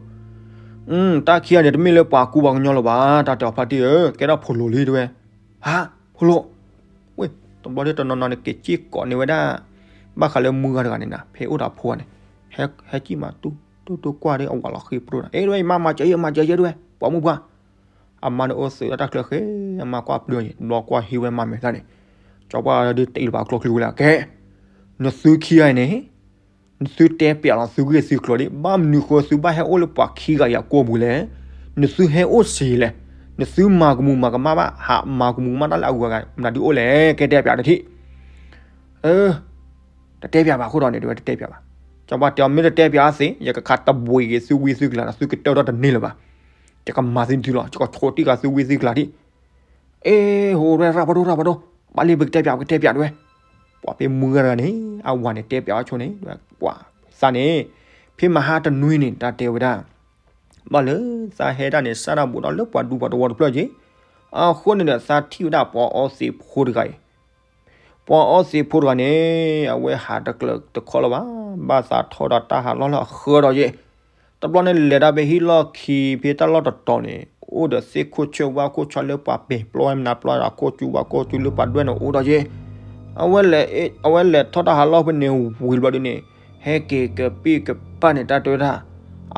တၢ်ခံဂၤန့ၣ် တမ့ၢ်လၢပှၤကူပှၤကညီလၢၤဘၣ် တၢ်တဲအီၤဖါတံၢ်ဧၢ ကဲထီၣ်ဖိလိာ်လံတဝဲ ဟါ ဖိလိာ် ဝ့ၢ် တဘျီဒုတနီၤနီၤန့ၣ် က့ၤစံၣ်ကိးန့ၢ်ဝဲဒၣ် ဘၣ်ဃးလၢမုၢ်ဂၤတဂၤန့ၣ်နၤ ဖဲအိၣ်ဒီးအဖိန့ၣ် ဟဲစံၣ်မးတူၢ်တူၢ်တူၢ်ကွၢ်ဒီးအဝၤလီၤဃံပြူနၤ အ့ တဝဲ ယမါမၤစၢၤယဲ မၤစၢၤယဲတဝဲ ပှၤမုၢ်ပှၢ် အမါန့ၣ်အိၣ်သုးလၢတၢ်ချၢဃဲ အမါကွၢ်ပျၢၤယံၤ တဘျီကွၢ်ဟံးဝဲမၤမဲာ်သၣ်န့ၣ် ကၠီပှၢ်ဒုတ့လၢပှၤကျိချံဝဲလၢကဲ နသုခံဂၤန့ၣ် နသုတဲပျးလီၤသုဂ့ၢ်သုကျိၤဒံး ဘၣ်မနုၤဃိသုဘၣ်ဟဲအိၣ်လၢပှၤခံဂၤအံၤအကိာ်ပူၤလဲၣ် နသုဟဲအိၣ်စ့ၢ်လဲၣ် နသုမၤကမူၤမၤကမၣ်ဘၣ် ဟးမၤကမူၤကမၣ်တၢ်လၢအဂုၤအဂၤ မနုၤဒုအိၣ်လဲၣ် ကဲတဲပျးတထံၣ် အၢ တတဲပျးဘၣ်အဃိဒီးန့ၣ် တဝဲတတဲပျးဘၣ် ကၠီပှၢ်တဲအီၤ မ့ၢ်တတဲပျးအသ့ ယကခးတဘှံးက့ၤသုဝံသုကျါဒီး သုကတၢၢ်ထီၣ်တန့ၢ်လၢၤဘၣ် ယကမၤသုနသုလီၤ ယကဆိးတံၢ်ဃာ်သုဝံသုကျါဒံး အ့ ဟိ တဝဲ ရၣ်ပဒိၣ် ရၣ်ပဒိၣ် ဘၣ်လံ ပကတဲပျး ပကတဲပျးတဝဲ ပှၤဖဲမုၢ်ဂၤတဂၤန့ၣ် အဝၤန့ၣ်တဲပျးအီၤဆိန့ၣ် ပှၤသးန့ၣ် ဖဲမဟါတနွံန့ၣ် တၢ်တဲဝဲဒၣ် ဘၣ်လၢသးဟဲဒၣ်န့ၣ် စးဒၣ်ဘူးဒီးလၢပှၤဒူပှၤတဝီတဖျၢၣ်က့ၤ အဃိန့ၣ်ဒီး သးထံၣ်ဝဲဒၣ်ပှၤအီသံးဖိတဂၤအံၤ ပှၤအီသံးဖိတဂၤန့ၣ် အဝဲဟးတကျၢၤတခီလၢၤဘၣ် ဘၣ်သးထီၣ်ဒီးတၢ်ဟးလီၢ်လၢအဃၢဒီးယ့ၢ် တဘျီန့ၣ်လဲၤဒၣ်ဖဲဟံၣ်လီၢ်ခံဖဲတၢ်လီၢ်တတီၤန့ၣ် အိၣ်ဒီးသ့ၣ်ခိၣ်ဆၢဝၣ်ခိၣ်ဆၢလၢပှၤပဲာ်ပျီမနၤပျီဒီးခိၣ်ကၠူဝၣ်ခိၣ်ကၠူလၢပှၤဒွဲၣ်န့ၣ်အိၣ်ဒီးယ့ၢ် အဝဲလဲၤ အဝဲလဲၤထီၣ်တၢ်ဟးလီၢ်ဖဲန့ၣ်ဝံၤတဘျီဒုန့ၣ် ဟဲက့ၤကပံၣ်ကပၣ်န့ၣ် တၢ်တဲဝဲဒၣ်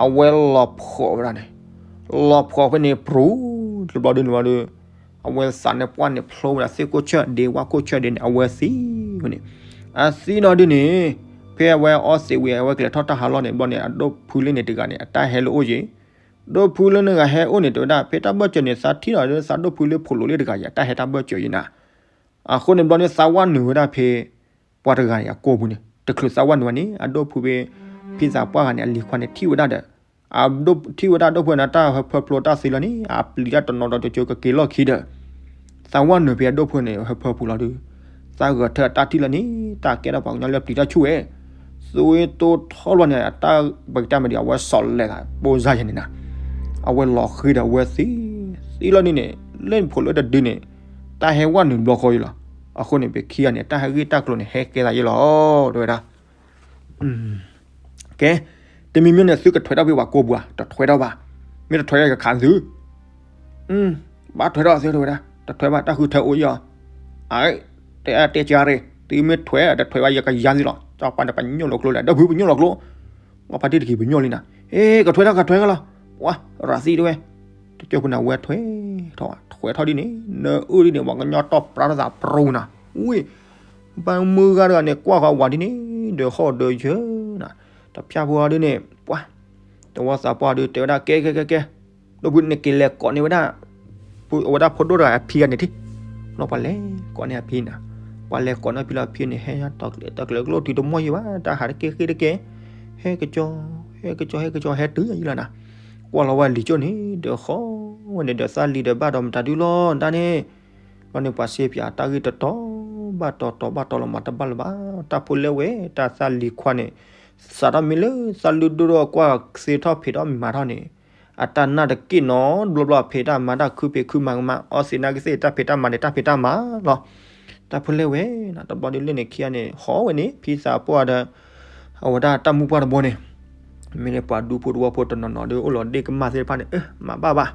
အဝဲလီၤဖှီၣ်ဝဲဒၣ်န့ၣ် လီၤဖှီၣ်ဖဲန့ၣ် ပြူၤ တဘျီဒုန့ၣ်ဘျီဒု အဝဲသးန့ၣ်ပှၢ်န့ၣ်ဖျိဝဲဒၣ်သ့ၣ်ခိၣ်ဆၢၣ်ဒ့ဝၣ်ခိၣ်ဆၢၣ်ဒ့န့ၣ် အဝဲသံဝဲန့ၣ် အသံဒီးဒုန့ၣ် ဖဲအဝဲအီသံးဝံၤ အဝဲကလဲၤထီၣ်တၢ်ဟးလီၢ်န့ၣ် ဘျီန့ၣ် အဒိၣ်ဖုလၢန့ၣ်တဂၤန့ၣ် အတၢ်ဟဲလၢအိၣ်ယ့ၢ် ဒိၣ်ဖုလၢန့ၣ်ဂၤဟဲအိၣ်န့ၣ် တဲဝဲဒၣ် ဖဲတၢ်ဘၢၣ်စၢၤန့ၣ် သးထံၣ်လီၤဒီးသးဒိၣ်ဖုလၢဖိလိာ်လၢတဂၤယၤ တၢ်ဟဲတၢ်ဘၢၣ်စၢၤယ့ၢ်နၤ အဃိန့ၣ်ဘျီန့ၣ် သးဝၣ်နုာ်ဝဲဒၣ်ဖဲ ပှၤတဂၤန့ၣ် အကိာ်ပူၤန့ၣ် တချုးသးဝၣ်နုာ်ဝဲန့ၣ် အဒိၣ်ဖုဖဲ ဖံသးပှၢ်ဂၤန့ၣ် အလံၤခွါန့ၣ်ထံၣ်ဝဲဒၣ်ဒီး အဒိၣ်ထံၣ်ဝဲဒၣ်ဒိၣ်ဖုန့ၣ် တၢ်ဟၢဖၢဖျိတၢ်သ့လီၤန့ၣ် အပျံၤတၢ်တနီၤဒီးကကၠိကက့ၤလီၢ်ခံဒီး သးဝၣ်နုာ်ဖဲအဒိၣ်ဖုန့ၣ် ဟၢဖၢပူၤလီၤဒုး သးဂဲၤထၢၣ်တၢ်ထံၣ်လီၤန့ၣ် တၢ်ကဲထီၣ်ပှၤကညီလၢပျံၤတၢ်ဆူၣ်ဝဲ သွံတိထီလီၤန့ၣ် အတၢ်ပကတၢၢ်မ့ၢ်ဒ်အဝဲစီၤလဲၤဂၤ ပိၢ်စၢ်ယဲန့ၣ်နၤ, အဝဲလီၤဃံၤဒီးအဝဲသံ, သံလီၤန့ၣ်န့ၣ် လၢဖိးလၢတဒုန့ၣ် တၢ်ဟဲဝဲနုာ်ဘျီဃီယလီၤ. အဃိန့ၣ် ပခံဂၤန့ၣ် တၢ်ဟဲဂ့ၢ်တၢ်ကျိၤန့ၣ် ဟဲကဲသးယလီၤ တဲဝဲဒၣ်. ကဲ, တမံၤမံၤန့ၣ် သုကထွဲးထီၣ်ဖဲပှၤကိာ်ပူၤဧါ, တထွဲးထီၣ်ဘၣ်. မ့ၢ်တထွဲးထီၣ်ကခးသု, ဘၣ်ထွဲးထီၣ်သုတဲဝဲဒၣ်, တထွဲးဘၣ် တၢ်ဃုထၢအိၣ်ယီၤ. အ, တဲအတဲကါရ့ၣ်, သုမ့ၢ်ထွဲး တထွဲးဘၣ် ယကယၤသုလီၤ. စီၤပၤန့ၣ် ပညိၣ်လီၤကျိလဲၣ်, ဒီပုၢ်ပညိၣ်လီၤကျိ, ပှၤဖါတံၢ်တက့ၤပညိၣ်လံနၤ, ဟ့ၣ် ကထွဲးထီၣ် ကထွဲးထီၣ်လီၤ. ပှၤရၤသံတဲဝဲ, တကၠိဖိန့ၣ် အဝဲထွဲးထီၣ်, ထွဲးထီၣ်ဒ်န့ၣ် နအုၣ်ဒ်န့ၣ် ပှၤကညီတီၢ်ပြးထီၣ်သးပြူၤနၤ, ဝံၤ ဘၣ်မုၢ်ဂၤတဂၤန့ၣ် ကွၢ်ဃီဝၤဒ်န့ၣ် ဒီးဃီၣ်ဒီးယၢၤနၤ, တဖၣ်ဖိအီၤဒ်န့ၣ် ပှၤ တဝီသးပှၢ်ဒုးတဲဝဲဒၣ် ကဲကဲကဲကဲ, ဒီပုၢ်နက့ၤလဲၤကိးန့ၢ်ဝဲဒၣ် အဝဲဒၣ်ဖိဒိၣ်တဂၤအဖံဂၤန့ၣ်ထံၣ်, လီၤပှၤလဲၤကိးန့ၢ်အဖံနၤ, ပှၤလဲၤကိးန့ၢ်ဖံလီၤ အဖံန့ၣ် ဟဲတၢ်ကျဲးကျိၣ်တုၤတမီၢ်ယံၤဘၣ် တၢ်ဟးတကဲဃ့တကဲ, ဟဲကစီၤ ဟဲကစီၤ ဟဲကစီၤ ဟဲတုၤယံၤလီၤနၤ, ကွၢ်လီၤဝဲလံာ်ကၠိန့ၣ် ဒီးဃီဝဲန့ၣ်ဒီးသးလံာ်ဒီးဘၣ်ဒီးမတၤဒုလီၤ တၢ်န့ၣ် ဘျီန့ၣ်ပှၤစ့ပၠးတၢ်ဂ့ၢ်တတီၤဘၣ်တီၤ တီၤဘၣ်တီၤလီၤမၤတဘၣ်လၢၤဘၣ်, တၢ်ဖိလဲဝဲ တၢ်သးလံာ်ခွါန့ၣ် စးထီၣ်မ့ၢ်လၢသးလုၢ်ဒိၣ်ထီၣ်ကွၢ်သ့ထီၣ်ဖံးထီၣ်မၤထီၣ်န့ၣ်, အတၢ်နာ်တက့ၢ်နီတဘျီဘျီ ဖံးတၢ်မၤတၢ်ခုဖံးခုမၤကမၣ် အီသံးနာ်က့သ့ၣ် တၢ်ဖံးတၢ်မၤန့ၣ် တၢ်ဖံးတၢ်မၤလီၤ. တၢ်ဖိလဲဝဲ တဘျီဒုးလၢန့ၣ်ခံဂၤန့ၣ် ဟီဝဲန့ၣ် ဖံသးပှၢ်ဒီး အဝဲဒၣ်တၢ်မုၢ်ပှၢ်တဘီန့ၣ် မ့ၢ်လၢပှၤဒူဖိတဝီဖိတနီၤနီၤဒီး အိၣ်လီၤဒ့ၣ်ကမၣ်သ့ၣ်တဖၣ်န့ၣ် မၤဘၣ်ဘၣ်,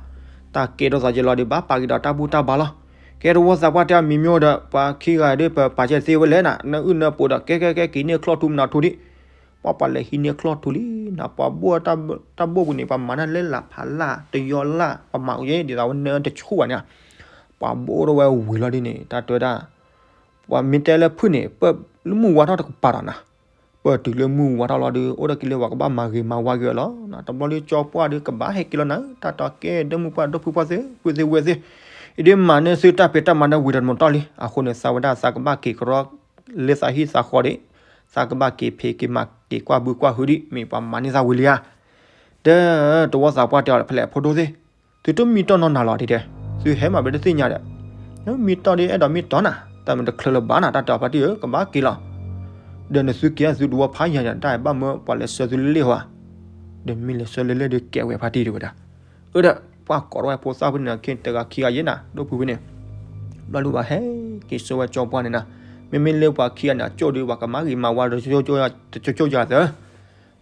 တၢ်ကဲထီၣ်သးယလီၤဒီး ဘၣ်ပာ်က့ၤဒီးတၢ်ဘူၣ်တၢ်ဘါလီၤ. ကဲတဝီသးပှၢ်တဲအမံၤမ့ၢ်အိၣ်ဒီး ပှၤခံဂၤဒီး ပပာ်ကဲသ့ဝဲလဲၣ်နၤ နအုၣ်နပှိၤဒီး ကဲကဲကဲ က့ၤန့ၢ်ချီၣ်ထူမနုၤထူဒံး, ပှၤပှၤလဲၤဟံးန့ၢ်ချီၣ်ထူလံနၤ, ပှၤဘိၣ်တၢ်ဘိၣ်ပူၤန့ၣ် ပှၤမၤတၢ်လၢလးဖးလၢ်တယီလၢ် ပှၤမၤအိၣ်ယဲ ဒ်သိးဝဲနၢတဆူၣ်ဘၣ်န့ၣ်, ပှၤဘိၣ်ထီၣ်ဝဲဝံၤလီၤဒ်န့ၣ် တၢ်တဲဝဲဒၣ် ပှၤမ့ၢ်တဲလၢဖုၣ်န့ၣ် ပၢၢ်လၢမုၢ်ဝါထီၣ်တကပၤဒီးနၤ, ပၢၢ်တုၤလၢမုၢ်ဝါထီၣ်လီၤဒီး အိၣ်ဒီးက့ၤလၢပှၤကဘၣ်မၤဂ့ၤမၤဝါက့ၤအီၤလီၤ. တဘျီလၢကၠီပှၢ်ဒီးကဘၣ်ဟဲက့ၤလီၤနၤ, တၢ်တီၤကဲဒီးမုၢ်ပှၢ်ဒီပုၢ်ပှၢ်သ့ၣ် ပုၢ်သ့ၣ်ဝဲၢ်သ့ၣ်, အံၤဒ်မၤန့ၢ်သုတၢ်ဖံးတၢ်မၤဒီးဝံၤဒီးတမတီၢ်လံ, အဃိန့ၣ် သးဝဲဒၣ်သးကဘၣ်က့ၤကရီ လၢသးဟံၣ်သးဃီဒီး သးကဘၣ်က့ၤဖံးက့ၤမၤက့ၤကွၢ်ဘုကွၢ်ဟုဒံး မ့ၢ်ပှၤမၤန့ၢ်သးဝံၤလံဧါ. ဒီးတဝီသးပှၢ်တဲအီၤဖဲလဲၣ် ဖိဒိၣ်သ့ၣ်, သုတမံတီၢ်နီၢ်နၤလီၤ တဲတဲ, သုဟဲမၤဘၣ်တသ့ၣ်ညါဒီး, မံတီၢ်ဒီးအဲၣ်ဒိးမံတီၢ်နၤ, တၢ်မ့ၢ်တချုးလၢၤဘၣ်နၤ တၢ်တဲအီၤဖါတံၢ်ဧၢ ကဘၣ်က့ၤလီၤ. ဒီးနသုက့ၤသုတဝီဖးယံၤဒီး တၢ်ဘၣ်မၢပှၤလဲၤဆှၢသုလၢလ့ၣ်ဟီဧါ, ဒီးမ့ၢ်လဲၤဆှၢလၢလ့ၣ်ဒီးကဲဝဲဖါတံၢ်တဲဝဲဒၣ်. အၢဒီး ပှၤကိးထီၣ်ဝဲဖိသၣ်ဖဲန့ၣ် ခ့တဂၤခံဂၤယဲနၤ ဒိၣ်ဖုဖဲန့ၣ်, ဘျီဒုးပှၤဟဲက့ၤဆှၢဝဲကၠီပှၢ်န့ၣ်နၤ, မ့မ့ၢ်လၢပှၤခံဂၤန့ၣ် အကၠိၣ်ဒီးပှၤကမၤဂ့ၤမၤဝါဒီး တကၠိၣ်ယၤသၢ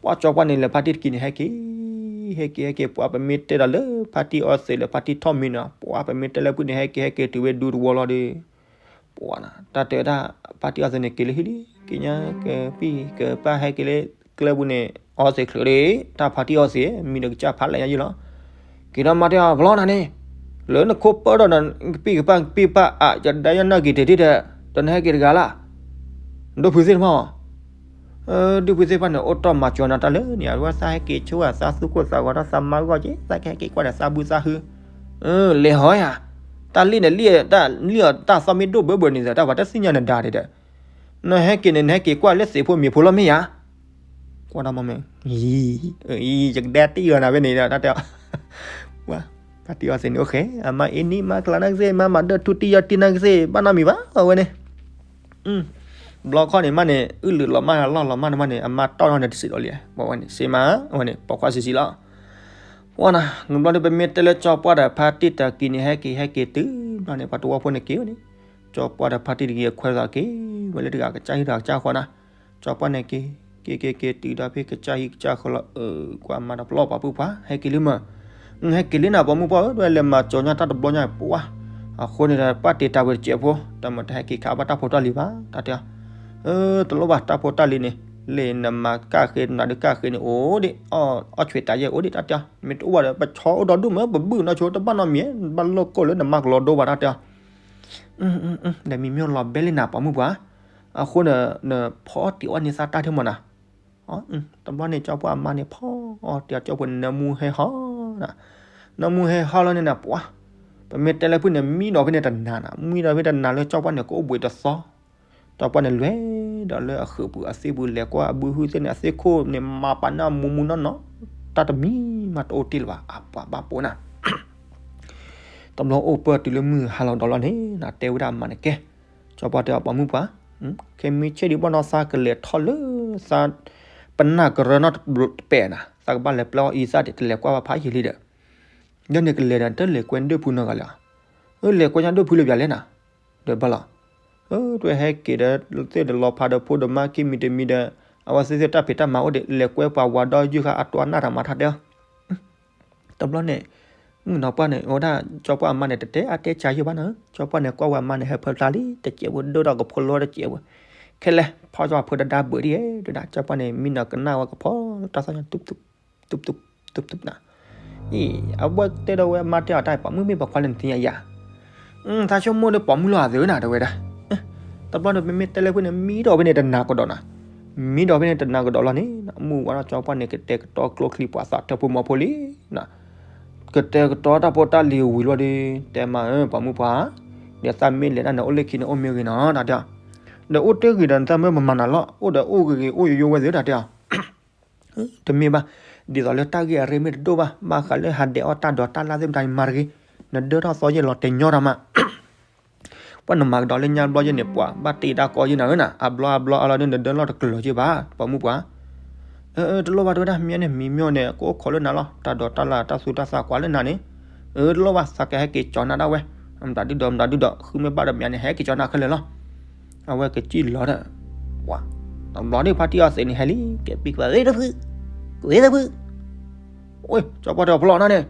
ပှၤကၠီပှၢ်န့ၣ် လဲၤဖါတံၢ်တက့ၤန့ၣ် ဟဲက့ၤ ဟဲက့ၤ ဟဲက့ၤ ပှၤပမ့ၢ်တဲဒီးလၢဖါတံၢ်အီသံးလၢဖါတံၢ်ထီၣ်မံနီၤ ပှၤပမ့ၢ်တဲလၢဖုၣ်န့ၣ် ဟဲက့ၤ ဟဲက့ၤတုၤဝဲဒူသဝီလီၤဒီး ပှၤနၤ တၢ်တဲဝဲဒၣ် ဖါတံၢ်အီသံးန့ၣ် က့ၤလၢဟံၣ်လံ က့ၤညါကပံၢ်ကပၢ် ဟဲက့ၤလၢကျဲပူၤန့ၣ် အီသံးချုးဒီး တၢ်ဖါတံၢ်အီသံး မံဒီးကစၢ်ဖးလဲၢ်ညါယံၤလီၤ. က့ၤဒီးမါတဲအီၤ ပလီနၤန့ၣ် လၢနခိၣ်ပၢၢ်ဒီးနကပံၢ်ကပၢ် ကပံၢ်ကပၢ် အါ ယဒၣ်ယနီၢ်က့ၤတ့ၢ်တ့ၢ်ဒီး ဒီးနဟဲက့ၤတဂၤလၢ် ဒိၣ်ဖုသ့ၣ်တဖၣ်အီၤ ဒိၣ်ဖုသ့ၣ်တဖၣ်န့ၣ် အိၣ်တီၢ်မၤစၢၤနၤတၢ်လၢန့ၣ် အဝဲသးဟဲက့ၤဆိဝဲ သးသူၣ်ကိၢ်သးဂီၤထီၣ် သးမါဂီၢ်က့ၤ သးကဟဲက့ၤကွၢ်ဒီးသးဘုသးဟု လဲၤဟီယၤ တၢ်လံၣ်န့ၣ် လံၣ်အီၤတၢ်သီမ့ၢ်ဒိၣ်ဘၢဘၢန့ၣ်ဒီး တၢ်ပှၤတသ့ၣ်ညါနဒါဒံးဒီး နဟဲက့ၤန့ၣ် နဟဲက့ၤကွၢ်လၢသံးဖိမံၤဖိလီၤမ့ၢ်ယၤ ကွၢ်တၢ်မ့ၢ် ယကဒဲတံၢ်အီၤနၤဖဲန့ၣ်ဒီး တၢ်တဲအီၤ ဖါတံၢ်အီသံးန့ၣ် အိၣ်ဃဲ အမါအ့နံၣ် မါကလၤနာ်ကသ့ၣ် မါမၤဒၢထူတံၢ်ယီၢ်တံၢ်နာ်ကသ့ၣ် ဘၣ်နီတမံၤဘၣ် အဝဲန့ၣ် ဘျီခီန့ၣ်မးန့ၣ် အုၣ်လုးလီၤမး လီၢ်လီၤမးန့ၣ်မးန့ၣ် အမါတီၢ်ထီၣ်န့ၣ်တစံးဒီးလံ ပှၤဝဲန့ၣ် စ့မး အဝဲန့ၣ် ပိာ်ခွါစံးစံးလီၤ ပှၤနၤ နဘျီဒီး ပမ့ၢ်တဲလၢကၠီပှၢ်ဒီးဖါတံၢ်တၢ်ကံၤန့ၣ် ဟဲက့ၤဟဲက့ၤတုၤဘျီန့ၣ် ပှၤတဝီဖိန့ၣ်က့ၤဝဲန့ၣ် ကၠီပှၢ်ဒီးဖါတံၢ်တကံၤအခွဲးသးက့ၤ ဝဲလၢတဂၤကစၢ်ဟံၣ်တဂၤကစၢ်ဃီနၤ ကၠီပှၢ်န့ၣ်က့ၤ က့ၤက့ၤက့ၤတုၤဒီးဖဲကစၢ်ဟံၣ်ကစၢ်ဃီလီၤ အၢ ကွၢ်မၤတဘျီပှၤပုၢ်ပှၤ ဟဲက့ၤလံမး ဟဲက့ၤလံနၤ ပှၤမုၢ်ပှၢ်ဧၢ ဒွဲလဲၤမၤကၠီညါတၢ်တဘျီညါ ပှၤ အဃိန့ၣ်ဒီး ပၣ်တ့ၢ်တၢ်ဝဲတစဲးဖိ တၢ်မၤတဟဲက့ၤခးဘၣ်တၢ်ဖိတၢ်လံၤဘၣ် တၢ်တဲအီၤ တလိၣ်ဘၣ်တၢ်ဖိတၢ်လံၤန့ၣ် လၢနမၤကၣ်ဃ့နၤဒုးကၣ်ဃ့န့ၣ် အိၣ်ဒံး အီၣ်ဆွံးတၢ်ယဲၢ်အိၣ်ဒံး တၢ်တဲအီၤ မ့ၢ်တအိၣ်ဘၣ်ဒီး ပဆီအိၣ်ဒီဒူၣ်မး ပဘုၣ်နီၢ်ဆိတဘၣ်နီတမံၤ ဘၣ်လိၣ်ကိၢ်လၢနမါကလီၤဒိဘၣ် တၢ်တဲအီၤ ဒီးမံၤမ့ၢ်လီၤဘဲလံနၤ ပှၤမုၢ်ပှၢ် အဃိန့ၣ် နဖီတံၢ်အီၣ်န့ၢ်သးတၢ်ထဲမးနၤ တဘျီန့ၣ် ကၠီပှၢ်အမါန့ၣ် ဖီအီၣ်တံၢ်အီၣ်ကၠီပှၢ်န့ၣ် နၢမူဟဲဟီနၤ နၢမူဟဲဟီလီၤန့ၣ်နၤ ပှၤ ပမ့ၢ်တဲလၢဖုၣ်န့ၣ် မံဒီးဖဲန့ၣ်တနၤနၤ မံဒီးဖဲတနၤလၢကၠီပှၢ်န့ၣ် ကအိၣ်ဘှံးတသီ ကၠီပှၢ်န့ၣ် လဲၤဒီးလၢအဃုာ်ပူၤအသ့ၣ်ပူၤ လဲၤကွၢ်အဘုဟုသ့ၣ်န့ၣ် အသ့ၣ်ခိၣ်န့ၣ် မၤပာ်န့ၢ်မူမူနီၢ်နီၢ် တၢ်တမံၤမးတအိၣ်တ့ၢ်လၢၤဘၣ် အပှၤဘၣ်ပိာ်နၤ တဘျီအိၣ်ပၢၢ်တုၤလၢမုၢ်ဟါလီၤဒီးလီၤန့ၣ် နတဲဝဲဒၣ်အမါန့ၣ်ကဲ ကၠီပှၢ်တဲအီၤ ပှၤမုၢ်ပှၢ် ခဲမုၢ်ဆ့ၣ်ဒံးဘၣ်နီၢ်သးကလဲၤထီၣ်လၢ သးပနၢ်ကရၢနီတပဲာ်နၤ, သးကဘၣ်လဲၤပျဲအီၣ်အံသၣ်ဒီး တလဲၤကွၢ်ဝဲဖးယံာ်လံဒီး, ဒီးန့ၣ်ကလဲၤဒီး တလဲၤကွဲဒိၣ်ဖုနီတဂၤလၢၤ, လဲၤကွဲညါဒိၣ်ဖုလၢပျၢၤလဲၣ်နၤ, ဒီးဘၣ်လီၤ, တဝဲဟဲက့ၤဒီး သ့ၣ်ဒီးလီၤဖးဒီးဖိဒီးမါ ခံမံၤတမံၤဒီး အဝဲသ့ၣ်သ့ၣ်တၢ်ဖံးတၢ်မၤအိၣ်ဒီး လဲၤကွဲပှၤဝၤဒီးယုၢ်ဃာ်အတိအနၢ်တၢ်မၤထါတဲအီၤ တဘျီန့ၣ် မုၣ်ကနီၤပှၢ်န့ၣ် အိၣ်ဒၣ် ကၠီပှၢ်အမါန့ၣ် တတဲအါတဲဆါယိၣ်ဘၣ်နီၤ, ကၠီပှၢ်န့ၣ် ကွၢ်ဝဲအမါန့ၣ် ဟဲဖၢဖျါလံ တစဲးဖိ ဒိၣ်ထီၣ်ကဖိလီတစဲးဖိ, ခဲလဲၣ် ဖီၣ်ကၠီဖၢတဒါဘၢးဒ်အံၤ ဒုးဒၣ် ကၠီပှၢ်န့ၣ် မံနီၤကနၣ်ဝဲကဖီ တၢ်သီၣ်ညါ တူၣ်တူၣ် တူၣ်တူၣ် တူၣ်တူၣ်နၤ, အံၤ အဝဲတဲဒီးဝဲအမါတဲအီၤတၢ် ပိာ်မုၣ်မ့ၢ်ပိာ်ခွါလဲၣ်နသ့ၣ်ညါယၤ သးဆိကမိၣ်ဒီးပိာ်မုၣ်လီၤအသးနၤ တဲဝဲဒၣ်, တဘျီန့ၣ် မ့မ့ၢ်တဲလၢဖုန့ၣ် မံဒီးဖဲန့ၣ်တနၤကဒီးနၤ, မံဒီးဖဲန့ၣ်တနၤကဒီးလီၤန့ၣ် မုၢ်ဝါထီၣ်ကၠီပှၢ်န့ၣ် ကတဲာ်ကတီၤကျိချံ ပှၤသးထၢဖိမီၤဖိလံနၤ, ကတဲာ်ကတီၤတၢ်ဖိတၢ်လံၤဝံၤလီၤဒီး တဲမါဧၢ ပိာ်မုၣ်ပှၢ်, ဒီးသးမ့ၢ်လဲၤတၢ်န့ၣ် အိၣ်လၢခံန့ၣ် အိၣ်မ့ၢ်ဂ့ၤနီၤ တၢ်တဲအီၤ, ဒီးအိၣ်တ့ၢ်ဂ့ၤဒီး နသးမ့ၢ်မမၤနၤလီၤ အိၣ်ဒီးအိၣ်ဂ့ၤဂ့ၤ အိၣ်ယိယိဝဲသ့ၣ် တၢ်တဲအီၤ တမ့ၢ်ဘၣ်, ဒ်သိးလၢတၢ်ဂ့ၢ်အရ့မ့ၢ်တဒိၣ်ဘၣ် ဘၣ်ဃးလၢဟးဒဲးအီၣ်တၢ်ဒိးတၢ်လၣ်သ့ၣ်မတၤန့ၣ် မၤတဂ့ၤ, နဒၢထီၣ်သီယဲၢ်လီၤတဲာ်ညီတၢ်မး, ပှၤနမၤကဒီးလၢညါဘျီယဲၢ်န့ၣ် ပှၤဘၣ်တ့တၢ်ကီယဲၢ်နၤဧၢနၤ အဘျီအဘျီအလီၤဒုး နဒၢလီၤတကျၢၤက့ဘၣ် ပိာ်မုၣ်ပှၢ်, တလိၣ်ဘၣ်တဲဝဲဒၣ် မ့ၢ်န့ၣ် မံမ့ၢ်န့ၣ် ကအိၣ်ခိးလၢနၤလီၤ တၢ်ဒိးတၢ်လၣ်တၢ်သူတၢ်သၣ်ကွၢ်လၢနၤန့ၣ်, တလိၣ်ဘၣ် သးကဟဲက့ၤကၠီနၤဒၣ်ဝဲ, မတၤဒုဒီးမတၤဒုဒီး ဃုမ့ၢ်ဘၣ်ဒီးမ့ၢ်န့ၣ် ဟဲက့ၤကၠီနၤခဲလၢာ်လီၤ အဝဲကစံၣ်လီၤဒီး, တဘျီဒ်ဖါတံၢ်အီသံးန့ၣ်ဟဲလံ ကဲပံကဘၣ် ဂ့ၤတဖု, ဂ့ၤတဖု, အိ ကၠီပှၢ်တဲအဖျီနၤန့ၣ်,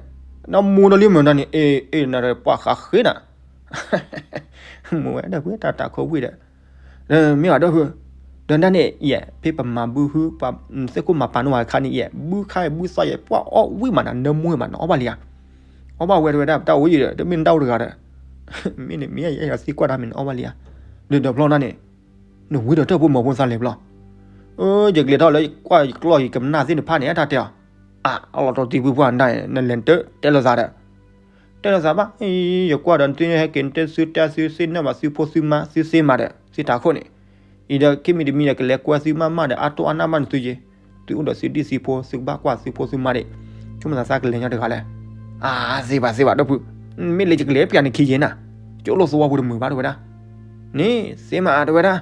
နမူဒီးလံမုၢ်နၤန့ၣ် အ့ အ့ နပှၤဃးဃ့နၤ, မူဝဲဒီးဖုတၢ်တၢ်ခိၣ်ဝံၣ်ဒီး, မ့ၢ်ဘၣ်ဒီးဖု, ဒီးနၤန့ၣ် ယဲၢ် ဖဲပမၤဘုဟု ပှၤသ့ၣ်ခိၣ်မၤပာ်နဝဲအခါန့ၣ် ယဲၢ် ဘုခါအံၤဘုသီယဲၢ် ပှၤအီၣ်ဝံၣ်မးနၤ နၢမူမးနၤ အီၣ်ဘၣ်လံဧါ, အီၣ်ဘၣ်ဝဲတဲဝဲဒၣ် ပတၢ်အိၣ်ယံၤဒီး တမ့ၢ်နတၢ်အိၣ်တဂၤဒီး, မ့ၢ်န့ၣ်မ့ၢ်ယဲၢ်သံကွၢ်တၢ်မ့ၢ်နအီၣ်ဘၣ်လံဧါ, ဒီးဒီးဖျီနၤန့ၣ်, နဝံၤဒီးထၢၣ်ဖိမီၤဖိသးလဲၤဘျီ, ယကလဲၤထီၣ်လၢကွၢ်ယကျီၢ်ယကမနၣ်သ့ၣ်တဖၣ်န့ၣ် တၢ်တဲအီၤ, အါ အလီၤတီတံၢ်ဖုပှၢ်နၤ နလဲၤတတဲလိာ်သးဒီး, တဲလိာ်သးဘၣ်, ယကွၢ်ဒီးနသုဟဲက့ၤ နတဲသုတဲသုသ့ၣ်နီၣ်ဘၣ်သုဖိသုမါ သုသ့မးဒီး သုတၢ်ခိၣ်န့ၣ်, အံၤဒီး ခံမံၤတမံၤဒီး ကလဲၤကွဲသုမးမးဒီး အါတိၢ်အါနၢ်ဘၣ်နသုယ့ၢ်, သုအိၣ်ဒီးသုဒံၣ်သုဖိ သုကဘၣ်ကွၢ်သုဖိသုမါဒီး, ဆိကမိၣ်သးသးကလဲၤညီတဂၤလဲၣ်, အါ သ့ဘၣ်သ့ဘၣ်ဒီးဖု, မ့ၢ်လၢယကလဲၤပျးနခံယ့ၢ်နၤ, ကၠိလိာ်သဝီပူၤတမုာ်ဘၣ်တဲဝဲဒၣ်, န့ၣ် သ့မးတဲဝဲဒၣ်,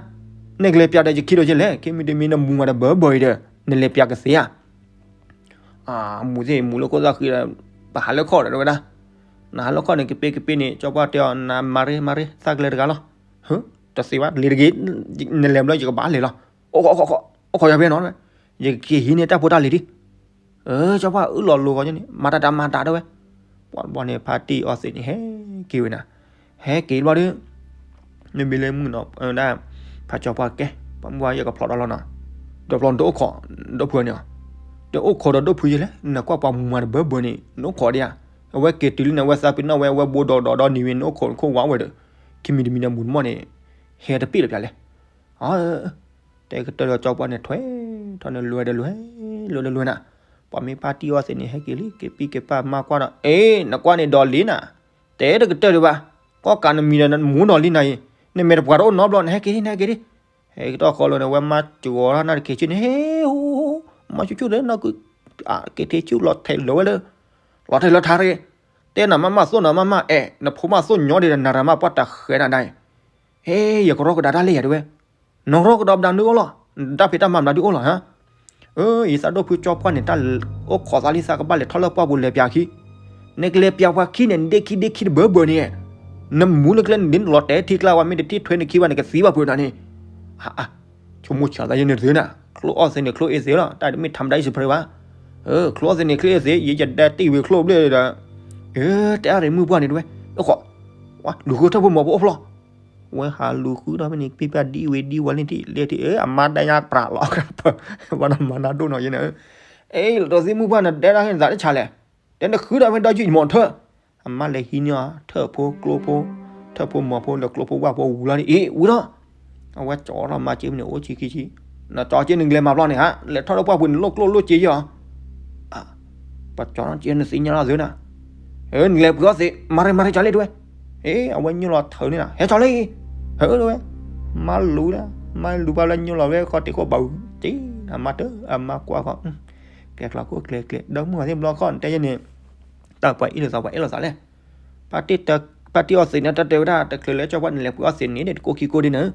နကလဲၤပျးဒီးယခံဒီးယလဲၣ် ခံမံၤတမံၤနမူမးဒီးဘၢဘၢအံၤဒီး နလဲၤပျးကသ့ဧါ မူသ့ၣ်မူလၢခိၣ်သၣ်ဃံဒီး, ပဟးလၢခီၣ်ဒီးတဲဝဲဒၣ်, နဟးလၢခီၣ်န့ၣ် ကပ့ကပ့န့ၣ် ကၠီပှၢ်တဲအီၤ နမၤရ့မၤရ့ သးကလဲၤတဂၤလီၤ, တသ့ဘၣ် လဲၤတဂ့ၤ, နလဲၤဘျီယကဘၣ်လဲၤလီၤ, အိၣ်ခိး အိၣ်ခိးယၤဖဲနီၤ, ယကက့ၤဟံးန့ၢ်တၢ်ဖိတၢ်လံၤဒံး, ကၠီပှၢ်အၢၣ်လီၤလိၤဂီၤန့ၣ် မၤတၢ်တၢ်မၤတၢ်တဲဝဲ, ပှၤတဘျီန့ၣ် ဖါတံၢ်အီသံးန့ၣ် ဟဲက့ၤဝဲနၤ, ဟဲက့ၤဘျီဒီး မ့မ့ၢ်လၢမုၣ်ကနီၤဒၣ်, ဖးကၠီပှၢ်ကဲ, ပှၤမုၢ်ဝါယဲၢ်ကဖျီဒီးလီၤနီၤ, ဒီးဖျီနတအိၣ်ခိး, ဒိၣ်ဖုန့ၣ်, တအိၣ်ခိးဒီးဒိၣ်ဖုယဲၢ်လဲၣ် နကွၢ်ပှၤမူမးတဘၢဘၢန့ၣ် နအိၣ်ခိးဒံးဧါ, အဝဲက့ၤတုၤလံန့ၣ် အဝဲသးပ့ၤနီၣ်ဝဲ အဝဲဘိဒီးဒီးဒီးနံၤဝံၤ နအိၣ်ခိးခိၣ်ဝးဝဲဒီး, ခံမံၤတမံၤဒီးမူတမီၢ်န့ၣ်, ဟဲတပ့ၢ်လၢပျၢၤလဲၣ်, တဲကတၢၢ်ဒီးကၠီပှၢ်န့ၣ်ထွဲ, ထီၣ်န့ၣ်လွဲဒီးလွဲ, လွဲဒီးလွဲနၤ, ပှၤမ့ၢ်ဖါတံၢ်အီသံးန့ၣ် ဟဲက့ၤလံ က့ၤပံက့ၤပာ်မါကွၢ်ဒီး အ့ နကွၢ်န့ၣ်ဒီးလံနၤ, တဲတကတၢၢ်ဒံးဘၣ်, ကီၢ်ကးနမံၤဒီးနမူနီၤလံနၤအံၤ, နမဲာ်တပှၤတအိၣ်နီတဘျီ နဟဲက့ၤလံ နဟဲက့ၤလံ, ဟဲက့ၤထီၣ်ဃီလၢန့ၣ် ဝဲမါစှၤထီၣ်နၢ်တက့ၤဆ့န့ၣ် ဟ့ၣ်, မါဆူၣ်ဆူၣ်ဒီး က့ၤထံဆူၣ်လီၤထဲးလၢၤဝဲလၢ, လီၤထဲးလီၤထးတဂ့ၤ, တဲနၤမးမးသိၣ်နၤမးမးအဲၣ် နဖိမးသိၣ်ညီဒံးဒီး နၤရၤမးပှၢ်တၢ်ဃဲနၤဒၣ်အံၤ, ဟ့ၣ် ယကရီကဒါတၢ်လၢယၤတဲဝဲ, နရီကဒါမနုၤအိၣ်လီၤ, တၢ်ဖံးတၢ်မၤမနုၤဒုအိၣ်လီၤဧါ, အၢ ယသးဒိၣ်ဖုကၠီပှၢ်န့ၣ် တၢ်အိၣ်ခိးသးလံ သးကဘၣ်လဲၤထီၣ်လၢပှၢ်ပူၤလဲၤပျးခံ, နကလဲၤပျးပှၤခံန့ၣ် နဒ့ခံဒ့ခံတဘၢဘၢန့ၣ်, နမူလၢကျဲန့ၣ် နလီၤတဲာ်ထံကျါဝဲ မ့ၢ်တထံၣ်ထွဲနခံဘၣ်န့ၣ် ကသံဘၣ်ဖုနၤန့ၣ်, အါ ဆိကမိၣ်ဆၢသးယဲၢ်န့ၣ်သုနၤ, ချိၣ်အီၣ်သ့န့ၣ် ချိၣ်အ့သ့လီၤ, တၢ်တမ့ၢ်ထးမတၤအံၤစဖရ့ဘၣ်, ချိၣ်အီၣ်သ့န့ၣ် ချိၣ်အ့သ့ ယယဒဲတ့ၢ်ဝံၤချိၣ်ဘျဲၣ်ဒီး, တဲအါရ့ၣ်မုၢ်ပှၢ်န့ၣ်တဲဝဲ, အိၣ်ခိး, လူၤဃုထၢၣ်ဖိမီၤဖိအိၣ်ဖျီ, ဝဲဟးလူၤဃုဒီးဖဲန့ၣ် ပံပၢ်ဒံဝံၤဒံဝဲလံတံၢ်လဲၣ်တံၢ် အမါဒၣ်ညါပြးလီၤ, ပှၤနမၤနၢ်ဒိၣ်နီၤယဲၢ်န့ၣ်, အ့ လီၤတီၤသံမုၢ်ပှၢ်နတဲဒၣ်ဖဲန့ၣ်သးတဆးလဲၣ်, တဲနဃုဒီးဖဲဒီးယုၢ်ယမီၤထၢၣ်, အမါလဲၤဟံးန့ၢ်အီၤ ထၢၣ်ဖိကျိဖိ, ထၢၣ်ဖိမီၤဖိ ဒီးကျိဖိဝၣ်ဖိဝံၤလီၤန့ၣ် အ့ ဝံၤလီၤ, အဝဲကၠီထီၣ်မါက့မ့ၢ်န့ၣ် အိၣ်ဆံခံဆံ, နကၠီက့နကလဲၤမၤဘျီန့ၣ်ဧါ, လဲၤထီၣ်လၢပှၢ်ပူၤန့ၣ် လိၣ်ကျိၣ်လိၣ်စ့ယီၤ ပှၤကၠီထီၣ်က့နသ့ၣ်ညါလီၤသုနၤ, နကလဲၤပှ့ၤအီၣ်သ့, မၤရ့မၤရ့ကၠီလံတဲဝဲ, အ့ အဝဲညိၣ်လီၤထၢန့ၣ်နၤ ဟဲကၠီလံ, ဟဲတဲဝဲ, မါလူၤဒၣ်, မါလူၤဘၣ်လၢညိၣ်လီၤဝဲဃီတ့ၢ်ခိၣ်ဘၣ်ဝံၤ, တ့ၢ် အမါတၢ် အမါကွၢ်ဃီ, ကျဲၤကျီၤခိၣ်ကျဲၤကျဲၤ ဒီမုၢ်ဂၤသ့ၣ်ဘျီခီၣ် နတဲယဲၢ်န့ၣ်, တၢ်ပှၤအ့ၣ်လိာ်သးပှၤအဲၣ်လိာ်သးလဲၣ်, ဖါတံၢ်အီသံးန့ၣ် တၢ်တဲဝဲဒၣ် တချုးလၢကၠီပှၢ်န့ၣ် လဲၤပှ့ၤအီၣ်သ့န့ၣ် တကိၢ်ခံကိၢ်ဒ်န့ၣ်,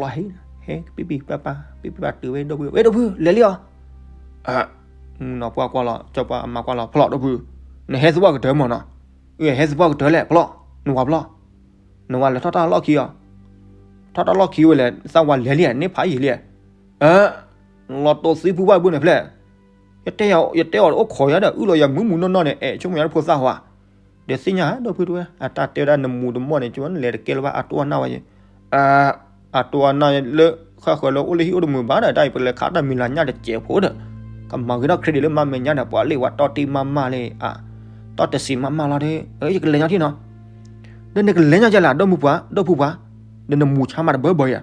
ဘျီဟဲ ဟဲပံပံပၢ်ပၢ် ပံပံပၢ်တုၤဝဲဒိၣ်ဖု, ဝဲဒိၣ်ဖု လဲၤလံအီၤ, နီၢ်ပှၢ်ကွၢ်လီၤ ကၠီပှၢ်အမါကွၢ်လီၤ ဖျီၣ်ဒိၣ်ဖု, နဟဲသပှၢ်ကတၢၢ်မၢ်နီၤ, ဟဲသပှၢ်ကတၢၢ်လဲၣ် ဖျီၣ်, နဝၤဖျီၣ်, နဝၤလဲၤထီၣ်တၢ်လီၢ်ခံအီၤ, ထီၣ်တၢ်လီၢ်ခံဝဲလဲၣ် သးဝၤလဲၤလံ န့ၢ်ဖးယံာ်လံ, လီၤတိၢ်သံဖုဘၣ်ဘိန့ၣ်ဖျဲၣ်, ယတဲအီၤ ယတဲအီၤအိၣ်ခိးယၤဒီး အုၣ်လီၤယၤမုၢ်မုၢ်နီၢ်နီၢ်န့ၣ် အဲၣ်ဆိကမိၣ်ယၤတဖိသၣ်ဝါ, ဒီးသ့ၣ်ညါဒိၣ်ဖုတဝဲ အတၢ်တဲဝဲဒၣ်နမူၤတမီၢ်န့ၣ် ကၠီဝဲနလဲၤတကဲလၢၤဘၣ် အတိၢ်အနၢ်ဝဲယဲ, အတိၢ်အနၢ်လၢ ဃၣ်ဃၢၤလၢအိၣ်လၢဟံၣ်အိၣ်တမုာ်ဘၣ်ဒီး တၢ်အံၤပလဲၤခးတၢ်မံၤလၤညၣ်တစဲးဖိဒီး ကမၤဂ့ၤထီၣ် credit လၢမါမဲာ်ညါဒီး ပှၤလ့ၣ်ဝဲတီတံၢ်မးမးလံ, တီတစံးမးမးလီၤဒီး ယကလဲၤညီကဲလၢ ဒီးနကလဲၤညီကဲလၢ ဒိၣ်မုၢ်ပှၢ် ဒိၣ်ဖုပှၢ်, ဒီးနမူၤဆါမးတဘၢဘၢယၤ,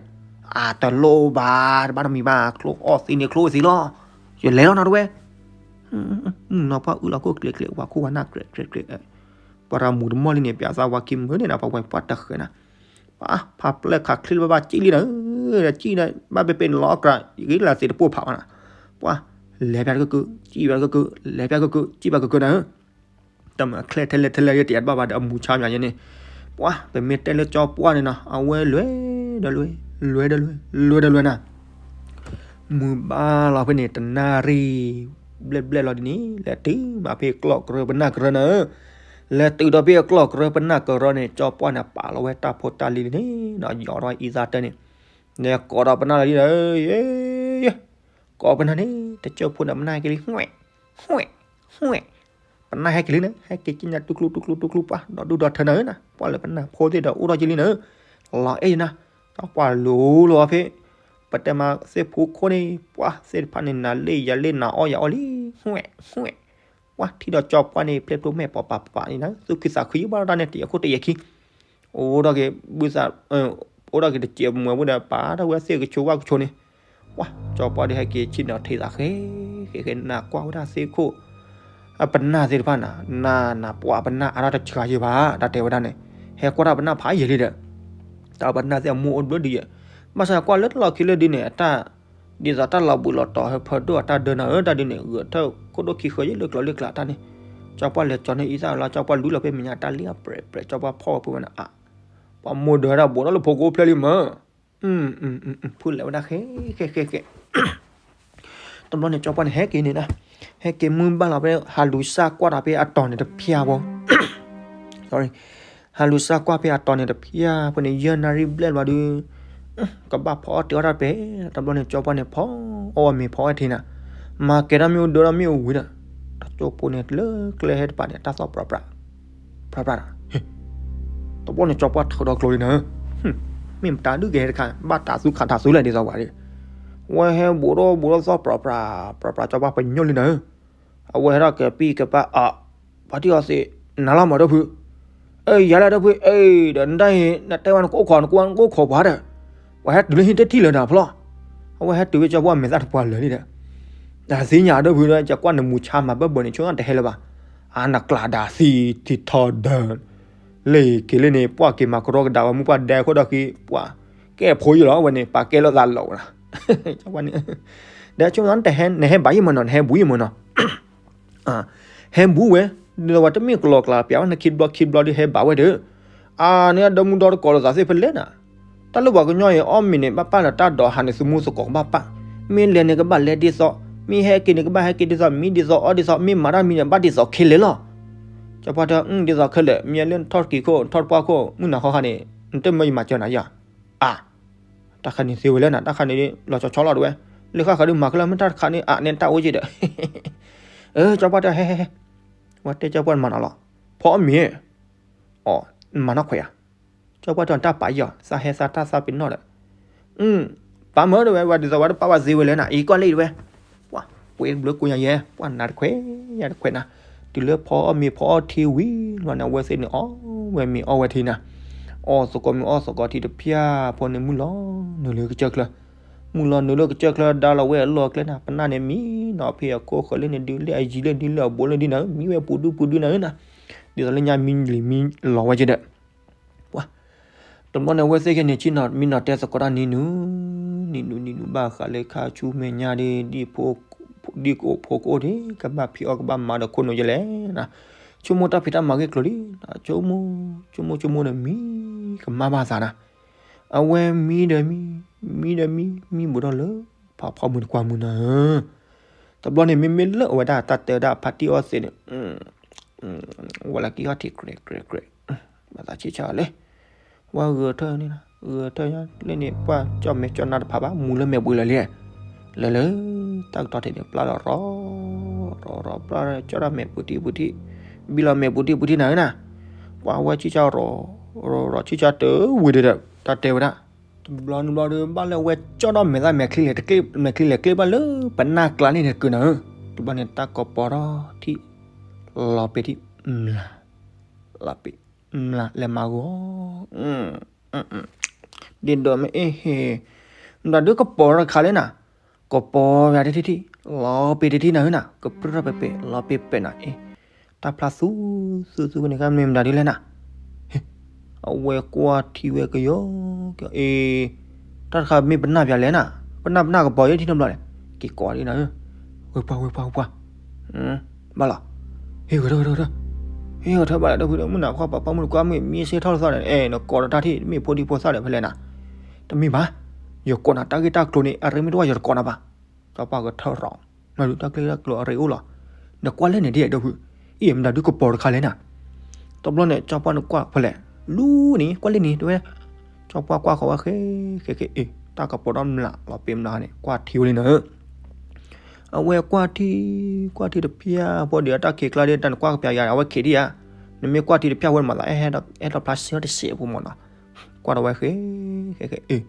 အတလိၣ်ဘၣ် တဘၣ်တမံၤဘၣ် ချိၣ်အီၣ်သံန့ၣ်ချိၣ်သံလီၤ, ယလဲၤလီၤနီၤတဝဲ နီၢ်ပှၢ်အုၣ်လီၤခိၣ်ကျဲၤကျဲၤ ဝၤခိၣ်ဝၤနၢ်ကျဲၤကျဲၤကျဲၤ, ပှၤတၢ်မူၤတမီၢ်လံန့ၣ် ပၠးသးဝါခံမုာ်န့ၣ်နီၤ ပှၤဝဲပှၢ်တဃဲၤနၤ, ပှၤဖးပျဲၢ်ခးချ့လၢဘၣ်ဘၣ်ကံၣ်လံနၤ, ဒီးကံၣ်ဒီးဘၣ်ပဲပဲန့ၣ်လီၤအကြၢး ယဂ့ၤလၢသ့ၣ်တပိၢ်ဖးဘၣ်နၤ, ပှၤလဲၤပၠးတကၢၢ်ကၢၢ် ကံၣ်ပၠးတကၢၢ်ကၢၢ် လဲၤပၠးကၢၢ်ကၢၢ်နၤဧၢ တၢ်မၤချဲထဲလဲၣ်ထဲလဲၣ် ယတယးတဘၣ်ဘၣ်ဒီး အမူၤဆါမးယဲန့ၣ်, ပှၤ ပမ့ၢ်တဲလၢကၠီပှၢ်န့ၣ်နီၤ အဝဲလွဲဒီးလွဲ လွဲဒီးလွဲ လွဲဒီးလွဲနၤ, မုၢ်ဘၣ်လီၤဖဲန့ၣ် တနၣ်ရံၣ် ဘျဲၣ်ဘျဲၣ်လီၤဒ်န့ၣ် လဲၤတုၤမးဖဲကျီၢ်ကရၢပနၢ်ကရၢနၤဧၢ, လဲၤတုၤဒီးဖဲအကျီၢ်ကရၢပနၢ်ကရၢန့ၣ် ကၠီပှၢ်န့ၣ် ပာ်လီၤဝဲတၢ်ဖိတၢ်လံၤလံန့ၣ်နီၤ ယီၤထီၣ်အံသၣ်တၢၢ်န့ၣ်, လဲၤကိးဒီးပနၢ်လီၤဒ်ဒီး ယဲ ယဲ ကိးပနၢ်န့ၣ် တကၠိၢ်ဖိဒီးပနၢ်ဟဲက့ၤလံ ဟဲ ဟဲ ပနၢ်ဟဲက့ၤလံန့ၣ် ဟဲက့ၤက့ၤညါတူၢ်ကျူတူၢ်ကျူတူၢ်ကျူပှၢ် ဒီးဒူၣ်ဒီးထၢနၤဧၢနၤ ပှၢ်လၢပနၢ်ဖိသ့ၣ်ဒီးအိၣ်ထီၣ်က့ၤလံနၤဧၢ, လီၤအဲၣ်ယနၤ, ဒီးပှၢ်လူၤလီၤဖဲ ပတဲမးသ့ၣ်ဖူခိၣ်န့ၣ် ပှၢ်သ့ၣ်တဖၣ်န့ၣ် နၤလ့ၣ်ယၤလ့ၣ်နၤအီၣ်ယၤအီၣ်လံ, ဟဲ ဟဲ ပှၢ်ထံၣ်ဒီးကၠီပှၢ်န့ၣ် ဖျဲၣ်ဖျိမဲာ်ပှၤပၤပၤန့ၣ်နၤ သူၣ်ခုသးခုယဘၣ်တၢ်န့ၣ် တယဲၢ်ခိၣ်တယဲၢ်ခံ အိၣ်ဒီးက့ၤဘုသး အိၣ်ဒီးက့ၤတစဲးမွဲၤဝဲဒီး ပာ်ထီၣ်ဝဲသ့ၣ်ကဆိဝၣ်ကဆိန့ၣ်, ပှၢ် ကၠီပှၢ်ဒီးဟဲက့ၤဆ့ၣ်နီၤထံသးဃဲ ဃဲဃဲနၤကွၢ်ဝဲဒၣ်သ့ၣ်ခိၣ် အပနၢ်သ့ၣ်တဖၣ်နၤ နၤနၤပှၢ်ပနၢ်အါထီၣ်တဆှးယဲဘၣ် တၢ်တဲဝဲဒၣ်န့ၣ်, ဟဲကွၢ်တၢ်ပနၢ်ဖးယံာ်လံဒီး တၢ်ပနၢ်သ့ၣ်အမိၢ်အိၣ်ဘျၢဒ်ယဲ, ဘၣ်ဆၣ်ကွၢ်လၢတၢ်လီၢ်ခံလၢဒ်န့ၣ် အတၢ် ဒ်သိးတၢ်လီၤဘှံးလီၤတီၤဟဲဖၢဒိၣ်အတၢ်ဒၢနၤဧၢ တၢ်ဒ်န့ၣ် ဂဲၤထၢၣ်ခိၣ်ဒိၣ်ခံဃၢၤယဲလၢကျိၤလၢကျါတၢ်န့ၣ်, ကၠီပှၢ်လဲၤကၠီန့ၢ်အံသၣ်လီၤ ကၠီပှၢ်လူလီၤဖဲမဲာ်ညါတၢ်လံအပြဲးပြဲး ကၠီပှၢ်ဖီၣ်ဝဲဖုဝဲနၤအါ, ပှၤမိၢ်ဒၢးဝဲဒၣ်ဘိးထီၣ်လၢဖိကအိၣ်ဖျဲၣ်လံမၢ်, ဖုလဲၤဝဲဒၣ်ဃဲ ဃဲ ဃဲ ဃဲ တဘျီန့ၣ် ကၠီပှၢ်န့ၣ် ဟဲက့ၤန့ၣ်နၤ, ဟဲက့ၤမုၢ်ဘၣ်လီၤဖဲ ဟးလူၤစၢ်ကွၢ်တၢ်ဖဲအတီၤန့ၣ်တဖျၢၣ်ဘီ, ဟးလူၤစၢ်ကွၢ်ဖဲအတီၤန့ၣ်တဖျၢၣ်ဖိန့ၣ် ယဲၢ်နၣ်ရံၣ်ဘျဲၣ်လီၤဒုး, ကဘၣ်ဖီအီၣ်တ့ၤအီၣ်တၢ်တပဲ, တဘျီန့ၣ် ကၠီပှၢ်န့ၣ် ဖီအီၣ်ဝဲမ့ၤဖီအီၣ်ထံနၤ, မၤကဲထီၣ်မ့ၣ်အူဒၢထီၣ်မ့ၣ်အူဝံၤဒီး, တၢ်ကၠိဖိန့ၣ်လၢကျဲဟဲတပၤန့ၣ် တၢ်သီၣ်ပြးပြး ပြးပြး, တဘျီန့ၣ် ကၠီပှၢ်ထုးဒီးကျိၤလံနၤ, မ့ၢ်မတၤဒုးကဟဲတခါ, ဘၣ်တၤသူခးတၤသူလဲၣ်ဒ်သိးဝဲဒၣ်, ဝဲဟဲဘူးဒီးဘူးဒီးသီၣ်ပြးပြး ပြးပြး ကၠီပှၢ်ပညိၣ်လံနၤ, အဝဲဟဲထီၣ်ကပံၢ်ကပၢ်အါ, ပှၤထံၣ်အီၤသ့ၣ် နၤလီၤမၢ်ဒိၣ်ဖု, အၢ ယၤလၢဒိၣ်ဖု အၢ ဒီးနတၢ်အံၤ နတဲဝဲနကအိၣ်ခိး နကအိၣ်ခိးပှၤဒီး, ပှၤဟဲတုၤလၢဟံၣ်တထံၣ်လၢၤဒီးဖျီၣ်, အဝဲဟဲတုၤဝဲကၠီပှၢ်မဲာ်သၣ်တပှၢ်လၢာ်လံဒီး, တၢ်သ့ၣ်ညါဒိၣ်ဖုဒီး ကၠီပှၢ်နမူၤဆါမၤဘၢဘၢန့ၣ် ဆိကတဟဲလၢၤဘၣ်, အါနကျးဒၣ်သံထံထီဒၢ လၢက့ၤလၢန့ၣ် ပှၢ်က့ၤမၤကရီကဒါဝဲမုၢ်ပှၢ်ဒဲခိၣ်ဒီးဃံ ပှၢ်ကဲဖိယလီၤ အဝဲန့ၣ် ပာ်ကဲလိာ်သးလီၤဝဲဒၣ်, ကၠီပှၢ်န့ၣ်, ဒီးဆိကမိၣ်နတဟဲ နဟဲဘၣ်ယံာ်မၢ်နီၤ နဟဲဘူးယံာ်မၢ်နီၤ ဟဲဘူးဝဲ, ဒီးဝဲတမ့ၢ်ကလီၤကျါပျးဝဲ နခံတဘျီခံတဘျီဒုးဟဲဘၣ်ဝဲဒီး, အါန့ၢ်အဒီမုၢ်ဒီတကိးလိာ်သးသ့ၣ်ဖဲလဲၣ်နၤ, တၢ်လၢပှၤကညီအံၤ အီၣ်မ့ၤန့ၣ် ဘၣ်ပာ်လၢတၢ်ဒိးဟးန့ၣ် သမူသကိးကဘၣ်ပာ်, မ့ၢ်လဲၤန့ၣ်ကဘၣ်လဲၤဒ်သိး, မ့ၢ်ဟဲက့ၤန့ၣ်ကဘၣ်ဟဲက့ၤဒ်သိး, မံဒ်သိးအီၣ်ဒ်သိး, မ့ၢ်မၤတၢ်မံန့ၣ် ဘၣ်ဒ်သိးခဲလၢာ်လီၤ. ကၠီပှၢ်တဲ ဒ်သိးခဲလၢာ်, မ့ၢ်လၢနထီၣ်တကံၤခိၣ် နထီၣ်တပှၢ်ခိၣ် မုၢ်နၤခီခါန့ၣ် နတမၢယမၤစၢၤနၤယၤ, အါ တၢ်ခါန့ၣ်သ့ဝဲလဲၣ်နၤ, တၢ်ခါန့ၣ်လီၤဆီဆီလီၤတဝဲ, လၢဃၣ်ဃၣ်ဒုးမၤခဲလၢာ် မ့ၢ်တၢ်တခါန့ၣ် အါန့ၢ်တၢ်အိၣ်က့ဒီး, ကၠီပှၢ်တဲ ဟဲဟဲဟဲ, ဝဲတဲကၠီပှၢ်နမၤနီၤလီၤ, ဖီအီၣ်မ့ၤ, အီ မၤနီၢ်ခွဲးဧါ, ကၠီပှၢ်တဲတၢ်ပာ်ယီၤ သးဟဲသးတၢ်သးပ့ၤနီၣ်ဒီး ပာ်မၢတဝဲ ဝဲဒ်သိးဝဲတပာ်ဘၣ်သ့ဝဲလဲၣ်နၤ, အံၤကွၢ်လၢအံၤတဝဲ, ပှၤ ပှ့ၤဘျုးကိးညါယဲ, ပှၤနၤတခွဲး ယၤတခွဲးနၤ, တုၤလၢဖီအီၣ်မ့ၤဖီအီၣ်ထံဝံၤလီၤန့ၣ် အဝဲသ့ၣ်န့ၣ် အီၣ်ဝဲမ့ၤအီၣ်ဝဲထံနၤ, အီၣ်သကိးမ့ၤအီၣ်သကိးထံတဖၠၣ်ဖိန့ၣ် မုၢ်လီၤနုာ်လၢကစၢၢ်ချၢ, မုၢ်လီၤနုာ်လၢကစၢၢ်ချၢ ဒါလီၤဝဲအလီၢ်အကျဲနၤ, ပနၢ်န့ၣ်မံနီၤဖဲအခိၣ်ဃၢၤလၢန့ၣ်ဒုး လၢအယံၤလၢန့ၣ်ဒုး လၢအဘူးလၢန့ၣ်ဒုးနၤ, မံဝဲပူၤဒုပူၤဒုနၤဧၢနၤ, ဒ်သိးလၢညါမံလံၤမံလီၤဝဲက့ဒီး ပှၤ တဘျီန့ၣ် အဝဲသ့ၣ်ခဲန့ၣ် ဆ့ၣ်နီၤမံနီၤတဲသကိးတၢ်နံၤနုၤ, နံၤနုၤနံၤနုၤဘၣ်ဃးလၢခါဆူမဲာ်ညါဒီး ဒ်ဖိ ဒ်ကအိၣ်ဖိကအိၣ်ဒီး ကဘၣ်ဖံးအီၣ်ကဘၣ်မၤဒီးခိၣ်နူာ်ယဲလဲၣ်နၤ, ဆိကမိၣ်တၢ်ဖံးတၢ်မၤဂ့ၢ်ကျိၤလံ, ဆိကမိၣ် ဆိကမိၣ်ဆိကမိၣ်ဒီးမံကမၣ်ဘၣ်သးနၤ, အဝဲမံဒီးမံ မံဒီးမံ မံဘူးထီၣ်လၢ ဖးဖီမုၢ်တကွၢ်မုၢ်နၤဧၢ. တဘျီန့ၣ် မ့မ့ၢ်လၢအဝဲဒၣ်တၢ်တဲဝဲဒၣ်ဖါတံၢ်အီသံးန့ၣ် ဝဲလၢကံၢ်ထံးကြဲးကြဲးကြဲး ဘၣ်သးဆံးဆါလံ ဝဲဂဲၤထၢၣ်န့ၣ် ဂဲၤထၢၣ်ညါလၢန့ၣ် ပှၢ်ကၠီၣ်မဲာ်ကၠီၣ်နါတဖၣ်ဘၣ် မူလၢမဲာ်ဘှံးလၢာ်လံ. လၢလၢ တၢ်ကတီၢ်ထံးန့ၣ် ပျၢ်လီၤရီၤ ရီၤရီၤပျၢ်ကၠီၣ်တၢ်မဲာ်ပူၤထံပူၤထံ ဘံလီၤမဲာ်ပူၤထံပူၤထံနၤဧၢနၤ. ပှၢ်ဝဲဆံးဆါရီၤ ရီၤဆံးဆါတဝံၤဒီး တၢ်တဲဝဲဒၣ် တဘျီန့ၣ်ဘျီဒီး ဘၣ်လၢဝဲကၠီၣ်ထီၣ်မဲာ်သၣ်မဲာ်ချံလဲၤကျဲဘၣ်လၢပနၢ်ကျါန့ၣ်တကုာ်နၤဧၢ. တဘျီန့ၣ် တၢ်ကပီၤထီၣ်ထံၣ် လီၤပ့ၤထံၣ်မျး လီၤပ့ၤမျးလဲၤမၤဂီၤ ဒ်ဒီးမ့ၢ်အ့ၣ်ဟ့ၣ် မတၤဒုးကပီၤတခါလဲၣ်နၤ, ကပီၤယၤတထံၣ်ထံၣ် လီၤပ့ၤတထံၣ်နၤဧၢနၤ, ကပြုၢ်ထီၣ်ပဲာ်ပဲာ် လီၤပ့ၤပဲာ်နၤအ့ၣ်, တၢ်ဖျါသူသူသူဖဲန့ၣ် မ့ၢ်မတၤဒုးလဲၣ်နၤ, အဝဲကွၢ်ထံဝဲကယီကယီ အ့ၣ်, တၢ်တခါမ့ၢ်ပနၢ်ပၠးလဲၣ်နၤ, ပနၢ်ပနၢ်ကပီၤယဲထံၣ်နီတဘျီလဲၣ်, က့ၤကိးဒ်နၤဧၢ, ဝဲပှၤဝဲပှၤဝဲပှၤ ဘၣ်လီၤ, ဟ့ၣ်ဂဲၤထၢၣ်ဂဲၤထၢၣ်ဂဲၤထၢၣ်, ဟ့ၣ်ဂဲၤထၢၣ်ဘၣ်လဲၣ် ဒီပုၢ်ဒီဝဲၢ်မုၣ်နၤ ခီပၤပှၤမုၣ်တကွၢ်မ့ၢ်မံစ့ထီၣ်လၢသီန့ၣ် အဲၣ် နကိးဒီးတၢ်ထံၣ် မ့ၢ်ဖိဒံဖိသၣ်ဒီးဖဲလဲၣ်နၤ, တမ့ၢ်ဘၣ်, ယကိးနၤတၢ်ဂ့ၢ်တၢ်ကျိၤန့ၣ် အရ့မ့ၢ်တဝၢ်ယတကိးနၤဘၣ်, စီၤပှၢ်ဂဲၤထၢၣ်ရီၤ, နဒုးတၢ်ဂ့ၢ်တၢ်ကျိၤအရ့အိၣ်လီၤ, နကွၢ်လဲၣ်န့ၣ်ဒ်ဒီပုၢ်, အ့ၣ် မတၤဒုးကပီၤတခါလဲၣ်နၤ, တဘျီန့ၣ် စီၤပှၢ်န့ၣ်ကွၢ်ဖဲလဲၣ်, လူန့ၣ် ကွၢ်လၢန့ၣ် တဲဝဲ, စီၤပှၢ်ကွၢ်ဃီၤဝဲဃဲဃဲဃဲ အ့ၣ် တၢ်ကပီၤဒီးမျးလီၤပ့ၤမျးန့ၣ် ကွၢ်ထံဝဲလံနၤဧၢ အဝဲကွၢ်ထံ, ကွၢ်ထံတဖျၢၣ်ဖိဒီး အတၢ်ခံးကျါဒီး တၢ်နကွၢ်ကပျးယၤ အဝဲခံးဒံးဧါ, နမ့ၢ်ကွၢ်ထံတဖျၢၣ်ဝဲမးသး အဲၣ်ဒိးဖျါဆၢတစဲးဖိမးနီၤ, ကွၢ်ဒီးဝဲဃဲ, ဃဲဃဲအ့ၣ်,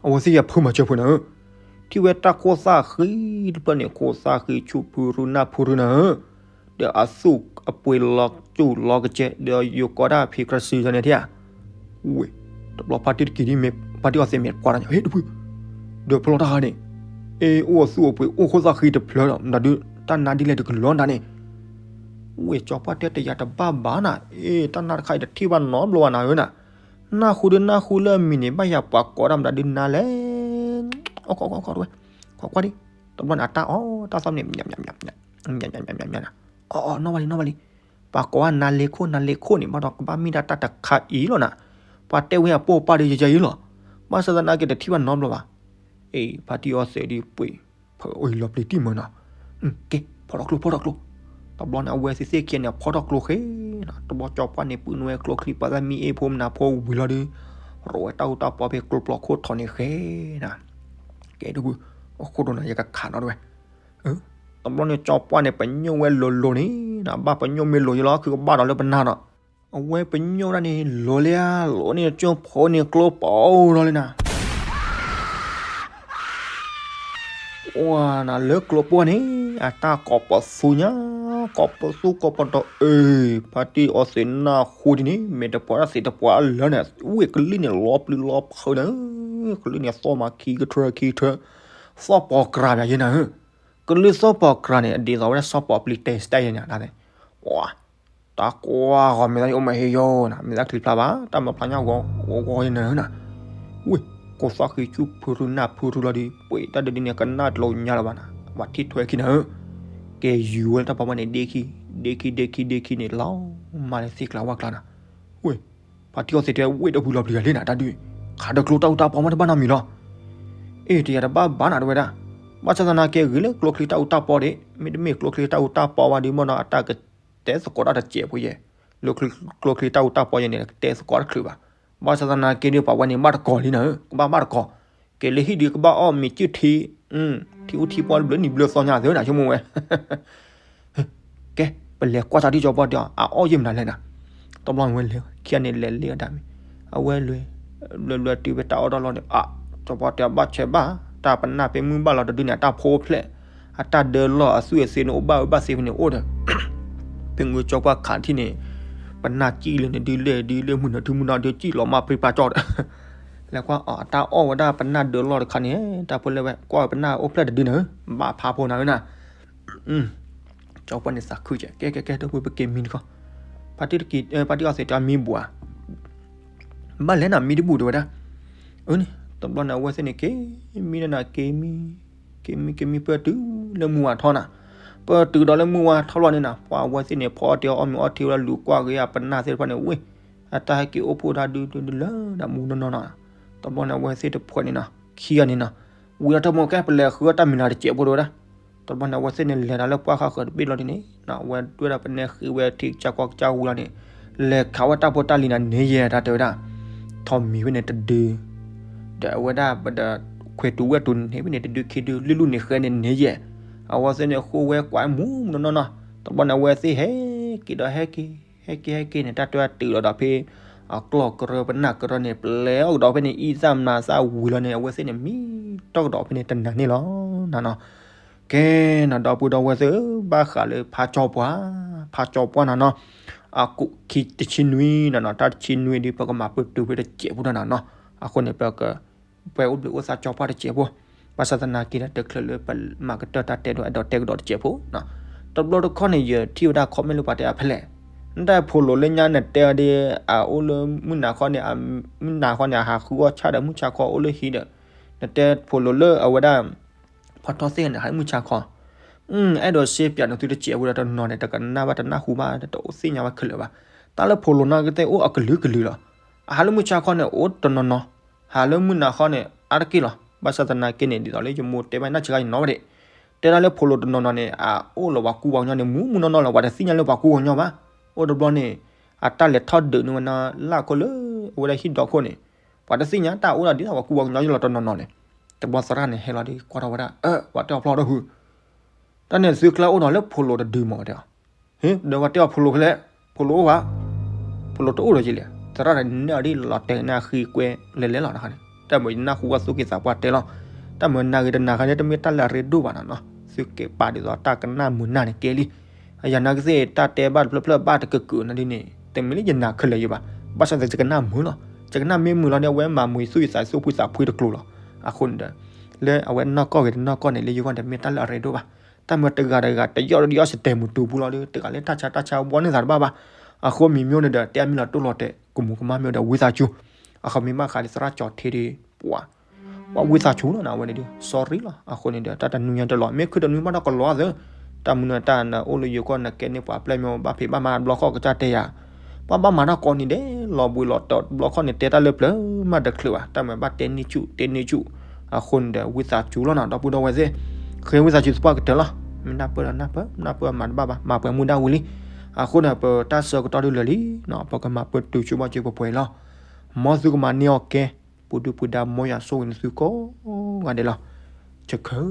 အဝဲသ့ၣ်ယၤဖုမၤစၢၤဖိနၤဧၢ, ထံၣ်ဝဲတၢ်ခိၣ်သၣ်ဃံတဖျၢၣ်န့ၣ် ခိၣ်သၣ်ဃံဆူၣ်ဖုရူနၢ်ဖုရူနၤဧၢ ဒီးအသူၣ်အပှ့ၤလီၤစူၣ်လီၤကစဲး ဒီးယိၤကီတၢ်ဖံးကြၢးစံယၤန့ၣ်ထံၣ်ဧါ, ဝ့ၢ်, တဘျီဖါတံၢ်တက့ၤဒ်မ့ၢ် ဖါတံၢ်အီသံးမ့ၢ်ကွၢ်တၢ်ညီ ဟ့ၣ်တဖု, ဒီးဖျီတၢ်ဃါန့ၣ်, အ့ၣ် အိၣ်အသူၣ်အပှ့ၤအိၣ်ခိၣ်သၣ်ဃံတဖျၢၣ်ဒီး မတၤဒုး တၢ်နါဒ်လဲၣ်တကလီၤနၤန့ၣ်, ဝ့ၢ် စီၤပှၢ်တဲတယၤတဘၣ်ဘၣ်နၤ, အ့ၣ် တၢ်နါတခါအံၤတထံၣ်ဘၣ်နီတဘျီဘၣ်နၤဧၢနၤ, နၢ်ဟူဒုးနၢ်ဟူလၢအမံၤန့ၣ် ဘၣ်ယၤပှၤကိးတၢ်မတၤဒုးနါလဲၣ်, အီၣ်ကွၢ်ကွၢ်ကွၢ်ကွၢ်တဝဲ, ကွၢ်ကွၢ်ဒံး, တဘျီန့ၣ် အတၢ်အီၣ်တၢ်သီၣ်န့ၣ် ညါညါညါညါ, အီၣ်အီၣ်နီၣ်ဘၣ်လံနီၣ်ဘၣ်လံ, ပှၤကိးဝဲနါလ့ခိၣ်နါလ့ခိၣ်န့ၣ် ဘၣ်ဒီးကဘၣ်မ့ၢ်ဒၣ်တၢ်တခါအံၤလီၤနၤ, ပှၤတဲဝဲအပိာ်ပၢ်ဒီးယယဲအံၤလီၤ, ဘၣ်ဆၣ်သနာ်က့တထံၣ်ဘၣ်နီတဘျီဘၣ်, အ့ၣ် ဖါတံၢ်အီသံးဒ်ပှ့ၤ ဖဲအံၤလီၤပျံၤတံၢ်မၢနီၤ, ကဲ ဖီထီၣ်ကျိဖီထီၣ်ကျိ, တဘျီန့ၣ် အဝဲသ့ၣ်သ့ၣ်ခံဂၤန့ၣ် ဖီထီၣ်ကျိဃဲနီၤ, တဘျီစီၤပှၢ်န့ၣ် ပုၢ်နွဲကျိချံပှၤသၣ်မံအ့ၣ်ဖိမနၤဖိဝံၤလီၤဒီး ရိးဝဲတၢ်အူတၢ်ပီဖဲကျိပျီခိၣ်ထီန့ၣ်ဃဲနီၤ, ကဲဒ်ပူၤ, အခိၣ်ဒိၣ်နၤ ယကခးနီၤတဝဲ, တဘျီန့ၣ် စီၤပှၢ်န့ၣ် ပညိၣ်ဝဲလိၤလိၤန့ၣ်နီၤ, ဘၣ်ပညိၣ်မ့ၢ်လိၤယလီၤ ခုကဘၣ်ဒီးလၢပနၢ်နီၤ, အဝဲပညိၣ်ဒၣ်န့ၣ် လိၤလၢဧါ, လိၤန့ၣ် ကၠိဖိန့ၣ် ကျိပီအိၣ်လီၤလံနၤ ကွၢ်နၤလၢကျိပီန့ၣ် အတၢ်ကိးပသူညါ, ကိးပသူကိးပဒီးအ့ၣ်, ဖါတံၢ်အီသံးနၢ်ဟူဒ်န့ၣ် မဲာ်တပှၤတၢ်သံးတပှၤလၢန့ၣ်, ဝ့ၢ်ကလံၢ်န့ၣ် လီၤပျံၤလီၤဖုးနၤ, ကလံၢ်န့ၣ် သီၣ်မးခံကထၢခံကထၢ, သီၣ်ပီၤကြၤယၤယဲနၤဧၢ, ကလံၢ်သီၣ်ပီၤကြၤန့ၣ် အဒ်သိးဝဲဒၣ်သီၣ်ပီၤပျံၤတဲာ်စတဲာ်ယဲနၤ, တၢ်ကွၢ်ဂီၤမဲာ်သၣ်ယအိၣ်မးဟ့ယိနၤ, မဲာ်သၣ်ချံဖျါဘၣ်, တၢ်မၤဖျါညါဂီၤဂီၤဂီၤယဲနၤဧၢနၤ, ဝ့ၢ်, ကိးသီၣ်ဃံဆူၣ်ဖုရူနၢ်ဖုရူလီၤဒီး ပှ့ၤတၢ်ဒုးဒ်န့ၣ် ကနၣ်တလိာ်ညါလၢၤဘၣ်နၤ, ပှၤထံၣ်ထွဲခံနၤဧၢ, ကဲယူၤဝဲလၢတၢ်ပီးပီးန့ၣ် ဒ့ခံ, ဒ့ခံဒ့ခံဒ့ခံန့ၣ် လီၤမၢ်လၢသ့ၣ်ကျါဝၣ်ကျါနၤ, ဝ့ၢ်, ဖါတံၢ်အီသံးတဲဝဲ ဝ့ၢ်ဒီပုၢ်လီၤပျံၤဂၤလံနၤ တၢ်ဒုး, ခးဒီးကျိတၢ်အူတၢ်ပီမးတဘၣ်နီတမံၤလီၤ, အ့ၣ် တယၤတဘၣ်ဘၣ်နၤတဝဲဒၣ်, ဘၣ်ဆၣ်သနာ်က့ဂ့ၤလၢကျိချံတၢ်အူတၢ်ပီဒံး, မ့တမ့ၢ်ကျိချံတၢ်အူတၢ်ပီဝဲဒီး မ့ၢ်ဒီးအတၢ်က တဲသကိးတၢ်တစဲးဖိယဲၢ်, လၢကျိချံတၢ်အူတၢ်ပီယဲၢ်န့ၣ် ကတဲသကိးတချုးဘၣ်, ဘၣ်ဆၣ်သနာ်က့ဒီး ပှၤဝဲန့ၣ် ဘၣ်တကိးလံနၤဧၢ, ကဘၣ်ဘၣ်တကိး, ကဲလၢဟံၣ်ဒုးကဘၣ်အီၣ်မ့ၤစုၣ်ထံ, ထံအူထံပီဘျၢနံၤဘျၢသီညါသ့နၤ ဆိကမိၣ်ဝဲ, ကဲ, ပလဲၤကွၢ်တၢ်ဒ်စီၤပီတဲအီၤ အအီၣ်ယဲၢ်မနုၤလဲၣ်နၤ, တဘျီဝဲလဲၤ ခံဂၤန့ၣ်လဲၤလ့အီၣ်တၢ်မ့ၤ, အဝဲလဲၤ, လဲၤလဲၤတုၤဖဲတၢ်အီၣ်တၢ်လီၢ်န့ၣ် အါ, စီၤပီတဲအီၤဘၣ်ဆဲးဘၣ်, တၢ်ပနၢ်ဖဲမုၢ်ဘၣ်လီၤတဒုန့ၣ် အတၢ်ဖိအိၣ်ဖျဲၣ်, အတၢ်ဒၢလီၢ်အသူၣ်အသ့န့ၣ်အိၣ်ဘၣ်အၢဘၣ်သီဖဲန့ၣ်အိၣ်ဒီး, ဖဲမုၢ်စီၤပီခးထံၣ်န့ၣ်, ပနၢ်စံၣ်လၢန့ၣ်ဒုးလဲၣ်ဒုးလဲၣ်မုၢ်နၤထူမုၢ်နၤဒီးစံၣ်လီၤမၢ်ပြံပြါကၠီဒီး, လဲၤကွၢ်အီၤ အတၢ်အီၣ်ဝဲဒၣ်ပနၢ်ဒၢလီၢ်တခါန့ၣ်, တၢ်ဖိလဲၣ်ဝဲ ကွၢ်ဝဲပနၢ်အိၣ်ဖျဲၣ်တဒုန့ၣ်, ဘၣ်ဖးဖိနၤဧၢနၤ စီၤပီန့ၣ်သးခုကဲ, ကဲကဲကဲ ဒီပုၢ်ပက့ၤမံတခီ, ဖါတံၢ်တက့ၤ, ဖါတံၢ်အီသံးတဲမံဘူးဧါ, ဘၣ်လဲၣ်နၤမံတဘူးတဲဝဲဒၣ်, အန့ၣ် တဘျီန့ၣ် အဝဲသ့ၣ်န့ၣ် က့ၤမံဒီးနၤ က့ၤမံ, က့ၤမံက့ၤမံပၢၢ်တုၤလၢမုၢ်ဝါထီနၤ, ပၢၢ်တုၤဒီးလၢမုၢ်ဝါထီလီၤန့ၣ်နၤ ပှၤအဝဲသ့ၣ်န့ၣ် ဖီအီၣ်တ့ၢ်အီၣ်မ့ၤအီထံဝဲဒၣ်လူၤကွၢ်ဂ့ၤအပနၢ်သ့ၣ်တဖၣ်န့ၣ် ဝ့ၢ်, အတၢ်ဟဲက့ၤအိၣ်ဖှိၣ်တၢ်ဒုးဒုးလၢနၤမူနီၢ်နီၢ်နၤ, တဘျီန့ၣ် အဝဲသ့ၣ်တဖုန့ၣ်နၤ ခံဂၤန့ၣ်နီၤ, ဝံၤလီၤတၢ်မ့ၢ်ကဲ ပလဲၤဃုအီၣ်တၢ်မံၤလၤတစဲးဖိတဝဲဒၣ်. တဘျီန့ၣ် အဝဲသ့ၣ်န့ၣ် လဲၤဒီးလၢပှၢ်ဃါဃၢၤတဘ့ၣ်လီၤဒ်န့ၣ်နီၤ, အဝဲဒွဲၣ်ဒီးပနဲဃ့ဝဲထံကစၢ်ကီၢ်ကစၢ်ဝံၤလီၤန့ၣ်, လဲၤခးဝဲတၢ်ဖိတၢ်လံၤန့ၣ်န့ၣ်ယဲၢ် တၢ်တဲဝဲဒၣ်, ထိးမံၤဖဲန့ၣ်တဒု, ဒီးအဝဲဒၣ်ပဒီး ခွဲးတူာ်ဝဲၢ်တူာ်န့ၣ်ဖဲန့ၣ် တဒုခံဒု လုၢ်လုၢ်န့ၣ်ဃဲန့ၣ်န့ၣ်ယဲၢ်, အဝဲသ့ၣ်န့ၣ်ဃိဝဲကွၢ်မူမူနီၢ်နီၢ်နီၤ. တဘျီန့ၣ် အဝဲသ့ၣ်ဟဲက့ၤဒီးဟဲက့ၤ ဟဲက့ၤဟဲက့ၤန့ၣ် တၢ်တဲဝဲတုၤလီၤဒီးဖဲ အကျီၢ်ကရၢပနၢ်ကရၢန့ၣ် ပလဲၤအီၣ်ကဒီးဖဲန့ၣ် အံသၣ်မနၤသၣ်ဝံၤလီၤန့ၣ် အဝဲသ့ၣ်န့ၣ်မံတီၢ်ကဒီးဖဲန့ၣ်တနၤန့ၣ်လီၤနၤနီၤ. ကဲနီၤ ဒီပုၢ်ဒီဝဲၢ်သ့ၣ်ဧၢ, ဘၣ်ဃးလၢဖါကၠီပှၢ်, ဖါကၠီပှၢ်နၤနီၤ, အကူးခံတဆံနွံနၤနီၤ, တၢ်တဆံနွံဒ် ပကမၤပတုာ်ဖဲတစဲးဖိဒီးနၤနီၤ. အဃိန့ၣ် ပက ပှဲၤအိၣ်ဘျုးအိၣ်သးကၠီပှၢ်တစဲးဖိ, ဘၣ်ဆၣ်သနာ်က့ဒီး တချုးလၢပမၤကတၢၢ်တၢ်တဲဒီးအဲၣ်ဒိးတဲကဒီးတစဲးဖိနီၤ. တဘျီတခီၣ်န့ၣ် ယထံၣ်ဝဲဒၣ် comment လၢပှၤတဲအဖဲလဲၣ်, နတၢ်ဖိလိာ်လၢညါနတဲဒ် အအိၣ်လၢမုၢ်နၤခီန့ၣ်, မုၢ်နၤခီန့ၣ် အဟးဃုအီၣ်ဆၣ်ဒီးမုၢ်ဆါခီအိၣ်လၢဟံၣ်ဒီး, နတဲဖိလိာ်လၢအဝဲဒၣ် ဖီထီၣ်သ့ၣ်န့ၣ် ဟးလၢမုၢ်ဆါခီ အဲၣ်ဒိးစ့ပၠးနသုတစဲးဖိဒီးတနီၤန့ၣ် တကနၣ်ဘၣ်တနၢ်ဟူဘၣ် တအိၣ်သ့ၣ်ညါဘၣ်ခဲလၢာ်ဘၣ်. တၢ်လၢဖိလိာ်နာ်ကသ့ၣ်အိၣ်အကလုာ်ကလုာ်လီၤ. အဟးလၢမုၢ်ဆါခီန့ၣ် အိၣ်တနီၤနီၤ, ဟးလၢမုၢ်နၤခီန့ၣ် အါတက့ၢ်လီၤ. ဘၣ်ဆၣ်သနာ်က့န့ၣ် ဒ်သိးလၢယမိၢ်တဲဘၣ်နၢ်ဆှးယနီၤဝဲဒၣ်, တဲဒၣ်လၢဖိလိာ်တနီၤနီၤန့ၣ် အအိၣ်လၢပှၤကူပှၤကညီန့ၣ် မူမူနီၢ်နီၢ်လီၤ. ပှၤတသ့ၣ်ညါလၢပှၤကူပှၤကညီဘၣ်. အိၣ်တဘျီန့ၣ် အတၢ်လဲၤထီၣ်ဒုးန့ၢ်ဝဲနၤလၢအခိၣ်လၢအဝဲဒၣ်ဟံၣ်ဒီခိၣ်န့ၣ်, ပှၤတသ့ၣ်ညါတၢ်အိၣ်ဒၣ်ဒ်သိးပှၤကူပှၤကညီလီၤတနီၤနီၤန့ၣ်. တဘျီသရၣ်န့ၣ်ဟဲလီၤဒီးကွၢ်ထီၣ်ဝဲဒၣ်, အၢ ပှၤတဲအီၤဖျီတဟူး တၢ်န့ၣ်သုကျါအိၣ်နီၤလၢဖိလိာ်တဒုမး တဲအီၤ. ဟ့ ဒီးပှၤတဲအီၤဖိလိာ်ဖဲလဲၣ်, ဖိလိာ်အိၣ်ဘၣ်, ဖိလိာ်တအိၣ်ဒီးက့ၤလဲၣ်. သရၣ်န့ၣ်နဲၣ်အီၤဒ်လီၤတဲာ်န့ၣ်အဃံကွဲလဲၤလဲၤလီၤတခါန့ၣ်. တၢ်မ့ၢ်ယနၢ်ဟူဝဲသူၣ်က့သးပှၢ်တဲလီၤ. တၢ်မ့ၢ်နၤဂ့ၤတနၤဂ့ၤန့ၣ် တမ့ၢ်တၢ်လၢအရ့ဒိၣ်ဘၣ်နီၤနီၤ. သုက့ၤပာ်ဒ်သိးတၢ်ကနၣ်မုာ်နၢ်န့ၣ်ကဲလံ. အယၤနာ်ကသ့ၣ်တၢ်တဲဘၣ်တဖျၢၣ်ဖျၢၣ်ဘၣ်တကကုာ်နၤဒ်န့ၣ် တမ့ၢ်လၢယနာ်ခဲလၢာ်ယဘၣ်. ဘၣ်ဆၣ်သနာ်က့ယကနၣ်မုာ်လီၤ. ယကနၣ်မ့ၢ်မုာ်လီၤန့ၣ် အဝဲမၤမုာ်ယသူၣ်ယသးယသူၣ်ဖှံသးဖှံတကျိၤလီၤ. အဃိန့ၣ်ဒီး လၢအဝဲနီၢ်ကီၢ်ဂ့ၤတနီၢ်ကီၢ်န့ၣ် လၢယဂီၢ်န့ၣ် တမ့ၢ်တၢ်လၢအရ့ဒိၣ်ဘၣ်. တၢ်မ့ၢ်တဂၤတဂၤ တယီၣ်တယီၣ်စတဲာ်မုာ်တူာ်ပူၤလီၤဒီး တဂၤလၢတၢ်ဆါတၢ်ဆါဝီန့ၢ်သးတဘၣ်ဘၣ်. အဃိမံၤမ့ၢ်န့ၣ်ဒီး တဲအမ့ၢ်လီၤတိၢ်လီၤတဲာ် ကမူၤကမၣ်မ့ၢ်ဒီး ဝံသးစူၤ. အခီပညီမ့ၢ်ဃးဒီးသရၣ်ကၠီၤထ့ဒီး ပှၤ ပှၤဝံသးစူၤလီၤနၤ အဝဲန့ၣ်ဒီး sorry လီၤ. အဃိန့ၣ်ဒီး တၢ်တနွံညါတလီၤ မ့ၢ်ခုၣ်တနွံဘၣ်ဒီးကလီၤသၢ. တၢ်မနုၤတၢ်နအိၣ်လၢယိၤကီၢ် နကဲန့ၢ်ပှၤပျဲၢ်မ့ၢ်ဘၣ်ဖံးဘၣ်မၤတဘျီဃီကစၢ်တဲယၤ ပှၤဘၣ်မၤတၢ်ကိးနံၤဒဲး လီၤဘှံးလီၤတီၤတဘျီခီၣ်န့ၣ် တဲတၢ်လၢပျၢၤမးတချုးဘၣ်. တၢ်မ့ၢ်ဘၣ်တဲန့ၢ်ဆူၣ် တဲန့ၢ်ဆူၣ်. အဃိန့ၣ်ဒီး ဝံသးစူၤလီၤနၤ ဒီပုၢ်ဒီဝဲၢ်သ့ၣ်, ဃ့ဝံသးစူၤသပှၢ်ကတၢၢ်လီၤ. မ့ၢ်နၢ်ပၢၢ်ဒီးနၢ်ပၢၢ် နၢ်ပၢၢ်မၤတဘၣ်ဘၣ် မၤပှဲၤမူဒါဝံၤလံ. အဃိန့ၣ် ပတၢ်ဆၢကတီၢ်ဒုးလၢာ်လံနီၤ ပကမၤပတုာ်ဆူဘၣ်စၢၤပှဲၤပှဲၤလီၤ. မ်သုကမၤန့ၢ်အီၣ်ကဲ ပူၤဒုၣ်ပူၤဒါ မ်ယွၤဆိၣ်ဂ့ၤနသုကိးဂၤဒဲးလီၤ. ဆၢခၢၣ်